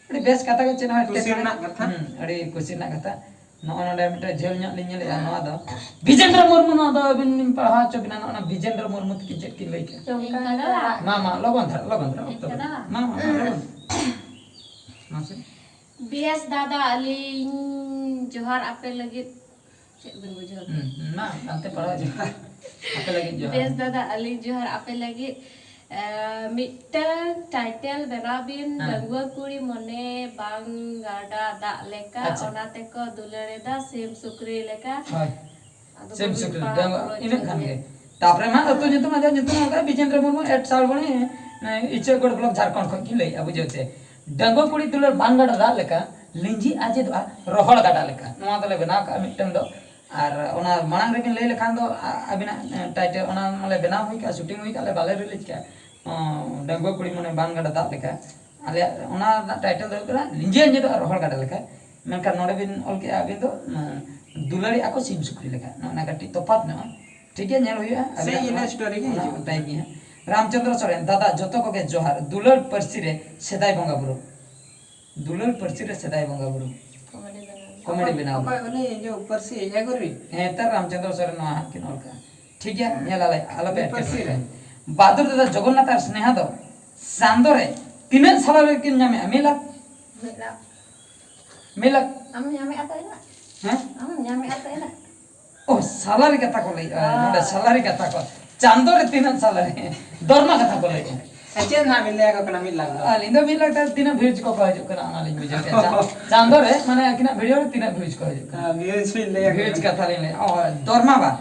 ᱟᱹᱰᱤ ᱵᱮᱥ ᱠᱟᱛᱷᱟ ᱜᱮ, ᱪᱮᱫ ᱦᱚᱸ ᱠᱩᱥᱤ ᱮᱴᱠᱮᱴᱚᱬᱮ ᱨᱮᱱᱟᱜ ᱠᱟᱛᱷᱟ᱾ ᱦᱩᱸ, ᱟᱹᱰᱤ ᱠᱩᱥᱤ ᱨᱮᱱᱟᱜ ᱠᱟᱛᱷᱟ᱾ ᱱᱚᱜᱼᱚ ᱱᱚᱰᱮ ᱢᱤᱫᱴᱮᱱ ᱡᱷᱟᱹᱞ ᱧᱚᱜ ᱞᱤᱧ ᱧᱮᱞᱮᱫᱼᱟ, ᱱᱚᱣᱟ ᱫᱚ ᱵᱤᱡᱮᱱᱫᱨᱚ ᱢᱩᱨᱢᱩ, ᱱᱚᱣᱟ ᱫᱚ ᱟᱹᱵᱤᱱ ᱞᱤᱧ ᱯᱟᱲᱦᱟᱣ ᱦᱚᱪᱚ ᱵᱤᱱᱟ, ᱱᱚᱜᱼᱚ ᱱᱚᱣᱟ ᱵᱤᱡᱮᱱᱫᱨᱚ ᱢᱩᱨᱢᱩ ᱛᱟᱹᱠᱤᱱ ᱪᱮᱫ ᱠᱤᱱ ᱞᱟᱹᱭ ᱠᱮᱫᱼᱟ᱾ ᱪᱚᱢᱠᱟ ᱫᱟᱜ᱾ ᱢᱟ, ᱢᱟ, ᱞᱚᱜᱚᱱ ᱫᱷᱟᱨᱟ, ᱞᱚᱜᱚᱱ ᱫᱷᱟᱨᱟ, ᱚᱠᱛᱚ ᱪᱚᱢᱠᱟ ᱵᱟᱹᱱᱩᱜ᱾ ᱫᱟᱜ᱾ ᱢᱟ, ᱢᱟ, ᱢᱟ, ᱞᱚᱜᱚᱱ᱾ ᱢᱟᱥᱮ᱾ ᱵᱮᱥ ᱫᱟᱫᱟ, ᱟᱹᱞᱤᱧ ᱡᱚᱦᱟᱨ ᱟᱯᱮ ᱞᱟᱹᱜᱤᱫ᱾ ᱪᱮᱫ ᱵᱮᱱ ᱵᱩᱡᱷᱟᱹᱣ ᱠᱮᱫᱟ? ᱦᱩᱸ, ᱢᱟ, ᱦᱟᱱᱛᱮ ᱯᱟᱲᱦᱟᱣ ᱡᱚᱦᱟᱨ᱾ ᱟᱯᱮ ᱞᱟᱹᱜᱤᱫ ᱡᱚᱦᱟᱨ᱾ ᱵᱮᱥ ᱫᱟᱫᱟ, ᱟᱹᱞᱤᱧ ᱡᱚᱦᱟᱨ ᱟᱯᱮ ᱞᱟᱹᱜᱤᱫ᱾ ᱮ, ᱢᱤᱫᱴᱟᱝ ᱴᱟᱭᱴᱮᱞ ᱵᱮᱱᱟᱣ ᱵᱤᱱ, ᱦᱮᱸ᱾ ᱰᱟᱺᱜᱩᱣᱟᱹ ᱠᱩᱲᱤ ᱢᱚᱱᱮ ᱵᱟᱝ ᱜᱟᱰᱟ ᱫᱟᱜ ᱞᱮᱠᱟ, ᱟᱪᱪᱷᱟ᱾ ᱚᱱᱟ ᱛᱮᱠᱚ ᱫᱩᱞᱟᱹᱲ ᱮᱫᱟ ᱥᱤᱢ ᱥᱩᱠᱨᱤ ᱞᱮᱠᱟ᱾ ᱦᱳᱭ᱾ ᱟᱫᱚ ᱥᱤᱢ ᱵᱟᱹᱵᱤᱱ ᱥᱩᱠᱨᱤ, ᱯᱟᱲᱦᱟᱣ ᱰᱟᱺᱜᱩᱣᱟᱹ, ᱯᱩᱨᱟᱹᱣ ᱤᱱᱟᱹᱜ ᱦᱚᱪᱚ ᱠᱷᱟᱱ ᱞᱤᱧᱟ᱾ ᱜᱮ᱾ ᱛᱟᱯᱚᱨᱮ ᱢᱟ ᱟᱹᱛᱩ ᱧᱩᱛᱩᱢ, ᱟᱫᱚ ᱧᱩᱛᱩᱢ ᱚᱱᱠᱟ ᱵᱤᱡᱮᱱᱫᱨᱚ ᱢᱩᱨᱢᱩ, ᱮᱴ ᱥᱟᱲᱵᱚᱱᱤ, ᱤᱪᱟᱹᱜ ᱜᱚᱲ ᱵᱞᱚᱠ, ᱡᱷᱟᱲᱠᱷᱚᱸᱰ ᱠᱷᱚᱱ ᱠᱤᱱ ᱞᱟᱹᱭᱮᱫᱼᱟ, ᱵᱩᱡᱷᱟᱹᱣ ᱪᱮ? ᱰᱟᱺᱜᱩᱣᱟᱹ ᱠᱩᱲᱤ ᱫᱩᱞᱟᱹᱲ ᱵᱟᱝ ᱜᱟᱰᱟ ᱫᱟᱜ ᱞᱮᱠᱟ, ᱞᱤᱸᱡᱤ ᱟᱸᱡᱮᱫᱚᱜᱼᱟ ᱨᱚᱦᱚᱲ ᱜᱟᱰᱟ ᱞᱮᱠᱟ᱾ ᱱᱚᱣᱟ ᱫᱚᱞᱮ ᱵᱮᱱᱟᱣ ᱠᱟᱜᱼᱟ ᱢᱤᱫᱴᱟᱝ ᱫᱚ᱾ ᱟᱨ ᱚᱱᱟ ᱢᱟᱲᱟᱝ ᱨᱮᱵᱤᱱ ᱞᱟᱹᱭ ᱞᱮᱠᱷᱟᱱ ᱫᱚ, ᱟ-, ᱟᱹᱵᱤᱱᱟᱜ, ᱮ, ᱴᱟᱭᱴᱮᱞ, ᱚᱱᱟ ᱢᱟᱞᱮ ᱵᱮᱱᱟᱣ ᱦᱩᱭ ᱠᱟᱜᱼᱟ, ᱥᱩᱴᱤᱝ ᱦᱩᱭ ᱠᱟᱜᱼᱟ, ᱞᱮ ᱵᱟᱞᱮ ᱨᱤᱞᱤᱡᱽ ᱠᱟᱜᱼᱟ᱾ ᱚ, ᱰᱟᱺᱜᱩᱣᱟᱹ ᱠᱩᱲᱤ ᱢᱚᱱᱮ ᱵᱟᱱ ᱜᱟᱰᱟ ᱫᱟᱜ ᱞᱮᱠᱟ᱾ ᱟᱞᱮᱭᱟᱜ ᱚᱱᱟ ᱨᱮᱱᱟᱜ ᱴᱟᱭᱴᱮᱞ ᱫᱚ ᱦᱩᱭᱩᱜ ᱠᱟᱱᱟ ᱞᱤᱸᱡᱤ ᱟᱸᱡᱮᱫᱚᱜᱼᱟ ᱨᱚᱦᱚᱲ ᱜᱟᱰᱟ ᱞᱮᱠᱟ᱾ ᱢᱮᱱᱠᱷᱟᱱ ᱱᱚᱰᱮ ᱵᱤᱱ ᱚᱞ ᱠᱮᱜᱼᱟ ᱟᱹᱵᱤᱱ ᱫᱚ, ᱩᱸ, ᱫᱩᱞᱟᱹᱲᱤᱜᱼᱟ ᱠᱚ ᱥᱤᱢ ᱥᱩᱠᱨᱤ ᱞᱮᱠᱟ᱾ ᱱᱚᱜᱼᱚ ᱱᱟ ᱠᱟᱹᱴᱤᱡ ᱛᱚᱯᱷᱟᱛ ᱧᱚᱜᱼᱟ᱾ ᱴᱷᱤᱠ ᱜᱮᱭᱟ, ᱧᱮᱞ ᱦᱩᱭᱩᱜᱼᱟ᱾ ᱥᱮ ᱟᱹᱵᱤᱱᱟᱜ ᱤᱱᱟᱹ ᱚᱱᱟ, ᱥᱴᱳᱨᱤ ᱜᱮ ᱚᱱᱟ ᱦᱤᱡᱩᱜᱼᱟ᱾ ᱴᱟᱭᱤᱯ ᱜᱮ ᱦᱟᱸᱜ᱾ ᱨᱟᱢᱪᱚᱸᱫᱽᱨᱚ ᱥᱚᱨᱮᱱ, ᱫᱟᱫᱟ, ᱡᱚᱛᱚ ᱠᱚᱜᱮ ᱡᱚᱦᱟᱨ᱾ ᱫᱩᱞᱟᱹᱲ ᱯᱟᱹᱨᱥᱤ ᱨᱮ ᱥᱮᱫᱟᱭ ᱵᱚᱸᱜᱟ ᱵᱩᱨᱩ᱾ ᱫᱩᱞᱟᱹᱲ ᱯᱟᱹᱨᱥᱤ ᱨᱮ ᱥᱮᱫᱟᱭ ᱵᱚᱸᱜᱟ ᱵᱩᱨᱩ᱾ ᱠᱚᱢᱮᱰᱤ ᱵᱮᱱᱟᱣ᱾ ᱠᱚᱢᱮᱰᱤ ᱵᱮᱱᱟᱣ᱾ ᱚᱠᱚᱭ ᱩᱱᱤ ᱤᱭᱟᱹ ᱯᱟᱹᱨᱥᱤ ᱮᱜᱳᱨᱤ? ᱦᱮᱸ, ᱱᱮᱛᱟᱨ ᱨᱟᱢᱪᱚᱸᱫᱽᱨᱚ ᱥᱚᱨᱮᱱ ᱱᱚᱣᱟ ᱦᱟᱸᱜ ᱠᱤᱱ ᱚᱞ ᱠᱟᱜᱼᱟ᱾ ᱴᱷᱤᱠ ᱜᱮᱭᱟ, ᱧᱮᱞ ᱟᱞᱮ, ᱟᱞᱚᱯᱮ ᱩᱱᱤ ᱯᱟᱹᱨᱥᱤ ᱮᱴᱠᱮᱴᱚᱬᱮᱜᱼᱟ᱾ ᱨᱮ᱾ ᱵᱟᱫᱩᱨ ᱫᱟᱫᱟ, ᱡᱚᱜᱚᱱᱱᱟᱛᱷ ᱟᱨ ᱥᱱᱮᱦᱟ ᱫᱚ ᱪᱟᱸᱫᱚ ᱨᱮ ᱛᱤᱱᱟᱹᱜ ᱥᱟᱞᱟᱨᱤ ᱠᱤᱱ ᱧᱟᱢᱮᱜᱼᱟ? ᱢᱤᱫ ᱞᱟᱠᱷ? ᱢᱤᱫ ᱞᱟᱠᱷ᱾ ᱢᱤᱫ ᱞᱟᱠᱷ? ᱟᱢ ᱧᱟᱢᱮᱜᱼᱟ ᱛᱚ ᱤᱱᱟᱹᱜ? ᱦᱮᱸ? ᱟᱢ ᱧᱟᱢᱮᱜᱼᱟ ᱛᱚ ᱤᱱᱟᱹᱜ? ᱚ, ᱥᱟᱞᱟᱨᱤ ᱠᱟᱛᱷᱟ ᱠᱚ ᱞᱟᱹᱭᱮᱜᱼᱟ, ᱦᱳᱭ᱾ ᱱᱚᱰᱮ ᱥᱟᱞᱟᱨᱤ ᱠᱟᱛᱷᱟ ᱠᱚ᱾ ᱪᱟᱸᱫᱚ ᱨᱮ ᱛᱤᱱᱟᱹᱜ ᱥᱟᱞᱟᱨᱤ? ᱫᱚᱨᱢᱟ ᱠᱟᱛᱷᱟ ᱠᱚ ᱞᱟᱹᱭᱮᱜᱼᱟ᱾ ᱟᱨ ᱪᱮᱫ ᱱᱟᱦᱟᱜ ᱵᱤᱱ ᱞᱟᱹᱭ ᱟᱠᱚ ᱠᱟᱱᱟ ᱢᱤᱫ ᱞᱟᱠᱷ ᱫᱚ? ᱟᱹᱞᱤᱧ ᱫᱚ ᱢᱤᱫ ᱞᱟᱠᱷ ᱛᱮ ᱛᱤᱱᱟᱹᱜ views ᱠᱚᱠᱚ ᱦᱤᱡᱩᱜ ᱠᱟᱱᱟ, ᱚᱱᱟᱞᱤᱧ ᱵᱩᱡᱷᱟᱹᱣ ᱠᱮᱫᱟ᱾ ᱪᱟ-, ᱪᱟᱸᱫᱚ ᱨᱮ, ᱢᱟᱱᱮ, ᱟᱹᱠᱤᱱᱟᱜ video ᱨᱮ ᱛᱤᱱᱟᱹᱜ views ᱠᱚ ᱦᱤᱡᱩᱜ ᱠᱟᱱᱟ? ᱦᱮᱸ, views ᱵᱤᱱ ᱞᱟᱹᱭ ᱟᱠᱚ views ᱠᱟᱱᱟ᱾ ᱠᱟᱛᱷᱟ ᱞᱤᱧ ᱞᱟᱹᱭᱟ᱾ ᱚ, ᱫᱚᱨᱢᱟ ᱵᱟ?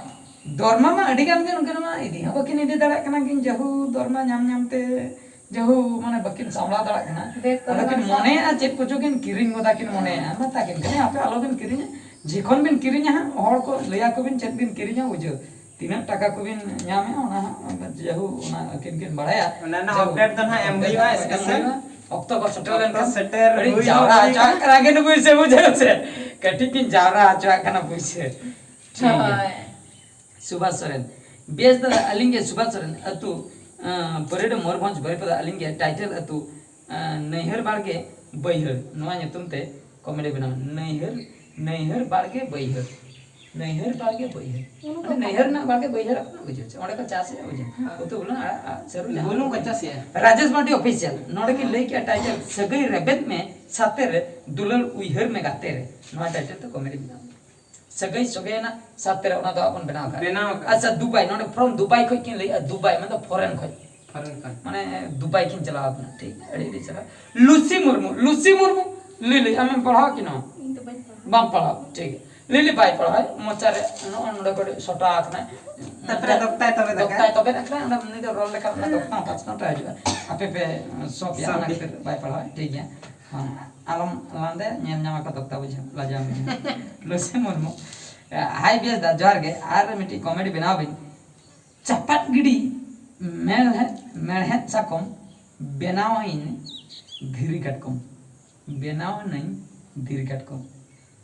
ᱫᱚᱨᱢᱟ ᱢᱟ ᱟᱹᱰᱤ ᱜᱟᱱ ᱜᱮ ᱩᱱᱠᱤᱱ ᱢᱟ ᱤᱫᱤ ᱦᱚᱸ ᱵᱟᱹᱠᱤᱱ ᱤᱫᱤ ᱫᱟᱲᱮᱭᱟᱜ ᱠᱟᱱᱟ ᱠᱤᱱ, ᱡᱟᱹᱦᱩ ᱫᱚᱨᱢᱟ ᱧᱟᱢ ᱧᱟᱢ ᱛᱮ, ᱡᱟᱹᱦᱩ, ᱢᱟᱱᱮ, ᱵᱟᱹᱠᱤᱱ ᱥᱟᱢᱵᱲᱟᱣ ᱫᱟᱲᱮᱭᱟᱜ ᱠᱟᱱᱟ᱾ ᱵᱮᱜᱽ ᱠᱚ ᱟᱫᱚ ᱠᱤᱱ ᱵᱟᱝ ᱢᱚᱱᱮᱭᱮᱜᱼᱟ, ᱪᱮᱫ ᱠᱚᱪᱚ ᱠᱤᱱ ᱠᱤᱨᱤᱧ ᱜᱚᱫᱟ ᱠᱤᱱ ᱢᱚᱱᱮᱭᱮᱜᱼᱟ᱾ ᱢᱮᱛᱟ ᱠᱤᱱ ᱠᱟᱹᱱᱟᱹᱧ, "ᱟᱯᱮ ᱟᱞᱚᱵᱤᱱ ᱠᱤᱨᱤᱧᱟ, ᱡᱚᱠᱷᱚᱱ ᱵᱤᱱ ᱠᱤᱨᱤᱧᱟ ᱦᱟᱸᱜ, ᱦᱚᱲ ᱠᱚ ᱞᱟᱹᱭ ᱟᱠᱚ ᱵᱤᱱ ᱪᱮᱫ ᱵᱤᱱ ᱠᱤᱨᱤᱧᱟ, ᱵᱩᱡᱷᱟᱹᱣ᱾ ᱛᱤᱱᱟᱹᱜ ᱴᱟᱠᱟ ᱠᱚᱵᱤᱱ ᱧᱟᱢᱮᱜᱼᱟ, ᱚᱱᱟ ᱦᱟᱸᱜ, ᱡᱟᱹᱦᱩ, ᱚᱱᱟ ᱟᱹᱠᱤᱱ ᱠᱤᱱ ᱵᱟᱲᱟᱭᱟ᱾" ᱚᱱᱟ ᱨᱮᱱᱟᱜ ᱡᱟᱹᱦᱩ, update ᱫᱚ ᱱᱟᱦᱟᱜ ᱮᱢ update ᱦᱩᱭᱩᱜᱼᱟ, ᱫᱚ ᱮᱢ special᱾ ᱦᱩᱭᱩᱜᱼᱟ᱾ ᱚᱠᱛᱚ ᱠᱚ ᱥᱮᱴᱮᱨ ᱚᱠᱛᱚ ᱞᱮᱱᱠᱷᱟᱱ ᱥᱮᱴᱮᱨ ᱟᱹᱰᱤ ᱦᱩᱭ ᱡᱟᱣᱨᱟ ᱦᱚᱸ ᱦᱩᱭ ᱦᱚᱪᱚᱣᱟᱜ ᱠᱟᱱᱟ᱾ ᱠᱟᱱᱟ ᱠᱤᱱ ᱯᱩᱭᱥᱟᱹ, ᱵᱩᱡᱷᱟᱹᱣ ᱥᱮ? ᱠᱟᱹᱴᱤᱡ ᱠᱤᱱ ᱡᱟᱣᱨᱟ ᱦᱚᱪᱚᱣᱟᱜ ᱠᱟᱱᱟ ᱯᱩᱭᱥᱟᱹ᱾ ᱴᱷᱤᱠ ᱜᱮᱭᱟ᱾ ᱦᱳᱭ᱾ ᱥᱩᱵᱷᱟᱥ ᱥᱚᱨᱮᱱ᱾ ᱵᱮᱥ ᱫᱟᱫᱟ, ᱟᱹᱞᱤᱧ ᱜᱮ ᱥᱩᱵᱷᱟᱥ ᱥᱚᱨᱮᱱ, ᱟᱹᱛᱩ, ᱟᱸ, ᱯᱟᱹᱨᱤᱰᱟᱹ, ᱢᱚᱭᱩᱨᱵᱷᱚᱸᱡᱽ, ᱵᱟᱹᱨᱤᱯᱟᱫᱟ᱾ ᱟᱹᱞᱤᱧ ᱜᱮ title ᱟᱹᱛᱩ, ᱟᱸ, ᱱᱟᱹᱭᱦᱟᱹᱨ ᱵᱟᱲᱜᱮ ᱵᱟᱹᱭᱦᱟᱹᱲ, ᱱᱚᱣᱟ ᱧᱩᱛᱩᱢ ᱛᱮ ᱠᱚᱢᱮᱰᱤ ᱵᱮᱱᱟᱣ᱾ ᱱᱟᱹᱭᱦᱟᱹᱨ, ᱱᱟᱹᱭᱦᱟᱹᱨ ᱵᱟᱲᱜᱮ ᱵᱟᱹᱭᱦᱟᱹᱲ᱾ ᱱᱟᱹᱭᱦᱟᱹᱨ ᱵᱟᱲᱜᱮ ᱵᱟᱹᱭᱦᱟᱹᱲ᱾ ᱚᱱᱟ ᱫᱚ ᱢᱟᱱᱮ, ᱱᱟᱹᱭᱦᱟᱹᱨ ᱨᱮᱱᱟᱜ ᱵᱟᱲᱜᱮ ᱵᱟᱹᱭᱦᱟᱹᱲ, ᱟᱯᱮ ᱵᱩᱡᱷᱟᱹᱣ ᱪᱮ? ᱚᱸᱰᱮ ᱠᱚ ᱪᱟᱥᱮᱜᱼᱟ, ᱵᱩᱡᱷᱟᱹᱣ? ᱦᱮᱸ᱾ ᱩᱛᱩ ᱵᱩᱞᱩᱝ, ᱟᱲᱟᱜ, ᱟᱲᱟᱜ, ᱥᱟᱹᱨᱩ, ᱡᱟᱦᱟᱸ ᱵᱩᱞᱩᱝ ᱠᱚ ᱠᱚ ᱪᱟᱥᱮᱜᱼᱟ᱾ ᱨᱟᱡᱮᱥ ᱢᱟᱨᱰᱤ official, ᱱᱚᱰᱮ ᱠᱤᱱ ᱞᱟᱹᱭ ᱠᱮᱜᱼᱟ title, ᱥᱟᱹᱜᱟᱹᱭ ᱨᱮᱵᱮᱫ ᱢᱮ ᱥᱟᱛᱮ ᱨᱮ, ᱫᱩᱞᱟᱹᱲ ᱩᱭᱦᱟᱹᱨ ᱢᱮ ᱜᱟᱛᱮ ᱨᱮ᱾ ᱱᱚᱣᱟ title ᱛᱮ ᱠᱚᱢᱮᱰᱤ ᱵᱮᱱᱟᱣ᱾ ᱥᱟᱹᱜᱟᱹᱭ ᱥᱚᱜᱮᱭᱟᱱᱟᱜ ᱥᱟᱛᱮ ᱨᱮ ᱚᱱᱟ ᱫᱚ ᱟᱵᱚᱱ ᱵᱮᱱᱟᱣ ᱠᱟᱜᱼᱟ᱾ ᱵᱮᱱᱟᱣ ᱠᱟᱜᱼᱟ᱾ ᱟᱪᱪᱷᱟ, ᱫᱩᱵᱟᱭ, ᱱᱚᱰᱮ from ᱫᱩᱵᱟᱭ ᱠᱷᱚᱡ ᱠᱤᱱ ᱞᱟᱹᱭᱮᱜᱼᱟ, ᱫᱩᱵᱟᱭ ᱢᱮᱱᱫᱚ foreign ᱠᱷᱚᱡ᱾ Foreign ᱠᱷᱚᱡ᱾ ᱢᱟᱱᱮ ᱫᱩᱵᱟᱭ ᱠᱤᱱ ᱪᱟᱞᱟᱣ ᱠᱟᱱᱟ, ᱴᱷᱤᱠ, ᱟᱹᱰᱤ ᱟᱹᱰᱤ ᱥᱟᱨᱦᱟᱣ᱾ ᱞᱩᱥᱤ ᱢᱩᱨᱢᱩ, ᱞᱩᱥᱤ ᱢᱩᱨᱢᱩ, ᱞᱤᱞᱤ, ᱟᱢᱮᱢ ᱯᱟᱲᱦᱟᱣ ᱠᱤᱱᱟ? ᱤᱧ ᱫᱚ ᱵᱟᱹᱧ ᱯᱟᱲᱦᱟᱣ᱾ ᱵᱟᱢ ᱯᱟᱲᱦᱟᱣ, ᱴᱷᱤᱠ ᱜᱮᱭᱟ᱾ ᱞᱤᱞᱤ ᱵᱟᱭ ᱯᱟᱲᱦᱟᱣ, ᱢᱚᱪᱟ ᱨᱮ ᱱᱚᱜᱼᱚ ᱱᱚᱰᱮ ᱠᱟᱹᱴᱤᱡ ᱥᱚᱴᱟ ᱟᱠᱟᱱᱟ᱾ ᱛᱟᱯᱚᱨᱮ ᱫᱚᱠᱛᱟᱭ ᱛᱚᱵᱮ ᱫᱟᱠᱟ᱾ ᱫᱚᱠᱛᱟᱭ ᱛᱚᱵᱮ ᱫᱟᱠᱟ, ᱚᱸᱰᱮ ᱩᱱᱤ ᱫᱚ ᱨᱚᱲ ᱞᱮᱠᱷᱟᱱ ᱚᱱᱟ ᱫᱚᱠᱛᱟ ᱦᱚᱸ ᱯᱟᱥᱱᱟᱣ ᱛᱮ ᱦᱤᱡᱩᱜᱼᱟ᱾ ᱟᱯᱮ ᱯᱮ ᱥᱚᱯ ᱭᱟ, ᱥᱚᱯ ᱚᱱᱟ ᱜᱮ᱾ ᱠᱷᱟᱹᱛᱤᱨ ᱵᱟᱭ ᱯᱟᱲᱦᱟᱣᱟ, ᱴᱷᱤᱠ ᱜᱮᱭᱟ᱾ ᱦᱮᱸ, ᱟᱞᱚᱢ ᱞᱟᱸᱫᱟᱭᱟ, ᱧᱮᱞ ᱧᱟᱢ ᱟᱠᱚ ᱫᱚᱠᱛᱟ ᱵᱩᱡᱷᱟᱹᱣ, ᱞᱟᱡᱟᱣ ᱢᱮ᱾ ᱞᱩᱥᱤ ᱢᱩᱨᱢᱩ, ᱦᱟᱭ ᱵᱮᱥ ᱫᱟ, ᱡᱚᱦᱟᱨ ᱜᱮ᱾ ᱟᱨ ᱢᱤᱫᱴᱤᱡ ᱠᱚᱢᱮᱰᱤ ᱵᱮᱱᱟᱣ ᱵᱤᱱ᱾ ᱪᱟᱯᱟᱫ ᱜᱤᱰᱤ ᱢᱮᱲᱦᱮᱫ, ᱢᱮᱲᱦᱮᱫ ᱥᱟᱠᱚᱢ, ᱵᱮᱱᱟᱣᱟᱹᱧ ᱫᱷᱤᱨᱤ ᱠᱟᱴᱠᱚᱢ᱾ ᱵᱮᱱᱟᱣᱟᱹᱧ ᱫᱷᱤᱨᱤ ᱠᱟᱴᱠᱚᱢ᱾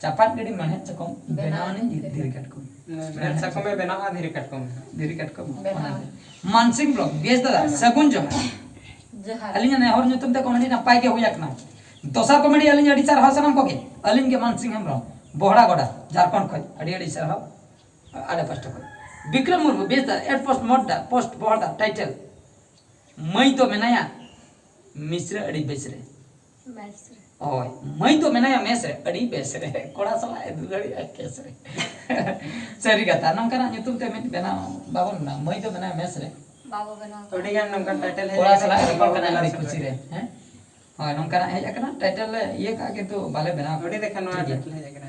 ᱪᱟᱯᱟᱫ ᱜᱤᱰᱤ ᱢᱮᱲᱦᱮᱫ ᱥᱟᱠᱚᱢ, ᱵᱮᱱᱟᱣᱟᱹᱧ ᱫᱷᱤᱨᱤ ᱠᱟᱴᱠᱚᱢ᱾ ᱢᱮᱲᱦᱮᱫ ᱥᱟᱠᱚᱢᱮ ᱵᱮᱱᱟᱣᱟ ᱫᱷᱤᱨᱤ ᱠᱟᱴᱠᱚᱢ᱾ ᱫᱷᱤᱨᱤ ᱠᱟᱴᱠᱚᱢ᱾ ᱵᱮᱱᱟᱣ᱾ ᱚᱱᱟ ᱜᱮ᱾ ᱢᱟᱱᱥᱤᱝ ᱵᱞᱚᱜ, ᱵᱮᱥ ᱫᱟᱫᱟ, ᱥᱟᱹᱜᱩᱱ ᱡᱚᱦᱟᱨ᱾ ᱡᱚᱦᱟᱨ᱾ ᱟᱹᱞᱤᱧᱟᱜ ᱱᱮᱦᱚᱨ ᱧᱩᱛᱩᱢ ᱛᱮ ᱠᱚᱢᱮᱰᱤ ᱱᱟᱯᱟᱭ ᱜᱮ ᱦᱩᱭ ᱟᱠᱟᱱᱟ᱾ ᱫᱚᱥᱟᱨ ᱠᱚᱢᱮᱰᱤ ᱟᱹᱞᱤᱧ ᱟᱹᱰᱤ ᱥᱟᱨᱦᱟᱣ ᱥᱟᱱᱟᱢ ᱠᱚᱜᱮ᱾ ᱟᱹᱞᱤᱧ ᱜᱮ ᱢᱟᱱᱥᱤᱝ ᱦᱮᱢᱵᱨᱚᱢ, ᱵᱚᱦᱲᱟ ᱜᱚᱰᱟ, ᱡᱷᱟᱲᱠᱷᱚᱸᱰ ᱠᱷᱚᱱ᱾ ᱟᱹᱰᱤ ᱟᱹᱰᱤ ᱥᱟᱨᱦᱟᱣ ᱟᱞᱮ ᱯᱟᱥᱴᱟ ᱠᱷᱚᱱ᱾ ᱵᱤᱠᱨᱚᱢ ᱢᱩᱨᱢᱩ, ᱵᱮᱥ ᱫᱟ, ᱮᱰ ᱯᱳᱥᱴ ᱢᱳᱴ ᱫᱟ, ᱯᱳᱥᱴ ᱵᱚᱦᱲᱟ ᱫᱟ, ᱴᱟᱭᱴᱮᱞ ᱢᱟᱹᱭ ᱫᱚ ᱢᱮᱱᱟᱭᱟ ᱢᱮᱥ ᱨᱮ ᱟᱹᱰᱤ ᱵᱮᱥ ᱨᱮ᱾ ᱢᱮᱥ ᱨᱮ᱾ ᱦᱳᱭ, ᱢᱟᱹᱭ ᱫᱚ ᱢᱮᱱᱟᱭᱟ ᱢᱮᱥ ᱨᱮ, ᱟᱹᱰᱤ ᱵᱮᱥ ᱨᱮ, ᱠᱚᱲᱟ ᱥᱟᱞᱟᱜ ᱮ ᱫᱩᱞᱟᱹᱲᱤᱜᱼᱟ ᱠᱮᱥ ᱨᱮ᱾ ᱥᱟᱹᱨᱤ ᱠᱟᱛᱷᱟ, ᱱᱚᱝᱠᱟᱱᱟᱜ ᱧᱩᱛᱩᱢ ᱛᱮ ᱢᱤᱫ ᱵᱮᱱᱟᱣ ᱵᱟᱵᱚᱱ ᱵᱮᱱᱟᱣ, ᱢᱟᱹᱭ ᱫᱚ ᱢᱮᱱᱟᱭᱟ ᱢᱮᱥ ᱨᱮ᱾ ᱵᱟᱵᱚ ᱵᱮᱱᱟᱣ ᱠᱟᱜᱼᱟ᱾ ᱟᱹᱰᱤ ᱜᱟᱱ ᱱᱚᱝᱠᱟᱱ ᱴᱟᱭᱴᱮᱞ ᱦᱮᱡ ᱠᱚᱲᱟ ᱟᱠᱟᱱᱟ, ᱥᱟᱞᱟᱜ ᱮ ᱵᱟᱵᱚ ᱨᱚᱯᱚᱲ ᱠᱟᱱᱟ ᱵᱮᱱᱟᱣ ᱟᱹᱰᱤ ᱥᱟᱹᱛ ᱠᱩᱥᱤ ᱨᱮ, ᱦᱮᱸ? ᱦᱳᱭ, ᱱᱚᱝᱠᱟᱱᱟᱜ ᱦᱮᱡ ᱟᱠᱟᱱᱟ, ᱴᱟᱭᱴᱮᱞ ᱞᱮ ᱤᱭᱟᱹ ᱠᱟᱜᱼᱟ, ᱠᱤᱱᱛᱩ ᱵᱟᱞᱮ ᱵᱮᱱᱟᱣ ᱟᱹᱰᱤ ᱠᱟᱜᱼᱟ᱾ ᱞᱮᱠᱷᱟᱱ ᱱᱚᱣᱟ ᱴᱷᱤᱠ ᱜᱮᱭᱟ᱾ ᱴᱟᱭᱴᱮᱞ ᱦᱮᱡ ᱟᱠᱟᱱᱟ᱾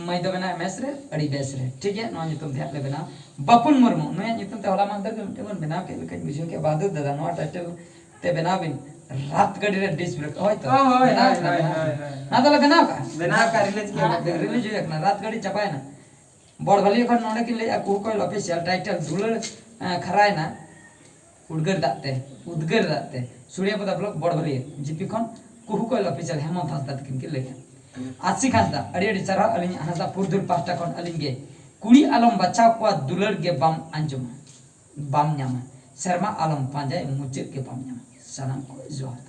ᱢᱟᱹᱭ ᱫᱚ ᱢᱮᱱᱟᱭᱟ ᱢᱮᱥ ᱨᱮ, ᱟᱹᱰᱤ ᱵᱮᱥ ᱨᱮ᱾ ᱴᱷᱤᱠ ᱜᱮᱭᱟ, ᱱᱚᱣᱟ ᱧᱩᱛᱩᱢ ᱛᱮ ᱦᱟᱸᱜ ᱞᱮ ᱵᱮᱱᱟᱣᱟ᱾ ᱵᱟᱯᱩᱱ ᱢᱩᱨᱢᱩ, ᱱᱩᱭᱟᱜ ᱧᱩᱛᱩᱢ ᱛᱮ ᱦᱚᱞᱟ ᱢᱟᱦᱫᱮᱨ ᱜᱮ ᱢᱤᱫᱴᱮᱱ ᱵᱚᱱ ᱵᱮᱱᱟᱣ ᱠᱮᱫ ᱞᱮᱠᱟᱧ ᱵᱩᱡᱷᱟᱹᱣ ᱠᱮᱫ᱾ ᱵᱟᱦᱟᱫᱩᱨ ᱫᱟᱫᱟ, ᱱᱚᱣᱟ ᱴᱟᱭᱴᱮᱞ ᱛᱮ ᱵᱮᱱᱟᱣ ᱵᱤᱱ, ᱨᱟᱛ ᱜᱟᱹᱰᱤ ᱨᱮ ᱰᱤᱥ ᱵᱨᱮᱠ᱾ ᱦᱳᱭ ᱛᱚ, ᱦᱳᱭ, ᱦᱳᱭ, ᱵᱮᱱᱟᱣ ᱦᱳᱭ, ᱠᱟᱱᱟ, ᱦᱳᱭ, ᱵᱮᱱᱟᱣ ᱦᱳᱭ, ᱠᱟᱱᱟ᱾ ᱦᱳᱭ᱾ ᱱᱚᱣᱟ ᱫᱚᱞᱮ ᱵᱮᱱᱟᱣ ᱠᱟᱜᱼᱟ? ᱵᱮᱱᱟᱣ ᱠᱟᱜᱼᱟ, ᱨᱤᱞᱤᱡᱽ ᱦᱩᱭ ᱟᱠᱟᱱᱟ᱾ ᱨᱤᱞᱤᱡᱽ ᱦᱩᱭ ᱟᱠᱟᱱᱟ, ᱨᱟᱛ ᱜᱟᱹᱰᱤ ᱪᱟᱵᱟᱭᱮᱱᱟ᱾ ᱵᱚᱲᱵᱷᱟᱞᱤ ᱠᱷᱚᱱ ᱱᱚᱰᱮ ᱠᱤᱱ ᱞᱟᱹᱭᱮᱫᱼᱟ, ᱠᱩᱦᱩ ᱠᱚᱭᱮᱞ ᱚᱯᱷᱤᱥᱤᱭᱟᱞ ᱴᱟᱭᱴᱮᱞ ᱫᱩᱞᱟᱹᱲ, ᱮᱸ, ᱠᱷᱟᱨᱟᱭᱮᱱᱟ᱾ ᱩᱫᱽᱜᱟᱹᱨ ᱫᱟᱜ ᱛᱮ, ᱩᱫᱽᱜᱟᱹᱨ ᱫᱟᱜ ᱛᱮ᱾ ᱥᱩᱲᱤᱭᱟᱯᱟᱫᱟ ᱵᱞᱚᱠ ᱵᱚᱲᱵᱷᱟᱞᱤ ᱡᱤᱯᱤ ᱠᱷᱚᱱ ᱠᱩᱦᱩ ᱠᱚᱭᱮᱞ ᱚᱯᱷᱤᱥᱤᱭᱟᱞ ᱦᱮᱢᱚᱱᱛ ᱦᱟᱸᱥᱫᱟ ᱛᱟᱹᱠᱤᱱ ᱠᱤᱱ ᱞᱟᱹᱭᱮᱫᱼᱟ᱾ ᱟᱥᱤᱠ ᱦᱟᱸᱥᱫᱟ, ᱟᱹᱰᱤ ᱟᱹᱰᱤ ᱥᱟᱨᱦᱟᱣ, ᱟᱹᱞᱤᱧ ᱦᱟᱸᱥᱫᱟ ᱯᱩᱨᱫᱷᱩᱞ ᱯᱟᱦᱴᱟ ᱠᱷᱚᱱ ᱟᱹᱞᱤᱧ ᱜᱮ᱾ ᱠᱩᱲᱤ ᱟᱞᱚᱢ ᱵᱟᱪᱷᱟᱣ ᱠᱚᱣᱟ, ᱫᱩᱞᱟᱹᱲ ᱜᱮ ᱵᱟᱢ ᱟᱸᱡᱚᱢᱟ, ᱵᱟᱢ ᱧᱟᱢᱟ᱾ ᱥᱮᱨᱢᱟ ᱟᱞᱚᱢ ᱯᱟᱸᱡᱟᱭ, ᱢᱩᱪᱟᱹᱫ ᱜᱮ ᱵᱟᱢ ᱧᱟᱢᱟ᱾ ᱥᱟᱱᱟᱢ ᱠᱚ ᱡᱚᱦᱟᱨ᱾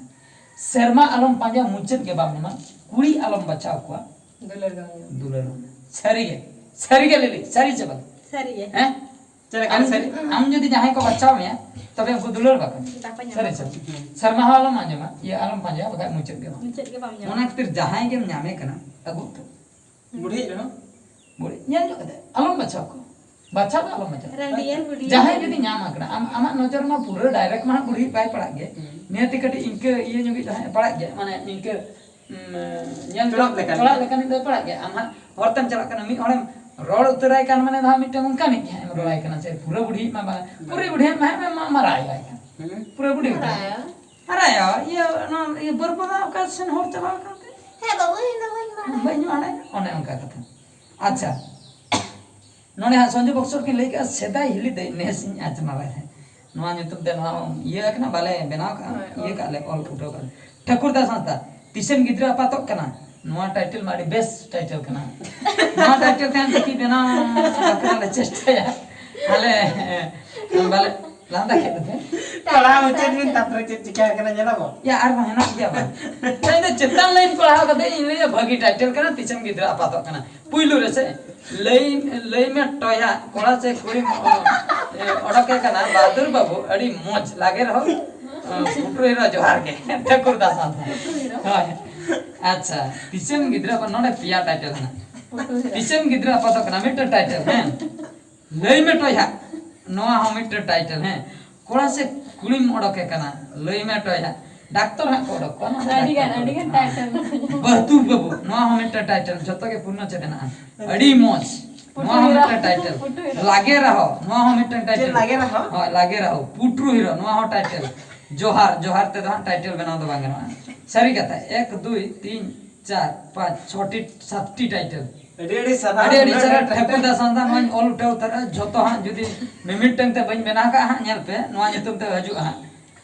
ᱥᱮᱨᱢᱟ ᱟᱞᱚᱢ ᱯᱟᱸᱡᱟᱭ, ᱢᱩᱪᱟᱹᱫ ᱜᱮ ᱵᱟᱢ ᱧᱟᱢᱟ᱾ ᱠᱩᱲᱤ ᱟᱞᱚᱢ ᱵᱟᱪᱷᱟᱣ ᱠᱚᱣᱟ, ᱫᱩᱞᱟᱹᱲ ᱜᱮ ᱵᱟᱢ ᱧᱟᱢᱟ᱾ ᱫᱩᱞᱟᱹᱲ ᱵᱟᱢ ᱧᱟᱢᱟ᱾ ᱥᱟᱹᱨᱤ ᱜᱮ, ᱥᱟᱹᱨᱤ ᱜᱮ ᱞᱤᱞᱤ, ᱥᱟᱹᱨᱤ ᱥᱮ ᱵᱟᱝ? ᱥᱟᱹᱨᱤ ᱜᱮ᱾ ᱦᱮᱸ? ᱪᱮᱫ ᱞᱮᱠᱟ ᱟᱢ, ᱥᱟᱹᱨᱤ? ᱟᱢ ᱡᱩᱫᱤ ᱡᱟᱦᱟᱸᱭ ᱠᱚ ᱵᱟᱪᱷᱟᱣ ᱢᱮᱭᱟ, ᱛᱚᱵᱮ ᱩᱱᱠᱩ ᱫᱩᱞᱟᱹᱲ ᱵᱟᱠᱚ ᱧᱟᱢᱟ᱾ ᱵᱟᱠᱚ ᱧᱟᱢᱟ᱾ ᱥᱟᱹᱨᱤ ᱥᱮ ᱵᱟᱝ? ᱦᱩᱸ᱾ ᱥᱮᱨᱢᱟ ᱦᱚᱸ ᱟᱞᱚᱢ ᱟᱸᱡᱚᱢᱟ, ᱤᱭᱟᱹ ᱟᱞᱚᱢ ᱯᱟᱸᱡᱟᱭᱟ, ᱵᱟᱠᱷᱟᱡ ᱢᱩᱪᱟᱹᱫ ᱜᱮ ᱵᱟᱢ ᱧᱟᱢᱟ᱾ ᱢᱩᱪᱟᱹᱫ ᱜᱮ ᱵᱟᱢ ᱧᱟᱢᱟ᱾ ᱚᱱᱟ ᱠᱷᱟᱹᱛᱤᱨ ᱡᱟᱦᱟᱸᱭ ᱜᱮᱢ ᱧᱟᱢᱮ ᱠᱟᱱᱟ, ᱟᱹᱜᱩ ᱩᱛᱟᱹᱨ᱾ ᱵᱩᱲᱦᱤ ᱨᱮᱦᱚᱸ? ᱵᱩᱲᱦᱤ, ᱧᱮᱞ ᱧᱚᱜ ᱠᱟᱛᱮ, ᱟᱞᱚᱢ ᱵᱟᱪᱷᱟᱣ ᱠᱚᱣᱟ᱾ ᱵᱟᱪᱷᱟᱣ ᱫᱚ ᱟᱞᱚᱢ ᱵᱟᱪᱷᱟᱣ᱾ ᱨᱟᱺᱰᱤᱭᱟᱹᱱ ᱵᱩᱰᱷᱤ᱾ ᱡᱟᱦᱟᱸᱭ ᱡᱩᱫᱤ ᱧᱟᱢ ᱟᱠᱟᱱᱟ, ᱟᱢ, ᱟᱢᱟᱜ ᱱᱚᱡᱚᱨ ᱢᱟ ᱯᱩᱨᱟᱹ ᱰᱟᱭᱨᱮᱠᱴ ᱢᱟ ᱦᱟᱸᱜ ᱵᱩᱲᱦᱤ ᱵᱟᱭ ᱯᱟᱲᱟᱜ ᱜᱮ᱾ ᱦᱩᱸ᱾ ᱱᱤᱦᱟᱹᱛᱤ ᱠᱟᱹᱴᱤᱡ ᱤᱱᱠᱟᱹ ᱤᱭᱟᱹ ᱧᱚᱜᱤᱡ ᱫᱚ ᱦᱟᱸᱜ ᱯᱟᱲᱟᱜ ᱜᱮ, ᱢᱟᱱᱮ ᱱᱤᱝᱠᱟᱹ, ᱩᱸ, ᱧᱮᱞ ᱪᱚᱲᱟᱜ ᱞᱮᱠᱟᱱ᱾ ᱪᱚᱲᱟᱜ ᱞᱮᱠᱟᱱᱤᱡ ᱫᱚᱭ ᱯᱟᱲᱟᱜ ᱜᱮᱭᱟ᱾ ᱟᱢ ᱦᱟᱸᱜ ᱦᱚᱨ ᱛᱮᱢ ᱪᱟᱞᱟᱜ ᱠᱟᱱᱟ, ᱢᱤᱫ ᱦᱚᱲᱮᱢ ᱨᱚᱲ ᱩᱛᱟᱹᱨᱟᱭ ᱠᱟᱱ, ᱢᱟᱱᱮ ᱫᱚ ᱦᱟᱸᱜ ᱢᱤᱫᱴᱟᱝ ᱚᱱᱠᱟᱱᱤᱡ ᱜᱮ ᱦᱟᱸᱜ ᱮᱢ ᱨᱚᱲᱟᱭ ᱠᱟᱱᱟ, ᱥᱮ ᱯᱩᱨᱟᱹ ᱵᱩᱲᱦᱤ ᱢᱟ ᱵᱟᱝ, ᱦᱩᱸ᱾ ᱯᱩᱨᱟᱹ ᱵᱩᱲᱦᱤ ᱢᱟ ᱦᱟᱸᱜ ᱮᱢ ᱢᱟᱨᱟᱭ ᱟᱭ ᱠᱟᱱ᱾ ᱦᱩᱸ᱾ ᱯᱩᱨᱟᱹ ᱵᱩᱲᱦᱤ ᱩᱛᱟᱹᱨ᱾ ᱢᱟᱨᱟᱭᱟ᱾ ᱟᱨ ᱟᱭᱳ, ᱤᱭᱟᱹ, ᱚᱱᱟ, ᱤᱭᱟᱹ, ᱵᱟᱹᱨᱯᱟᱫᱟ ᱚᱠᱟ ᱥᱮᱱ ᱦᱚᱨ ᱪᱟᱞᱟᱣ ᱟᱠᱟᱱ ᱛᱮ? ᱦᱮᱸ ᱵᱟᱹᱵᱩ, ᱤᱧ ᱫᱚ ᱵᱟᱹᱧ ᱵᱟᱲᱟᱭᱟ᱾ ᱵᱟᱹᱧ ᱵᱟᱲᱟᱭᱟ, ᱚᱱᱮ ᱚᱱᱠᱟ ᱠᱟᱛᱷᱟ᱾ ᱟᱪᱪᱷᱟ, ᱱᱚᱰᱮ ᱦᱟᱸᱜ ᱥᱚᱧᱡᱩ ᱵᱚᱠᱥᱚᱨ ᱠᱤᱱ ᱞᱟᱹᱭ ᱠᱮᱜᱼᱟ, ᱥᱮᱫᱟᱭ ᱦᱤᱞᱤ ᱫᱟᱹᱭ ᱱᱮᱥ ᱤᱧ ᱟᱡᱽᱢᱟᱣᱟᱭ ᱛᱟᱦᱮᱸᱫ᱾ ᱱᱚᱣᱟ ᱧᱩᱛᱩᱢ ᱛᱮ ᱱᱚᱣᱟ ᱤᱭᱟᱹ ᱟᱠᱟᱱᱟ, ᱵᱟᱞᱮ ᱵᱮᱱᱟᱣ ᱠᱟᱜᱼᱟ, ᱦᱳᱭ, ᱤᱭᱟᱹ ᱠᱟᱜᱼᱟ ᱞᱮ, ᱚᱞ ᱩᱰᱩᱠ ᱠᱟᱜᱼᱟ ᱞᱮ᱾ ᱴᱷᱟᱹᱠᱩᱨ ᱫᱟᱥ ᱦᱟᱸᱥᱫᱟ, ᱛᱤᱥᱮᱢ ᱜᱤᱫᱽᱨᱟᱹ ᱟᱯᱟᱛᱚᱜ ᱠᱟᱱᱟ? ᱱᱚᱣᱟ ᱴᱟᱭᱴᱮᱞ ᱢᱟ ᱟᱹᱰᱤ ᱵᱮᱥ ᱴᱟᱭᱴᱮᱞ ᱠᱟᱱᱟ᱾ ᱱᱚᱣᱟ ᱴᱟᱭᱴᱮᱞ ᱛᱮ ᱟᱢ ᱫᱚ ᱠᱤ ᱵᱮᱱᱟᱣ ᱵᱟᱠᱷᱨᱟ ᱞᱮ ᱪᱮᱥᱴᱟᱭᱟ᱾ ᱟᱞᱮ, ᱮ, ᱵᱟᱞᱮ ᱞᱟᱸᱫᱟ ᱠᱮᱫ ᱫᱚᱯᱮ᱾ ᱯᱟᱲᱦᱟᱣ ᱢᱩᱪᱟᱹᱫ ᱵᱤᱱ, ᱛᱟᱨᱯᱚᱨᱮ ᱪᱮᱫ ᱪᱤᱠᱟᱹ ᱟᱠᱟᱱᱟ ᱧᱮᱞᱟᱵᱚ᱾ ᱭᱟ, ᱟᱨᱦᱚᱸ ᱦᱮᱱᱟᱜ ᱜᱮᱭᱟ ᱵᱟᱝ? ᱤᱧ ᱫᱚ ᱪᱮᱛᱟᱱ ᱞᱟᱭᱤᱱ ᱯᱟᱲᱦᱟᱣ ᱠᱟᱛᱮ ᱤᱧ ᱞᱟᱹᱭᱟ ᱵᱷᱟᱹᱜᱤ ᱴᱟᱭᱴᱮᱞ ᱠᱟᱱᱟ, ᱛᱤᱥᱮᱢ ᱜᱤᱫᱽᱨᱟᱹ ᱟᱯᱟᱛᱚᱜ ᱠᱟᱱᱟ᱾ ᱯᱩᱭᱞᱩ ᱨᱮᱥᱮ, ᱞᱟᱹᱭ, ᱞᱟᱹᱭ ᱢᱮ ᱴᱚᱭᱟ, ᱠᱚᱲᱟ ᱥᱮ ᱠᱩᱲᱤᱢ ᱚ-, ᱮ, ᱚᱰᱚᱠᱮ ᱠᱟᱱᱟ, ᱵᱟᱦᱟᱫᱩᱨ ᱵᱟᱹᱵᱩ, ᱟᱹᱰᱤ ᱢᱚᱡᱽ ᱞᱟᱜᱮ ᱨᱮᱦᱚᱸ, ᱚ, ᱯᱩᱴᱩᱨ ᱨᱮᱦᱚᱸ ᱡᱚᱦᱟᱨ ᱜᱮ᱾ ᱴᱷᱟᱹᱠᱩᱨ ᱫᱟᱥ ᱦᱟᱸᱥᱫᱟ᱾ ᱦᱳᱭ᱾ ᱟᱪᱪᱷᱟ, ᱛᱤᱥᱮᱢ ᱜᱤᱫᱽᱨᱟᱹ ᱟᱯᱟᱛ, ᱱᱚᱰᱮ ᱯᱮᱭᱟ ᱴᱟᱭᱴᱮᱞ ᱦᱮᱱᱟᱜ᱾ ᱛᱤᱥᱮᱢ ᱜᱤᱫᱽᱨᱟᱹ ᱟᱯᱟᱛᱚᱜ ᱠᱟᱱᱟ, ᱢᱤᱫᱴᱮᱱ ᱴᱟᱭᱴᱮᱞ, ᱦᱮᱸ᱾ ᱞᱟᱹᱭ ᱢᱮ ᱴᱚᱭᱟ, ᱱᱚᱣᱟ ᱦᱚᱸ ᱢᱤᱫᱴᱮᱱ ᱴᱟᱭᱴᱮᱞ, ᱦᱮᱸ᱾ ᱠᱚᱲᱟ ᱥᱮ ᱠᱩᱲᱤᱢ ᱚᱰᱚᱠᱮ ᱠᱟᱱᱟ, ᱞᱟᱹᱭ ᱢᱮ ᱴᱚᱭᱟ᱾ ᱰᱟᱠᱛᱚᱨ ᱦᱟᱸᱜ ᱠᱚ ᱚᱰᱚᱠ ᱠᱚᱣᱟ, ᱱᱚᱣᱟ ᱫᱚ ᱟᱹᱰᱤ ᱜᱟᱱ, ᱰᱟᱠᱛᱚᱨ ᱟᱹᱰᱤ ᱜᱟᱱ ᱠᱚ ᱚᱰᱚᱠ ᱠᱚᱣᱟ᱾ ᱴᱟᱭᱴᱮᱞ ᱢᱮᱱᱟᱜᱼᱟ᱾ ᱵᱟᱹᱦᱛᱩ ᱵᱟᱹᱵᱩ, ᱱᱚᱣᱟ ᱦᱚᱸ ᱢᱤᱫᱴᱮᱱ ᱴᱟᱭᱴᱮᱞ, ᱡᱷᱚᱛᱚ ᱜᱮ ᱯᱩᱨᱱᱚ ᱪᱷᱮᱫ ᱦᱮᱱᱟᱜᱼᱟ᱾ ᱟᱹᱰᱤ ᱢᱚᱡᱽ, ᱱᱚᱣᱟ ᱦᱚᱸ ᱯᱩᱴᱩᱨ ᱢᱤᱫᱴᱮᱱ ᱦᱤᱨᱚ᱾ ᱴᱟᱭᱴᱮᱞ᱾ ᱯᱩᱴᱩᱨ ᱦᱤᱨᱚ᱾ ᱞᱟᱜᱮ ᱨᱟᱦᱚ, ᱱᱚᱣᱟ ᱦᱚᱸ ᱢᱤᱫᱴᱮᱱ ᱴᱟᱭᱴᱮᱞ᱾ ᱪᱮᱫ ᱞᱟᱜᱮ ᱨᱟᱦᱚ? ᱦᱳᱭ, ᱞᱟᱜᱮ ᱨᱟᱦᱚ᱾ ᱯᱩᱴᱨᱩ ᱦᱤᱨᱚ, ᱱᱚᱣᱟ ᱦᱚᱸ ᱴᱟᱭᱴᱮᱞ᱾ ᱡᱚᱦᱟᱨ, ᱡᱚᱦᱟᱨ ᱛᱮᱫᱚ ᱦᱟᱸᱜ ᱴᱟᱭᱴᱮᱞ ᱵᱮᱱᱟᱣ ᱫᱚ ᱵᱟᱝ ᱜᱟᱱᱚᱜᱼᱟ᱾ ᱥᱟᱹᱨᱤ ᱠᱟᱛᱷᱟ, ᱮᱠ, ᱫᱩᱭ, ᱛᱤᱱ, ᱪᱟᱨ, ᱯᱟᱸᱪ, ᱪᱷᱚᱴᱤ, ᱥᱟᱛᱴᱤ ᱴᱟᱭᱴᱮᱞ᱾ ᱟᱹᱰᱤ ᱟᱹᱰᱤ ᱥᱟᱨᱦᱟᱣ᱾ ᱟᱹᱰᱤ ᱟᱹᱰᱤ ᱩᱱᱟᱹᱜ ᱥᱟᱨᱦᱟᱣ, ᱰᱷᱮᱨ ᱴᱷᱟᱹᱠᱩᱨ ᱫᱟᱥ ᱦᱟᱸᱥᱫᱟ, ᱱᱚᱣᱟᱧ ᱚᱞ ᱩᱴᱷᱟᱹᱣ ᱩᱛᱟᱹᱨᱟ᱾ ᱡᱷᱚᱛᱚ ᱦᱟᱸᱜ ᱡᱩᱫᱤ ᱢᱤᱢᱤᱫᱴᱟᱝ ᱛᱮ ᱵᱟᱹᱧ ᱵᱮᱱᱟᱣ ᱠᱟᱜᱼᱟ ᱦᱟᱸᱜ, ᱧᱮᱞ ᱯᱮ, ᱱᱚᱣᱟ ᱧᱩᱛᱩᱢ ᱛᱮ ᱦᱤᱡᱩᱜᱼᱟ ᱦᱟᱸᱜ᱾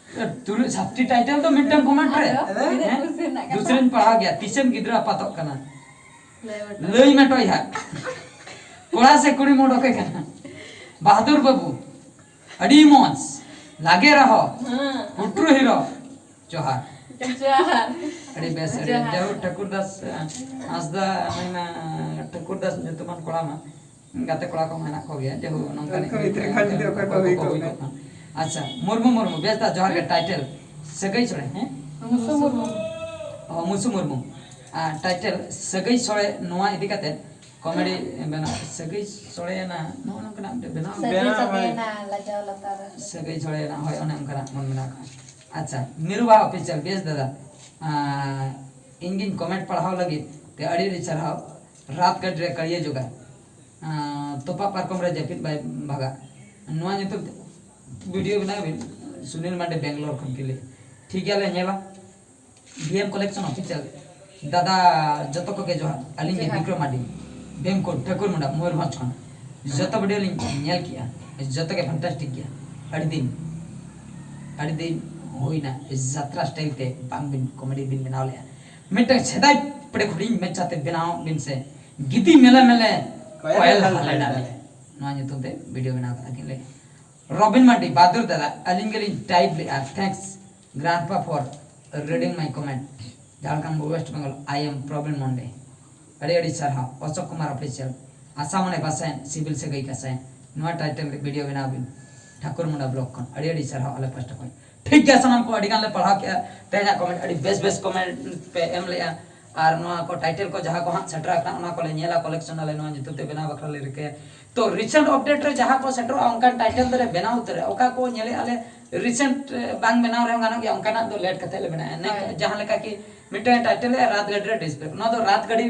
ᱛᱩᱨᱩᱭ, ᱥᱟᱛᱴᱤ ᱴᱟᱭᱴᱮᱞ ᱫᱚ ᱢᱤᱫᱴᱟᱝ ᱠᱚᱢᱮᱱᱴ ᱨᱮ᱾ ᱟᱫᱚ, ᱛᱤᱱᱟᱹᱜ ᱦᱮᱸ? ᱠᱩᱥᱤ ᱨᱮᱱᱟᱜ ᱠᱟᱛᱷᱟ᱾ ᱫᱩᱥᱨᱟᱧ ᱯᱟᱲᱦᱟᱣ ᱜᱮᱭᱟ, ᱛᱤᱥᱮᱢ ᱜᱤᱫᱽᱨᱟᱹ ᱟᱯᱟᱛᱚᱜ ᱠᱟᱱᱟ? ᱞᱟᱹᱭ ᱢᱮ ᱴᱚᱭ᱾ ᱞᱟᱹᱭ ᱢᱮ ᱴᱚᱭ ᱦᱟᱸᱜ᱾ ᱠᱚᱲᱟ ᱥᱮ ᱠᱩᱲᱤᱢ ᱚᱰᱚᱠᱮ ᱠᱟᱱᱟ? ᱵᱟᱦᱟᱫᱩᱨ ᱵᱟᱹᱵᱩ᱾ ᱟᱹᱰᱤ ᱢᱚᱡᱽ᱾ ᱞᱟᱜᱮ ᱨᱟᱦᱚ᱾ ᱦᱮᱸ᱾ ᱯᱩᱴᱨᱩ ᱦᱤᱨᱚ᱾ ᱡᱚᱦᱟᱨ᱾ ᱡᱚᱦᱟᱨ᱾ ᱟᱹᱰᱤ ᱵᱮᱥ, ᱟᱹᱰᱤ ᱡᱚᱦᱟᱨ᱾ ᱡᱟᱭᱦᱳᱠ, ᱴᱷᱟᱹᱠᱩᱨ ᱫᱟᱥ, ᱟᱸᱥᱫᱟ, ᱢᱮᱱᱟ, ᱴᱷᱟᱹᱠᱩᱨ ᱫᱟᱥ ᱧᱩᱛᱩᱢᱟᱱ ᱠᱚᱲᱟ ᱢᱟ ᱜᱟᱛᱮ ᱠᱚᱲᱟ ᱠᱚ ᱢᱮᱱᱟᱜ ᱠᱚᱜᱮᱭᱟ, ᱡᱟᱭᱦᱳᱠ, ᱱᱚᱝᱠᱟᱱ ᱩᱱᱠᱩ ᱵᱷᱤᱛᱨᱤ ᱠᱷᱚᱱ ᱡᱩᱫᱤ ᱚᱠᱚᱭ ᱠᱚ ᱦᱩᱭ ᱠᱚᱜ ᱠᱷᱟᱱ᱾ ᱟᱪᱪᱷᱟ, ᱢᱩᱨᱢᱩ, ᱢᱩᱨᱢᱩ, ᱵᱮᱥ ᱫᱟ, ᱡᱚᱦᱟᱨ ᱜᱮ, ᱴᱟᱭᱴᱮᱞ, ᱥᱟᱹᱜᱟᱹᱭ ᱥᱚᱲᱮ, ᱦᱮᱸ? ᱢᱩᱥᱩ ᱢᱩᱨᱢᱩ᱾ ᱚ, ᱢᱩᱥᱩ ᱢᱩᱨᱢᱩ᱾ ᱟᱨ ᱴᱟᱭᱴᱮᱞ, ᱥᱟᱹᱜᱟᱹᱭ ᱥᱚᱲᱮ, ᱱᱚᱣᱟ ᱤᱫᱤ ᱠᱟᱛᱮ ᱠᱚᱢᱮᱰᱤ ᱵᱮᱱᱟᱣ, ᱥᱟᱹᱜᱟᱹᱭ ᱥᱚᱲᱮᱭᱮᱱᱟ, ᱱᱚᱜᱼᱚ ᱱᱚᱝᱠᱟᱱᱟᱜ ᱢᱤᱫᱴᱮᱱ ᱵᱮᱱᱟᱣ᱾ ᱥᱟᱹᱜᱟᱹᱭ ᱵᱮᱱᱟᱣ ᱥᱟᱜᱮᱱᱟ, ᱞᱟᱡᱟᱣ ᱞᱟᱛᱟᱨ᱾ ᱥᱟᱹᱜᱟᱹᱭ ᱥᱚᱲᱮᱭᱮᱱᱟ, ᱦᱳᱭ, ᱚᱱᱮ ᱚᱱᱠᱟᱱᱟᱜ ᱵᱚᱱ ᱵᱮᱱᱟᱣ ᱠᱟᱜᱼᱟ᱾ ᱟᱪᱪᱷᱟ, ᱢᱤᱨᱩ ᱵᱟᱦᱟ ᱚᱯᱷᱤᱥᱤᱭᱟᱞ, ᱵᱮᱥ ᱫᱟᱫᱟ, ᱟᱸ, ᱤᱧ ᱜᱤᱧ ᱠᱚᱢᱮᱱᱴ ᱯᱟᱲᱦᱟᱣ ᱞᱟᱹᱜᱤᱫ ᱛᱮ ᱟᱹᱰᱤ ᱟᱹᱰᱤ ᱥᱟᱨᱦᱟᱣ᱾ ᱨᱟᱛ ᱜᱟᱹᱰᱤ ᱨᱮ ᱠᱟᱹᱲᱤᱭᱟᱹ ᱡᱚᱜᱟ, ᱟᱸ, ᱛᱚᱯᱟ ᱯᱟᱨᱠᱚᱢ ᱨᱮ ᱡᱟᱹᱯᱤᱫ ᱵᱟᱭ ᱵᱷᱟᱜᱟ, ᱱᱚᱣᱟ ᱧᱩᱛᱩᱢ ᱛᱮ ᱵᱷᱤᱰᱤᱭᱳ ᱵᱮᱱᱟᱣ ᱵᱤᱱ, ᱥᱩᱱᱤᱞ ᱢᱟᱱᱰᱤ ᱵᱮᱝᱜᱟᱞᱳᱨ ᱠᱷᱚᱱ ᱠᱤᱱ ᱞᱟᱹᱭ᱾ ᱴᱷᱤᱠ ᱜᱮᱭᱟ, ᱞᱮ ᱧᱮᱞᱟ᱾ B M collection official. ᱫᱟᱫᱟ, ᱡᱚᱛᱚ ᱠᱚᱜᱮ ᱡᱚᱦᱟᱨ᱾ ᱟᱹᱞᱤᱧ ᱜᱮ ᱡᱚᱦᱟᱨ᱾ ᱵᱤᱠᱨᱚᱢ ᱢᱟᱨᱰᱤ, ᱵᱷᱤᱢᱠᱳᱴ, ᱴᱷᱟᱹᱠᱩᱨ ᱢᱩᱸᱰᱟ, ᱢᱚᱭᱩᱨᱵᱷᱚᱸᱡᱽ ᱠᱷᱚᱱ᱾ ᱡᱚᱛᱚ ᱵᱷᱤᱰᱤᱭᱳ ᱞᱤᱧ ᱧᱮᱞ ᱠᱮᱜᱼᱟ, ᱡᱚᱛᱚ ᱜᱮ ᱯᱷᱮᱱᱴᱟᱥᱴᱤᱠ ᱜᱮᱭᱟ᱾ ᱟᱹᱰᱤ ᱫᱤᱱ ᱟᱹᱰᱤ ᱫᱤᱱ ᱦᱩᱭᱱᱟ ᱡᱟᱛᱨᱟ ᱥᱴᱟᱭᱤᱞ ᱛᱮ ᱵᱟᱝ ᱵᱤᱱ ᱠᱚᱢᱮᱰᱤ ᱵᱤᱱ ᱵᱮᱱᱟᱣ ᱞᱮᱜᱼᱟ᱾ ᱢᱤᱫᱴᱟᱝ ᱥᱮᱫᱟᱭ ᱯᱮᱲᱮ ᱦᱩᱰᱤᱧ ᱢᱟᱪᱷᱟ ᱛᱮ ᱵᱮᱱᱟᱣ ᱵᱤᱱ ᱥᱮ᱾ ᱜᱤᱫᱤ ᱢᱮᱞᱮ ᱢᱮᱞᱮ ᱠᱚᱭᱮᱞ ᱠᱚᱭᱮᱞ ᱦᱟᱞᱮ ᱦᱟᱞᱮ ᱰᱟᱞᱮ᱾ ᱰᱟᱞᱮ᱾ ᱱᱚᱣᱟ ᱧᱩᱛᱩᱢ ᱛᱮ ᱵᱷᱤᱰᱤᱭᱳ ᱵᱮᱱᱟᱣ ᱠᱟᱫᱟ ᱠᱤᱱ ᱞᱟᱹᱭ᱾ ᱨᱚᱵᱤᱱ ᱢᱟᱨᱰᱤ, ᱵᱟᱫᱩᱨ ᱫᱟᱫᱟ, ᱟᱹᱞᱤᱧ ᱜᱮᱞᱤᱧ ᱴᱟᱭᱤᱯ ᱞᱮᱜᱼᱟ, thanks grandpa for reading my comment, Jharkhand, West Bengal, I am ᱯᱨᱚᱵᱤᱱ ᱢᱩᱱᱰᱮ᱾ ᱟᱹᱰᱤ ᱟᱹᱰᱤ ᱥᱟᱨᱦᱟᱣ, ᱚᱥᱳᱠ ᱠᱩᱢᱟᱨ ᱚᱯᱷᱤᱥᱤᱭᱟᱞ᱾ ᱟᱥᱟ ᱢᱚᱱᱮ ᱵᱟᱥᱟᱭᱮᱱ, ᱥᱤᱵᱤᱞ ᱥᱟᱹᱜᱟᱹᱭ ᱠᱟᱥᱟᱭᱮᱱ, ᱱᱚᱣᱟ ᱴᱟᱭᱴᱮᱞ ᱨᱮ ᱵᱷᱤᱰᱤᱭᱳ ᱵᱮᱱᱟᱣ ᱵᱤᱱ᱾ ᱴᱷᱟᱠᱩᱨ ᱢᱩᱱᱰᱟ ᱵᱞᱚᱠ ᱠᱷᱚᱱ ᱟᱹᱰᱤ ᱟᱹᱰᱤ ᱥᱟᱨᱦᱟᱣ ᱟᱞᱮ ᱯᱟᱥᱴᱟ ᱠᱷᱚᱱ᱾ ᱴᱷᱤᱠ ᱜᱮᱭᱟ, ᱥᱟᱱᱟᱢ ᱠᱚ ᱟᱹᱰᱤ ᱜᱟᱱ ᱞᱮ ᱯᱟᱲᱦᱟᱣ ᱠᱮᱜᱼᱟ ᱛᱮᱦᱮᱧᱟᱜ ᱠᱚᱢᱮᱱᱴ, ᱟᱹᱰᱤ ᱵᱮᱥ ᱵᱮᱥ ᱠᱚᱢᱮᱱᱴ ᱯᱮ ᱮᱢ ᱞᱮᱜᱼᱟ᱾ ᱟᱨ ᱱᱚᱣᱟ ᱠᱚ ᱴᱟᱭᱴᱮᱞ ᱠᱚ ᱡᱟᱦᱟᱸ ᱠᱚ ᱦᱟᱸᱜ ᱥᱮᱴᱮᱨ ᱟᱠᱟᱱᱟ, ᱚᱱᱟ ᱠᱚᱞᱮ ᱧᱮᱞᱟ, ᱠᱚᱞᱮᱠᱥᱚᱱ ᱟᱞᱮ ᱱᱚᱣᱟ ᱧᱩᱛᱩᱢ ᱛᱮ ᱵᱮᱱᱟᱣ ᱵᱟᱠᱷᱨᱟ ᱞᱮ ᱨᱤᱠᱟᱹᱭᱟ᱾ ᱛᱚ ᱨᱤᱥᱮᱱᱴ ᱟᱯᱰᱮᱴ ᱨᱮ ᱡᱟᱦᱟᱸ ᱠᱚ ᱥᱮᱴᱮᱨᱚᱜᱼᱟ, ᱚᱱᱠᱟᱱ ᱴᱟᱭᱴᱮᱞ ᱫᱚᱞᱮ ᱵᱮᱱᱟᱣ ᱩᱛᱟᱹᱨᱟ᱾ ᱚᱠᱟ ᱠᱚ ᱧᱮᱞᱮᱜᱼᱟ ᱞᱮ ᱨᱤᱥᱮᱱᱴ ᱵᱟᱝ ᱵᱮᱱᱟᱣ ᱨᱮᱦᱚᱸ ᱜᱟᱱᱚᱜ ᱜᱮᱭᱟ, ᱚᱱᱠᱟᱱᱟᱜ ᱫᱚ ᱞᱮᱴ ᱠᱟᱛᱮ ᱞᱮ ᱵᱮᱱᱟᱣᱟ᱾ ᱱᱮ-, ᱦᱳᱭ᱾ ᱡᱟᱦᱟᱸ ᱞᱮᱠᱟ ᱠᱤ ᱢᱤᱫᱴᱮᱱ ᱴᱟᱭᱴᱮᱞ ᱮ ᱨᱟᱛ ᱜᱟᱹᱰᱤ ᱨᱮ ᱰᱤᱥᱯᱞᱮ, ᱱᱚᱣᱟ ᱫᱚ ᱨᱟᱛ ᱜᱟᱹᱰᱤ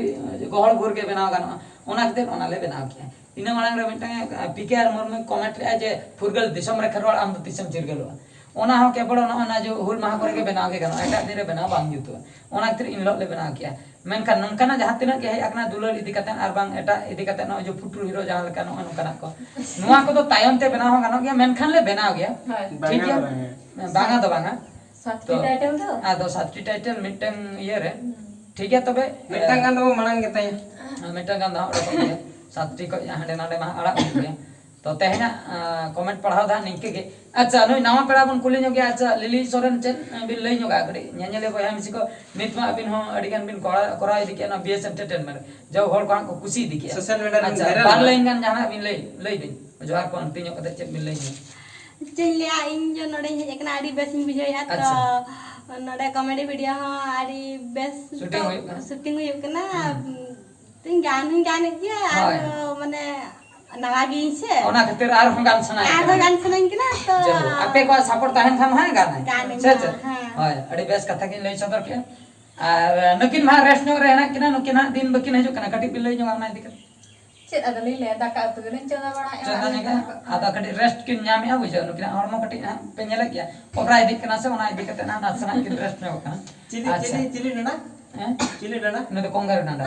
ᱜᱚᱦᱚᱲ ᱵᱷᱳᱨ ᱜᱮ ᱵᱮᱱᱟᱣ ᱜᱟᱱᱚᱜᱼᱟ, ᱚᱱᱟ ᱠᱷᱟᱹᱛᱤᱨ ᱚᱱᱟ ᱞᱮ ᱵᱮᱱᱟᱣ ᱠᱮᱜᱼᱟ᱾ ᱤᱱᱟᱹ ᱢᱟᱲᱟᱝ ᱨᱮ ᱢᱤᱫᱴᱟᱝ ᱯᱤ ᱠᱮ ᱟᱨ ᱢᱩᱨᱢᱩᱭ ᱠᱚᱢᱮᱱᱴ ᱞᱮᱜᱼᱟ ᱡᱮ, "ᱯᱷᱩᱨᱜᱟᱹᱞ ᱫᱤᱥᱚᱢ ᱨᱮ ᱠᱷᱮᱨᱣᱟᱲ, ᱟᱢ ᱫᱚ ᱛᱤᱥᱮᱢ ᱪᱤᱨᱜᱟᱹᱞᱚᱜᱼᱟ?" ᱚᱱᱟ ᱦᱚᱸ ᱠᱮᱵᱚᱞ ᱱᱚᱜᱼᱚ ᱱᱟ ᱡᱮ ᱦᱩᱞ ᱢᱟᱦᱟ ᱠᱚᱨᱮ ᱜᱮ ᱵᱮᱱᱟᱣ ᱜᱮ ᱜᱟᱱᱚᱜᱼᱟ, ᱮᱴᱟᱜ ᱫᱤᱱ ᱨᱮ ᱵᱮᱱᱟᱣ ᱵᱟᱝ ᱡᱩᱛᱩᱜᱼᱟ᱾ ᱚᱱᱟ ᱠᱷᱟᱹᱛᱤᱨ ᱤᱱ ᱦᱤᱞᱳᱜ ᱞᱮ ᱵᱮᱱᱟᱣ ᱠᱮᱜᱼᱟ᱾ ᱢᱮᱱᱠᱷᱟᱱ ᱱᱚᱝᱠᱟᱱᱟᱜ ᱡᱟᱦᱟᱸ ᱛᱤᱱᱟᱹᱜ ᱜᱮ ᱦᱮᱡ ᱟᱠᱟᱱᱟ ᱫᱩᱞᱟᱹᱲ ᱤᱫᱤ ᱠᱟᱛᱮ ᱟᱨ ᱵᱟᱝ ᱮᱴᱟᱜ ᱤᱫᱤ ᱠᱟᱛᱮ, ᱱᱚᱜᱼᱚᱭ ᱡᱮ ᱯᱷᱩᱴᱨᱩ ᱦᱤᱨᱳ ᱡᱟᱦᱟᱸ ᱞᱮᱠᱟ ᱱᱚᱜᱼᱚᱭ ᱱᱚᱝᱠᱟᱱᱟᱜ ᱠᱚ, ᱱᱚᱣᱟ ᱠᱚᱫᱚ ᱛᱟᱭᱚᱢ ᱛᱮ ᱵᱮᱱᱟᱣ ᱦᱚᱸ ᱜᱟᱱᱚᱜ ᱜᱮᱭᱟ, ᱢᱮᱱᱠᱷᱟᱱ ᱞᱮ ᱵᱮᱱᱟᱣ ᱜᱮᱭᱟ᱾ ᱦᱳᱭ᱾ ᱴᱷᱤᱠ ᱵᱟᱝᱟ, ᱜᱮᱭᱟ? ᱵᱟᱝᱟ᱾ ᱵᱟᱝᱟ ᱫᱚ ᱵᱟᱝᱟ᱾ ᱥᱟᱛᱴᱤ ᱛᱚ, ᱴᱟᱭᱴᱮᱞ ᱫᱚ? ᱟᱫᱚ ᱥᱟᱛᱴᱤ ᱴᱟᱭᱴᱮᱞ ᱢᱤᱫᱴᱟᱝ ᱤᱭᱟᱹ ᱨᱮ᱾ ᱦᱩᱸ᱾ ᱴᱷᱤᱠ ᱜᱮᱭᱟ, ᱛᱚᱵᱮ, ᱢᱤᱫᱴᱟᱝ ᱮ, ᱜᱟᱱ ᱫᱚᱵᱚ ᱢᱟᱲᱟᱝ ᱜᱮᱛᱟᱭᱟ᱾ ᱦᱮᱸ, ᱢᱤᱫᱴᱟᱝ ᱜᱟᱱ ᱫᱚ ᱦᱟᱸᱜ ᱚᱰᱚᱠᱚᱜ ᱜᱮᱭᱟ᱾ ᱥᱟᱛᱴᱤ ᱠᱷᱚᱡ ᱦᱟᱸᱰᱮ ᱱᱟᱰᱮ ᱢᱟ ᱟᱲᱟᱜ ᱦᱩᱭᱩᱜ ᱜᱮᱭᱟ᱾ ᱛᱚ, ᱛᱮᱦᱮᱧᱟᱜ, ᱟ, ᱠᱚᱢᱮᱱᱴ ᱯᱟᱲᱦᱟᱣ ᱫᱚ ᱦᱟᱸᱜ ᱱᱤᱝᱠᱟᱹ ᱜᱮ᱾ ᱟᱪᱪᱷᱟ, ᱱᱩᱭ ᱱᱟᱣᱟ ᱯᱮᱲᱟ ᱵᱚᱱ ᱠᱩᱞᱤ ᱧᱚᱜ ᱜᱮᱭᱟ᱾ ᱟᱪᱪᱷᱟ, ᱞᱤᱞᱤ ᱥᱚᱨᱮᱱ, ᱪᱮᱫ, ᱮ, ᱵᱤᱱ ᱞᱟᱹᱭ ᱧᱚᱜᱟ ᱠᱟᱹᱴᱤᱡ? ᱧᱮᱧᱮᱞᱤᱭᱟᱹ ᱵᱚᱭᱦᱟ ᱢᱤᱥᱤ ᱠᱚ, ᱱᱤᱛ ᱢᱟ ᱟᱹᱵᱤᱱ ᱦᱚᱸ ᱟᱹᱰᱤ ᱜᱟᱱ ᱵᱤᱱ ᱠᱚᱨᱟᱣ, ᱠᱚᱨᱟᱣ ᱤᱫᱤ ᱠᱮᱜᱼᱟ ᱱᱚᱣᱟ ᱵᱤ ᱮᱥ ᱮᱱᱴᱟᱨᱴᱮᱱᱢᱮᱱᱴ᱾ ᱡᱟᱣ ᱦᱚᱲ ᱠᱚ ᱦᱟᱸᱜ ᱠᱚ ᱠᱩᱥᱤ ᱤᱫᱤ ᱠᱮᱜᱼᱟ᱾ ᱥᱳᱥᱟᱞ ᱢᱤᱰᱤᱭᱟ ᱨᱮᱵᱤᱱ ᱟᱪᱪᱷᱟ, ᱵᱷᱟᱭᱨᱟᱞ ᱵᱟᱨ ᱮᱱᱟ᱾ ᱞᱟᱭᱤᱱ ᱜᱟᱱ ᱡᱟᱦᱟᱱᱟᱜ ᱵᱤᱱ ᱞᱟᱹᱭ, ᱞᱟᱹᱭ ᱵᱤᱱ᱾ ᱡᱚᱦᱟᱨ ᱠᱚ ᱟᱹᱱᱛᱤ ᱧᱚᱜ ᱠᱟᱛᱮ ᱪᱮᱫ ᱵᱤᱱ ᱞᱟᱹᱭ ᱧᱚᱜᱟ? ᱪᱮᱫ ᱤᱧ ᱞᱟᱹᱭᱟ, ᱤᱧ ᱡᱮ ᱱᱚᱰᱮᱧ ᱦᱮᱡ ᱟᱠᱟᱱᱟ, ᱟᱹᱰᱤ ᱵᱮᱥ ᱤᱧ ᱵᱩᱡᱷᱟᱹᱣᱮᱫᱼᱟ᱾ ᱛᱚ, ᱟᱪᱪᱷᱟ᱾ ᱱᱚᱰᱮ ᱠᱚᱢᱮᱰᱤ ᱵᱷᱤᱰᱤᱭᱳ ᱦᱚᱸ ᱟᱹᱰᱤ ᱵᱮᱥ ᱥᱩᱴᱤᱝ ᱛᱚ ᱦᱩᱭᱩᱜ ᱠᱟᱱᱟ᱾ ᱥᱩᱴᱤᱝ ᱦᱩᱭᱩᱜ ᱠᱟᱱᱟ᱾ ᱦᱩᱸ᱾ ᱛᱚ, ᱤᱧ ᱜᱟᱱ ᱦᱚᱸᱧ ᱜᱟᱱᱮᱫ ᱜᱮᱭᱟ, ᱟᱨ ᱦᱳᱭ᱾ ᱢᱟᱱᱮ, ᱱᱟᱣᱟ ᱜᱤᱭᱟᱹᱧ ᱥᱮ᱾ ᱚᱱᱟ ᱠᱷᱟᱹᱛᱤᱨ ᱟᱨᱦᱚᱸ ᱜᱟᱱ ᱥᱟᱱᱟᱭᱮᱫ ᱟᱨᱦᱚᱸ ᱠᱟᱱᱟ᱾ ᱜᱟᱱ ᱥᱟᱱᱟᱧ ᱠᱟᱱᱟ, ᱛᱚ᱾ ᱡᱟᱭᱦᱳᱠ, ᱟᱯᱮ ᱠᱚᱣᱟᱜ ᱥᱟᱯᱳᱨᱴ ᱛᱟᱦᱮᱱ ᱠᱷᱟᱱ ᱦᱟᱸᱜ ᱜᱟᱱᱟᱹᱧ᱾ ᱜᱟᱱᱟᱹᱧ, ᱥᱮ ᱪᱮᱫ? ᱦᱮᱸ᱾ ᱦᱳᱭ, ᱟᱹᱰᱤ ᱵᱮᱥ ᱠᱟᱛᱷᱟ ᱜᱤᱧ ᱞᱟᱹᱭ ᱥᱚᱫᱚᱨ ᱠᱮᱫᱼᱟ᱾ ᱟᱨ ᱱᱩᱠᱤᱱ ᱢᱟ ᱨᱮᱥᱴ ᱧᱚᱜ ᱨᱮ ᱦᱮᱱᱟᱜ ᱠᱤᱱᱟ, ᱱᱩᱠᱤᱱ ᱦᱟᱸᱜ ᱫᱤᱱ ᱵᱟᱹᱠᱤᱱ ᱦᱤᱡᱩᱜ ᱠᱟᱱᱟ, ᱠᱟᱹᱴᱤᱡ ᱵᱤᱱ ᱞᱟᱹᱭ ᱧᱚᱜᱟ ᱚᱱᱟ ᱤᱫᱤ ᱠᱟᱛᱮ᱾ ᱪᱮᱫ ᱟᱫᱚ ᱞᱤᱧ ᱞᱟᱹᱭᱟ, ᱫᱟᱠᱟ ᱩᱛᱩ ᱜᱮᱞᱤᱧ ᱪᱚᱸᱫᱟ ᱵᱟᱲᱟᱭᱮᱫᱼᱟ᱾ ᱪᱚᱸᱫᱟ ᱧᱚᱜᱟ᱾ ᱟᱫᱚ ᱠᱟᱹᱴᱤᱡ ᱨᱮᱥᱴ ᱠᱤᱱ ᱧᱟᱢᱮᱫᱼᱟ, ᱵᱩᱡᱷᱟᱹᱣ, ᱱᱩᱠᱤᱱᱟᱜ ᱦᱚᱲᱢᱚ ᱠᱟᱹᱴᱤᱡ ᱦᱟᱸᱜ ᱯᱮ ᱧᱮᱞᱮᱫ ᱜᱮᱭᱟ, ᱚᱵᱽᱨᱟ ᱤᱫᱤᱜ ᱠᱟᱱᱟ ᱥᱮ, ᱚᱱᱟ ᱤᱫᱤ ᱠᱟᱛᱮ ᱦᱟᱸᱜ ᱱᱟᱥᱮᱱᱟᱜ ᱠᱤᱱ ᱨᱮᱥᱴ ᱧᱚᱜᱚᱜ ᱠᱟᱱᱟ᱾ ᱪᱤᱞᱤ, ᱟᱪᱪᱷᱟ᱾ ᱪᱤᱞᱤ, ᱪᱤᱞᱤ ᱱᱩᱱᱟ? ᱦᱮᱸ? ᱪᱤᱞᱤ ᱰᱟᱸᱰᱟ? ᱩᱱᱤ ᱫᱚ ᱠᱚᱝᱜᱟᱨᱩ ᱰᱟᱸᱰᱟ᱾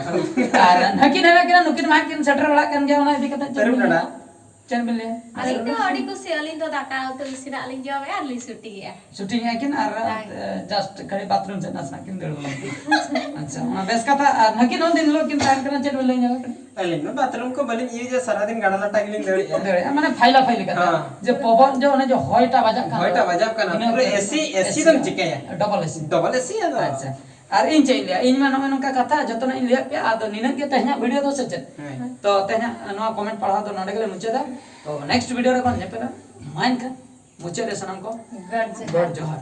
ᱟᱨ ᱱᱟᱹᱠᱤᱱ ᱦᱮᱱᱟᱜ ᱠᱤᱱᱟ, ᱱᱩᱠᱤᱱ ᱢᱟ ᱠᱤᱱ ᱥᱮᱴᱮᱨ ᱵᱟᱲᱟᱜ ᱠᱟᱱ ᱜᱮᱭᱟ, ᱚᱱᱟ ᱤᱫᱤ ᱠᱟᱛᱮ ᱪᱮᱫ ᱛᱟᱹᱨᱩᱵ ᱵᱤᱱ ᱞᱟᱹᱭᱟ? ᱰᱟᱸᱰᱟ᱾ ᱪᱮᱫ ᱵᱤᱱ ᱞᱟᱹᱭᱟ? ᱟᱹᱞᱤᱧ ᱫᱚ ᱟᱹᱰᱤ ᱠᱩᱥᱤ, ᱟᱹᱞᱤᱧ ᱫᱚ ᱫᱟᱠᱟ ᱩᱛᱩ ᱤᱥᱤᱱᱟᱜ ᱞᱤᱧ ᱡᱚᱢᱮᱫᱼᱟ ᱟᱨ ᱞᱤᱧ ᱥᱩᱴᱤᱝᱮᱫᱼᱟ᱾ ᱥᱩᱴᱤᱝᱮᱫᱼᱟ ᱠᱤᱱ ᱟᱨ, ᱦᱳᱭ᱾ ᱮ, just ᱠᱷᱟᱹᱞᱤ ᱵᱟᱛᱷᱨᱩᱢ ᱥᱮᱫ ᱱᱟᱥᱮᱱᱟᱜ ᱠᱤᱱ ᱫᱟᱹᱲ ᱵᱚᱞᱚᱱ ᱠᱟᱱᱟ᱾ ᱟᱪᱪᱷᱟ, ᱚᱱᱟ ᱵᱮᱥ ᱠᱟᱛᱷᱟ᱾ ᱟᱨ ᱱᱟᱹᱠᱤᱱ ᱩᱱ ᱫᱤᱱ ᱦᱤᱞᱳᱜ ᱠᱤᱱ ᱛᱟᱦᱮᱱ ᱠᱟᱱᱟ, ᱪᱮᱫ ᱵᱤᱱ ᱞᱟᱹᱭ ᱧᱚᱜ ᱠᱟᱱᱟ? ᱟᱹᱞᱤᱧ ᱢᱟ ᱵᱟᱛᱷᱨᱩᱢ ᱠᱚ ᱵᱟᱹᱞᱤᱧ ᱤᱭᱩᱡᱟ, ᱥᱟᱨᱟᱫᱤᱱ ᱜᱟᱰᱟ ᱞᱟᱴᱟ ᱜᱮᱞᱤᱧ ᱫᱟᱹᱲᱮᱜᱼᱟ᱾ ᱫᱟᱹᱲᱮᱜᱼᱟ, ᱢᱟᱱᱮ ᱯᱷᱟᱭᱞᱟ ᱯᱷᱟᱭᱞᱤ ᱠᱟᱛᱮ᱾ ᱦᱮᱸ᱾ ᱡᱮ ᱯᱚᱵᱚᱱ ᱡᱮ ᱚᱱᱮ ᱡᱮ ᱦᱚᱭᱴᱟ ᱵᱟᱡᱟᱜ ᱠᱟᱱᱟ᱾ ᱦᱚᱭᱴᱟ ᱵᱟᱡᱟᱜ ᱠᱟᱱᱟ, ᱤᱱᱟᱹ ᱯᱩᱨᱟᱹ ᱠᱟᱛᱮ ᱮᱥᱤ, ᱮᱥᱤ ᱮᱥᱤ ᱫᱚᱢ ᱠᱟᱱᱟ᱾ ᱪᱤᱠᱟᱹᱭᱟ? Double AC. ᱰᱚᱵᱚᱞ ᱮᱥᱤ ᱟᱫᱚ᱾ ᱟᱪᱪᱷᱟ᱾ ᱟᱨ ᱤᱧ ᱪᱮᱫ ᱤᱧ ᱞᱟᱹᱭᱟ? ᱤᱧ ᱢᱟ ᱱᱚᱜᱼᱚᱭ ᱱᱚᱝᱠᱟ ᱠᱟᱛᱷᱟ ᱡᱚᱛᱚᱱᱟᱜ ᱤᱧ ᱞᱟᱹᱭᱟᱫ ᱯᱮᱭᱟ, ᱟᱫᱚ ᱱᱤᱱᱟᱹᱜ ᱜᱮ ᱛᱮᱦᱮᱧᱟᱜ ᱵᱷᱤᱰᱤᱭᱳ ᱫᱚ, ᱥᱮ ᱪᱮᱫ? ᱦᱮᱸ᱾ ᱛᱚ ᱛᱮᱦᱮᱧᱟᱜ ᱱᱚᱣᱟ ᱠᱚᱢᱮᱱᱴ ᱯᱟᱲᱦᱟᱣ ᱫᱚ ᱱᱚᱰᱮ ᱜᱮᱞᱮ ᱢᱩᱪᱟᱹᱫᱟ᱾ ᱛᱚ ᱱᱮᱠᱥᱴ ᱵᱷᱤᱰᱤᱭᱳ ᱨᱮᱵᱚᱱ ᱧᱮᱯᱮᱞᱟ᱾ ᱢᱟ ᱮᱱᱠᱷᱟᱱ ᱢᱩᱪᱟᱹᱫ ᱨᱮ ᱥᱟᱱᱟᱢ ᱠᱚ ᱜᱚᱰ ᱡᱚᱦᱟᱨ᱾ ᱜᱚᱰ ᱡᱚᱦᱟᱨ᱾